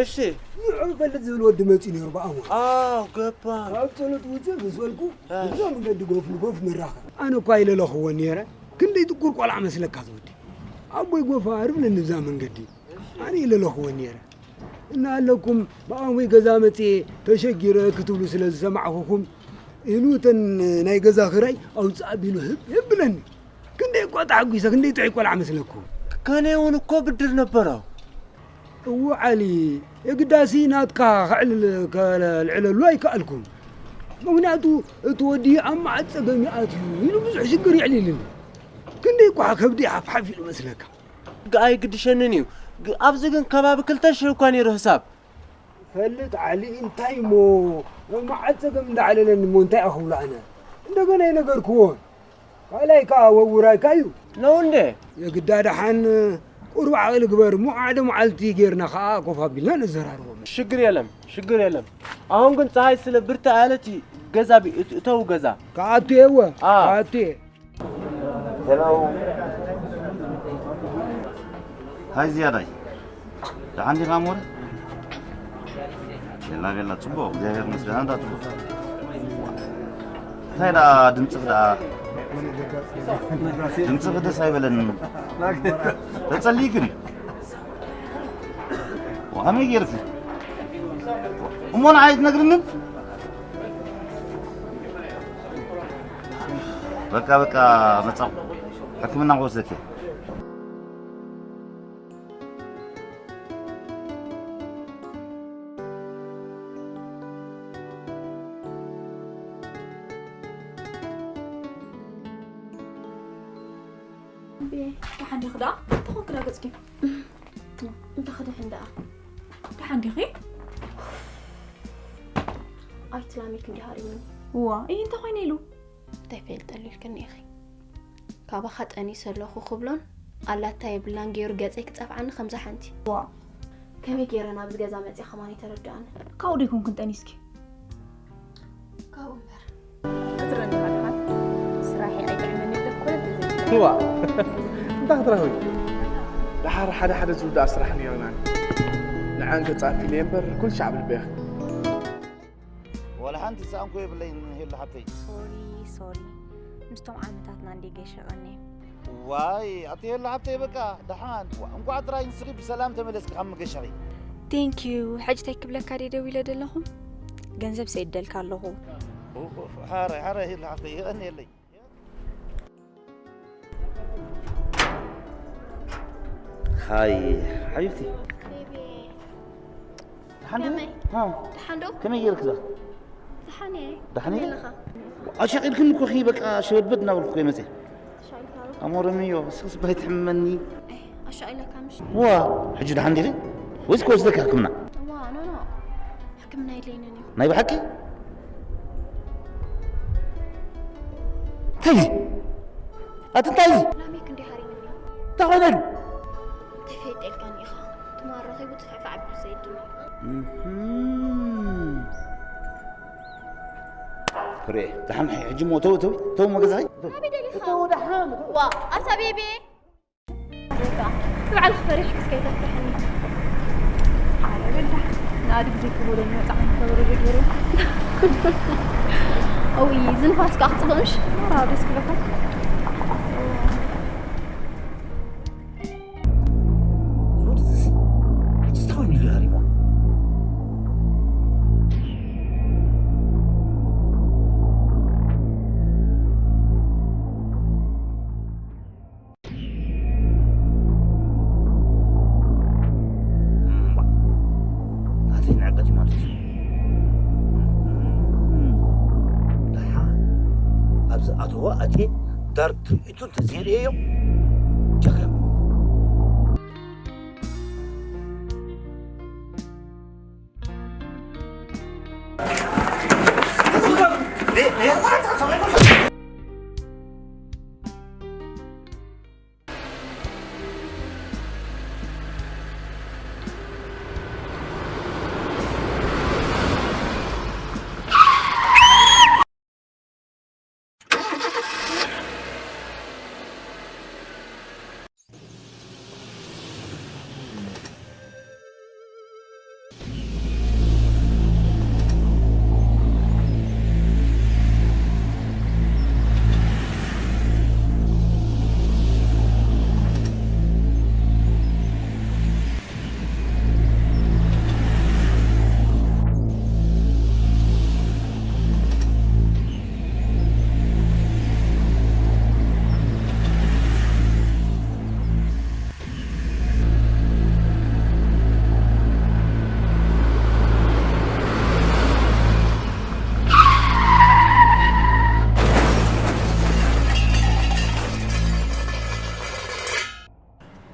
እሺ። ንዑ ይፈልጥ ዝብል ወዲ መፂኡ ነይሩ ብኣሙ። ኣው ገባ። ካብ ጸሎት ውፅእ ምስ በልኩ እዛ መንገዲ ጎፍ ንጎፍ ንራኸብ። ኣነ እኳ ይለለኽዎ ነይረ። ክንደይ ጥቁር ቆልዓ መስለካ ዝወዲ። ኣቦይ ጎፋ ርብለኒ እዛ መንገዲ። ኣነ ይለለኽዎ ነይረ። እናሃለኩም ብኣሙይ ገዛ መፅየ ተሸጊረ ክትብሉ ስለ ዝሰማዕኹኹም ኢሉ እተን ናይ ገዛ ክራይ ኣውፅእ ኣቢሉ ህብ የብለኒ። ክንደይ እኳ ተሓጒሰ ክንደይ ጥዑይ ቆልዓ መስለኩም። ከነ እውን እኮ ብድር ነበሮ። እዎ ዓሊ የግዳሲ ናትካ ከዕልል ከልዕለሉ ኣይከኣልኩም። ምክንያቱ እቲ ወዲ ኣብ መዓት ፀገም ይኣትዩ ኢሉ ብዙሕ ሽግር የዕሊልኒ። ክንደይ እኳ ከብዲ ሓፍሓፍ ኢሉ መስለካ። ኣይግድሸንን እዩ። ኣብዚ ግን ከባቢ ክልተ ሽሕ እኳ ነይሩ ህሳብ። ፈልጥ ዓሊ እንታይ እሞ መዓት ጸገም እንዳዓለለኒ እሞ እንታይ ኣኽብሎ ኣነ እንደገና ይነገርክዎ። ካልኣይ ከኣ ወውራይካ እዩ። ነው እንዴ? የግዳ ደሓን ቁሩብ ዓቕሊ ግበር እሞ ሓደ መዓልቲ ጌርና ከኣ ኮፍ ኣቢልና ነዘራርቦም። ሽግር የለም ሽግር የለም። አሁን ግን ፀሐይ ስለ ብርታ ያለች ገዛ እተው ገዛ ከኣቱ የወ ከኣቱ ሄሎ። ሃይ ዝያዳይ። ደሓን ዲኻ ሞረ? ቤላ ቤላ፣ ጽቡቕ፣ እግዚኣብሔር ይመስገን። ኣንታ ጽቡቕ። እንታይ ደኣ ድምጽኽ ደኣ? ድምጽኽ ደስ ኣይበለንን። ተጸሊእክን? ከመይ ጌርኪ? እሞ ንዓይ ኣይትነግርንን? በቃ በቃ መጻኹ። ሕክምና ክወስደኪ። ደሓን ዲኺ ደኣ? እንታይ ኮንኪ ደኣ ገጽኪ? እንታይ ክድሕን ደኣ? ደሓን ዲኺ? ኣይትላሚክ እንዲ ሃሪሙኒ። እዋ፣ እይ እንታይ ኮይነ ኢሉ? እንታይ ፈልጠሉ ኢልክኒ ኢኺ? ካባኻ ጠኒሰ ኣለኹ ክብሎን ኣላታ የብላን ገይሩ ገጸይ ክጸፍዓኒ ከምዛ ሓንቲ። ዋ። ከመይ ገይረ ናብዚ ገዛ መጺኣ ከማን ኣይተረድኣኒ። ካብኡ ዶ ኣይኮንክን ጠኒስኪ? ካብኡ እምበር። ክትረኒ ሃድሃድ ስራሐይ ኣይጥዕመኒ ኣለኩ። ዋ። እንታይ ክትረኽቢ? ደሓር ሓደ ሓደ ዝውዳእ ስራሕ ነይሩና። ንዐን ከጻፊ እየ እምበር ኩሉ ሻዕ ብልበይ። ዋላ ሓንቲ ዝሰኣንኮ የብለይን ሄሉ ሓብተይ። ሶሪ ሶሪ ምስቶም ዓመታትና እንዴ ገይሸ ቀንየ። ዋይ ኣቲ የለ ሃብተይ በቃ ደሓን። ዋ፣ እንኳዕ ጥራይ ንስኺ ብሰላም ተመለስኪ ካብ መገሻኺ። ቴንክ ዩ። ሕጂ እንታይ ክብለካ ድየ ደዊለ ዘለኹ? ገንዘብ ሰይደልካ ኣለኹ። ሓራይ ሓራይ የለ ሃብተይ የቐንየለይ። ሃይ ሓቢብቲ። ደሓን ዶ? ከመይ? ሃ፣ ደሓን ዶ? ከመይ ጌርክ እዛ? ደሓን እየ። ደሓን እየ? ከመይ ኣለኻ? ኣሻቒልክኒ እኮ ኺ በቃ ሸበድበድ እናበልኩ እኮ እየ መፅየ። ኣሻቒልካ ዶ? ኣሞረምዮ፣ እስኽስ ባይ ትሕመኒ። ኣይ፣ ኣሻቒለካ ምሽ? ዋ፣ ሕጂ ደሓን ዲኺ? ወይስ ክወስደካ ሕክምና? ዋ፣ ኖ፣ ኖ። ሕክምና የድልየንን እዩ። ናይ ብሓቂ? እንታይ እዚ? ኣቲ እንታይ እዚ? ላሜክ እንዲ ሃሪምኒ። እንታይ ኮይነ ኢሉ? እንታይ ፈይጠልካኒ ኢኻ? ትማል ረኺቡ ጽፍዕፋዕ ኣቢሉ ሰይድኒ። እህም። ፍሬ፣ ደሓን ሕጂ እሞ ተው፣ ተው፣ ተው እሞ ገዛኸይ፣ ተው። ኣበይ ደሊኻ? ተው፣ ደሓን፣ ተው። ዋ፣ ኣታ ቤቤ። በቃ፣ ንባዕልኺ ፈሪሕኪ እስከ ኣይተፍርሕኒ። ኣረ በል ደሓን። ንኣድግ ዘይክበሎ ንመጻዕኒ ከበሮ ገይሩ። እውይ፣ እዚ ንፋስ ከኣ ክጽብቕ ምሽ? መራ ደስ ክብለካ። ዝወዲ እዚ ሕጂ እንታይ ኮይኑ እዩ ሃሪሞ? እምባ። ናተይ ንዕቀት እዩ ማለት እዩ። እም፣ ደሓ ኣብዚ ኣተዋ ኣትየ ዳር ትርኢቱ እንተዘይርእየዮ ጀግና።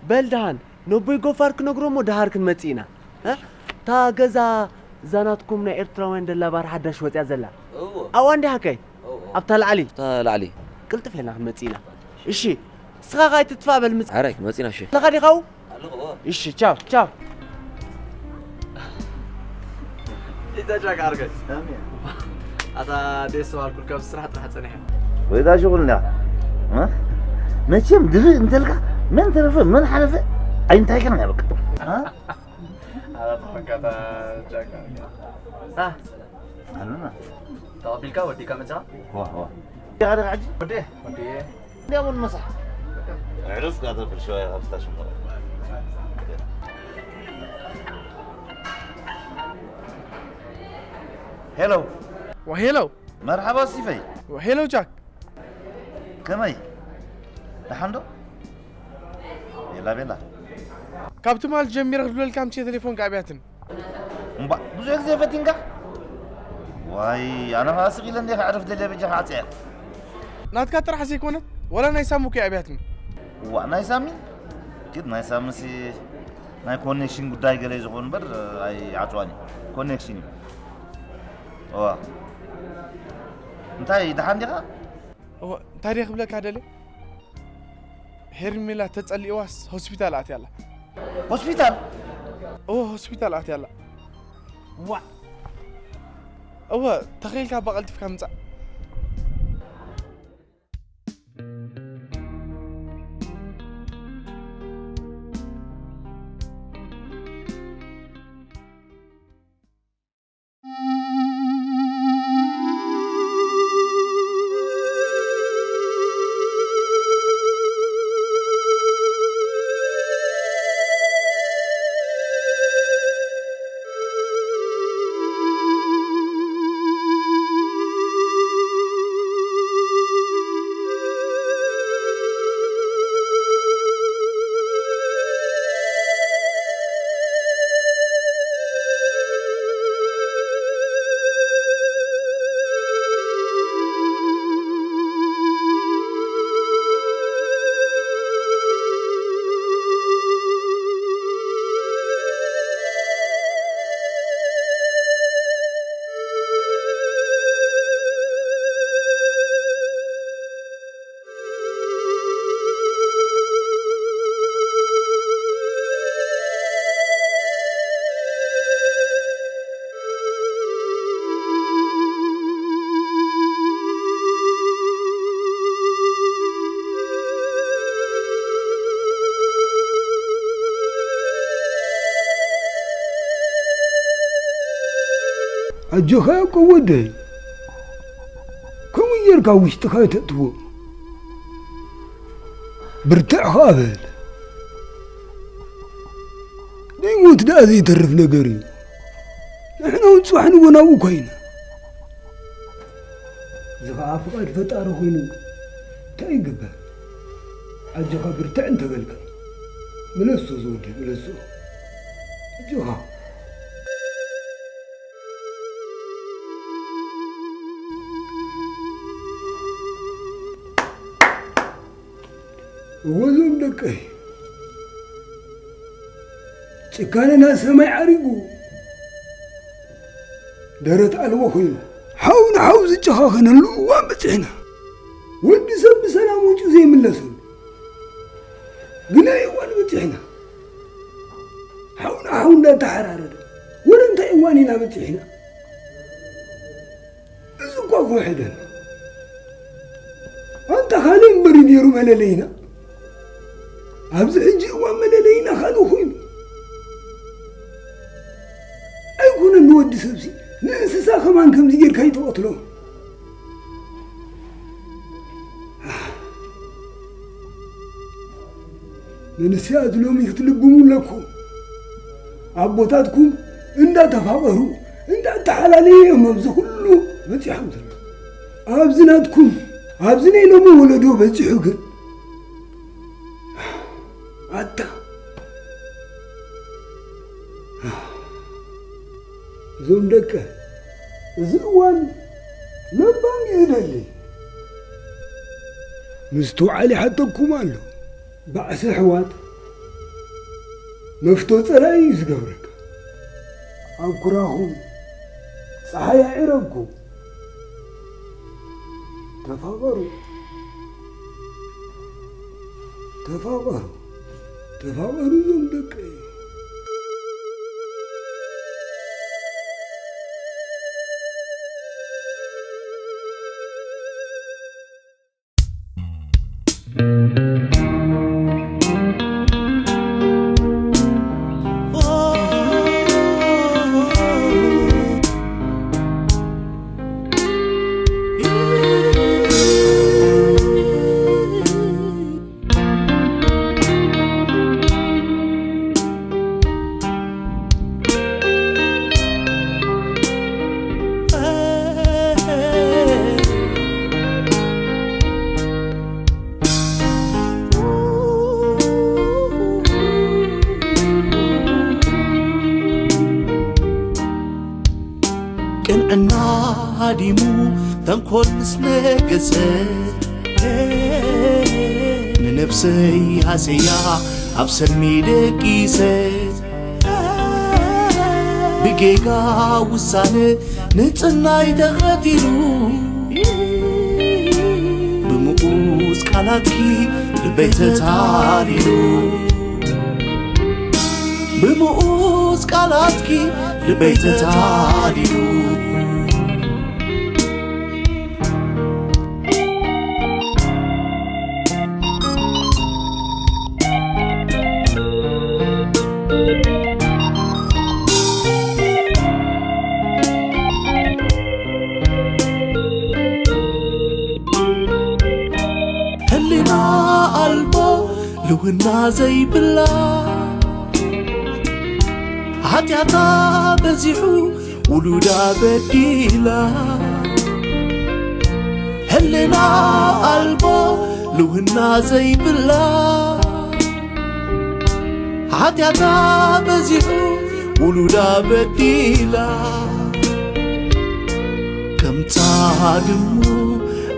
በል ደሓን ነቦይ ጎፋር ክነግሮ እሞ ደሃር ክንመጽእ ኢና። እ? እታ ገዛ እዛ ናትኩም ናይ ኤርትራውያን ደላ ባር ሓዳሽ ወጽያ ዘላ። እዎ። ኣብኣ እንዲያ ሃከይ? እዎ። ኣብታ ላዕሊ? ኣብታ ላዕሊ። ቅልጥፍ ኢልና ክንመጽእ ኢና። እሺ። እስኻ ኸኣ ኣይትጥፋእ በል ምጽእ። ኣራይ ክንመጽእ ኢና እሺ። ኣለኻ ዲኻ ኣብኡ? ኣለኹ፣ እዎ። እሺ፣ ቻው፣ ቻው። ኢታ ጃክ ኣርገ። ኣታ ደስ ዋልኩልካ፣ ኣብ ስራሕ ጥራሕ ጸኒሐ። ወይዳ ሽጉል እንዳ። እ? መቸም ድፍእ እንተልካ መን ተረፈ መን ሓለፈ ኣይንታይካን እያ በቃ። እ? ኣታ ተፈካታ ጃክ ኣርገ። እ? ኣኑና። ተቐቢልካ ወዲእካ መጻ? ዋ፣ ዋ። ዲኻ፣ ዲኻ ሕጂ? ወዲ፣ ወዲ። እንዲያው ንመሳሕ። ዕርፍ ጋር ተብል ሸዋያ ካብ ስታሽን በላይ። ሄሎ። ወሄሎ። መርሓባ ሲፈይ። ወሄሎ ጃክ። ከመይ? ደሓን ዶ? ቤላ፣ ቤላ። ካብ ትማል ጀሚረ ክድውለልካ ኣምስየ ቴሌፎንካ ኣብያትኒ። እምባ፣ ብዙሕ ግዜ ፈቲንካ? ዋይ፣ ኣነ ኸኣ ስቕ ኢለ እንደ ከዕርፍ ደልየ በጃኻ ዓጽየ። ናትካ ጥራሕ ዘይኮነት፣ ዋላ ናይ ሳሚ እኮ ኣብያትኒ። እዋእ፣ ናይ ሳሚ? ግድ ናይ ሳሚሲ ናይ ኮኔክሽን ጉዳይ ገለ እዩ ዝኾን እምበር ኣይዓጽዋን እዩ። ኮኔክሽን እዩ። እዋ። እንታይ፣ ደሓን ዲኻ? እወ፣ እንታይ ድየ ክብለካ ደልየ? ሄርሜላ ተጸሊእዋስ ሆስፒታል ኣትያ ኣላ። ሆስፒታል? እወ፣ ሆስፒታል ኣትያ ኣላ። ዋእ! እወ፣ ተኸኢልካ እባ ቀልጢፍካ ምጻእ። ኣጆኻ ያዕቆብ ወደይ፣ ከምኡ ጌርካ ውሽጥኻ ኣይተእትዎ። ብርትዕ ኸኣ በል። ናይ ሞት ደኣ ዘይተርፍ ነገር እዩ። ንሕና እውን ጽባሕ ንጎ ናብኡ እኳ ኢና። እዚ ኸኣ ፍቓድ ፈጣሪ ኮይኑ እንታይ ይግበር? ኣጆኻ ብርትዕ እንተበልካ። ምለሶ ዝወደይ፣ ምለሶ። ኣጆኻ። እወ፣ እዞም ደቀይ፣ ጭካነ ናብ ሰማይ ዓሪጉ፣ ደረት ኣልቦ ኮይኑ፣ ሓው ንሓው ዝጨኻኸነሉ እዋን በጺሕና። ወዲ ሰብ ብሰላም ወጺኡ ዘይምለሰሉ ግናይ እዋን በጺሕና። ሓው ንሓው እንዳተሓራረደ፣ ወደ እንታይ እዋን ኢና በጺሕና? እዚ እኳ ክውሕደና። ኣንታ ካልእ እምበር እዩ ነይሩ መለለይና። ኣብዚ ሕጂ እዋን መለለይና ካልእ ኮይኑ። ኣይኮነን ንወዲ ሰብሲ፣ ንእንስሳ ከማን ከምዚ ጌርካ ይትቐትሎ። መንስያት ሎሚ ክትልግሙ ኣለኩም። ኣቦታትኩም እንዳተፋቐሩ፣ እንዳተሓላለዩ እዮም ኣብዚ ኩሉ በጺሖም ዘለዉ። ኣብዚ ናትኩም፣ ኣብዚ ናይ ሎሚ ወለዶ በጺሑ ግን፣ ኣታ፣ እዞም ደቀ፣ እዚ እዋን ለባም እዩ ደሊ። ምስትውዓል ይሓተኩም ኣሎ። ባእሲ ኣሕዋት መፍቶ ጸላኢ እዩ ዝገብረካ። ኣብ ኩራኹም ጸሓይ ኣዒረብኩም። ተፋቐሩ፣ ተፋቐሩ፣ ተፋቐሩ እዞም ደቀይ። ቅንዕና ሃዲሙ ተንኮል ምስ ነገሰ፣ ንነብሰይ ሃሰያ ኣብ ሰልሚ ደቂሰ፣ ብጌጋ ውሳነ ንጽናይ ተቐቲሉ፣ ብምኡዝ ቃላትኪ ልበይ ተታሊሉ፣ ብምኡዝ ቃላትኪ ልበይ ተታሊሉ። ህሊና ኣልቦ ልውና ዘይብላ፣ ሓጢኣታ በዚሑ ውሉዳ በዲላ። ህልና ኣልቦ ልውና ዘይብላ፣ ሓጢኣታ በዚሑ ውሉዳ በዲላ። ከምታ ድሙ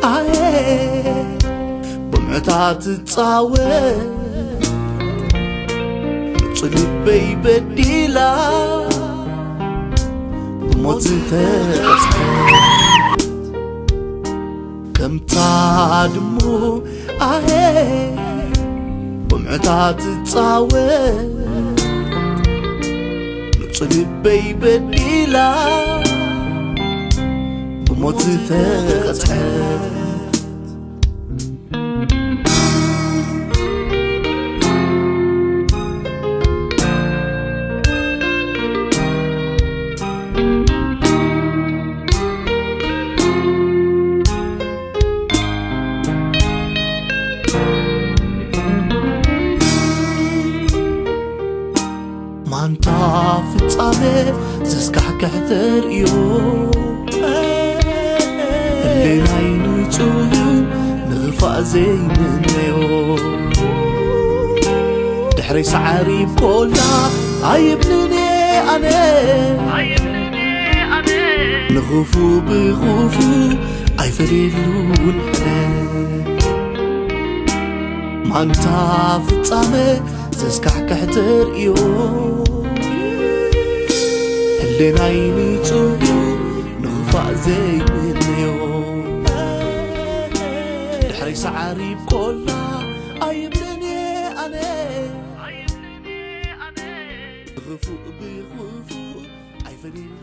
ኣየ ብምዕታ ትጻወት፣ ንጹህ ልበይ በዲላ፣ ብሞት ዝተቐጽዐት። ከምታ ድሙ ኣየ ብምዕታ ትጻወት፣ ንጹህ ልበይ በዲላ፣ ብሞት ዝተቐጽዐት። ኣብ ፍጻሜ ዘስካሕክሕ ተርእዮ፣ ህሌናይ ንጹህ እዩ፣ ንኽፋእ ዘይምነዮ። ድሕሪ ሳዕሪ ብቆላ ኣይብልን እየ ኣነ፣ ንኽፉእ ብኽፉእ ኣይፈልየሉን ሕነ። ማንታ ፍጻመ ዘስካሕክሕ ተርእዮ፣ ህሌናይ ንጹህ እዩ፣ ንኽፋእ ዘይምነዮ። ድሕሪ ሳዕሪ ብቆላ ኣይብልን እየ ኣነ፣ ንኽፉእ ብኽፉእ ኣይፈልየሉን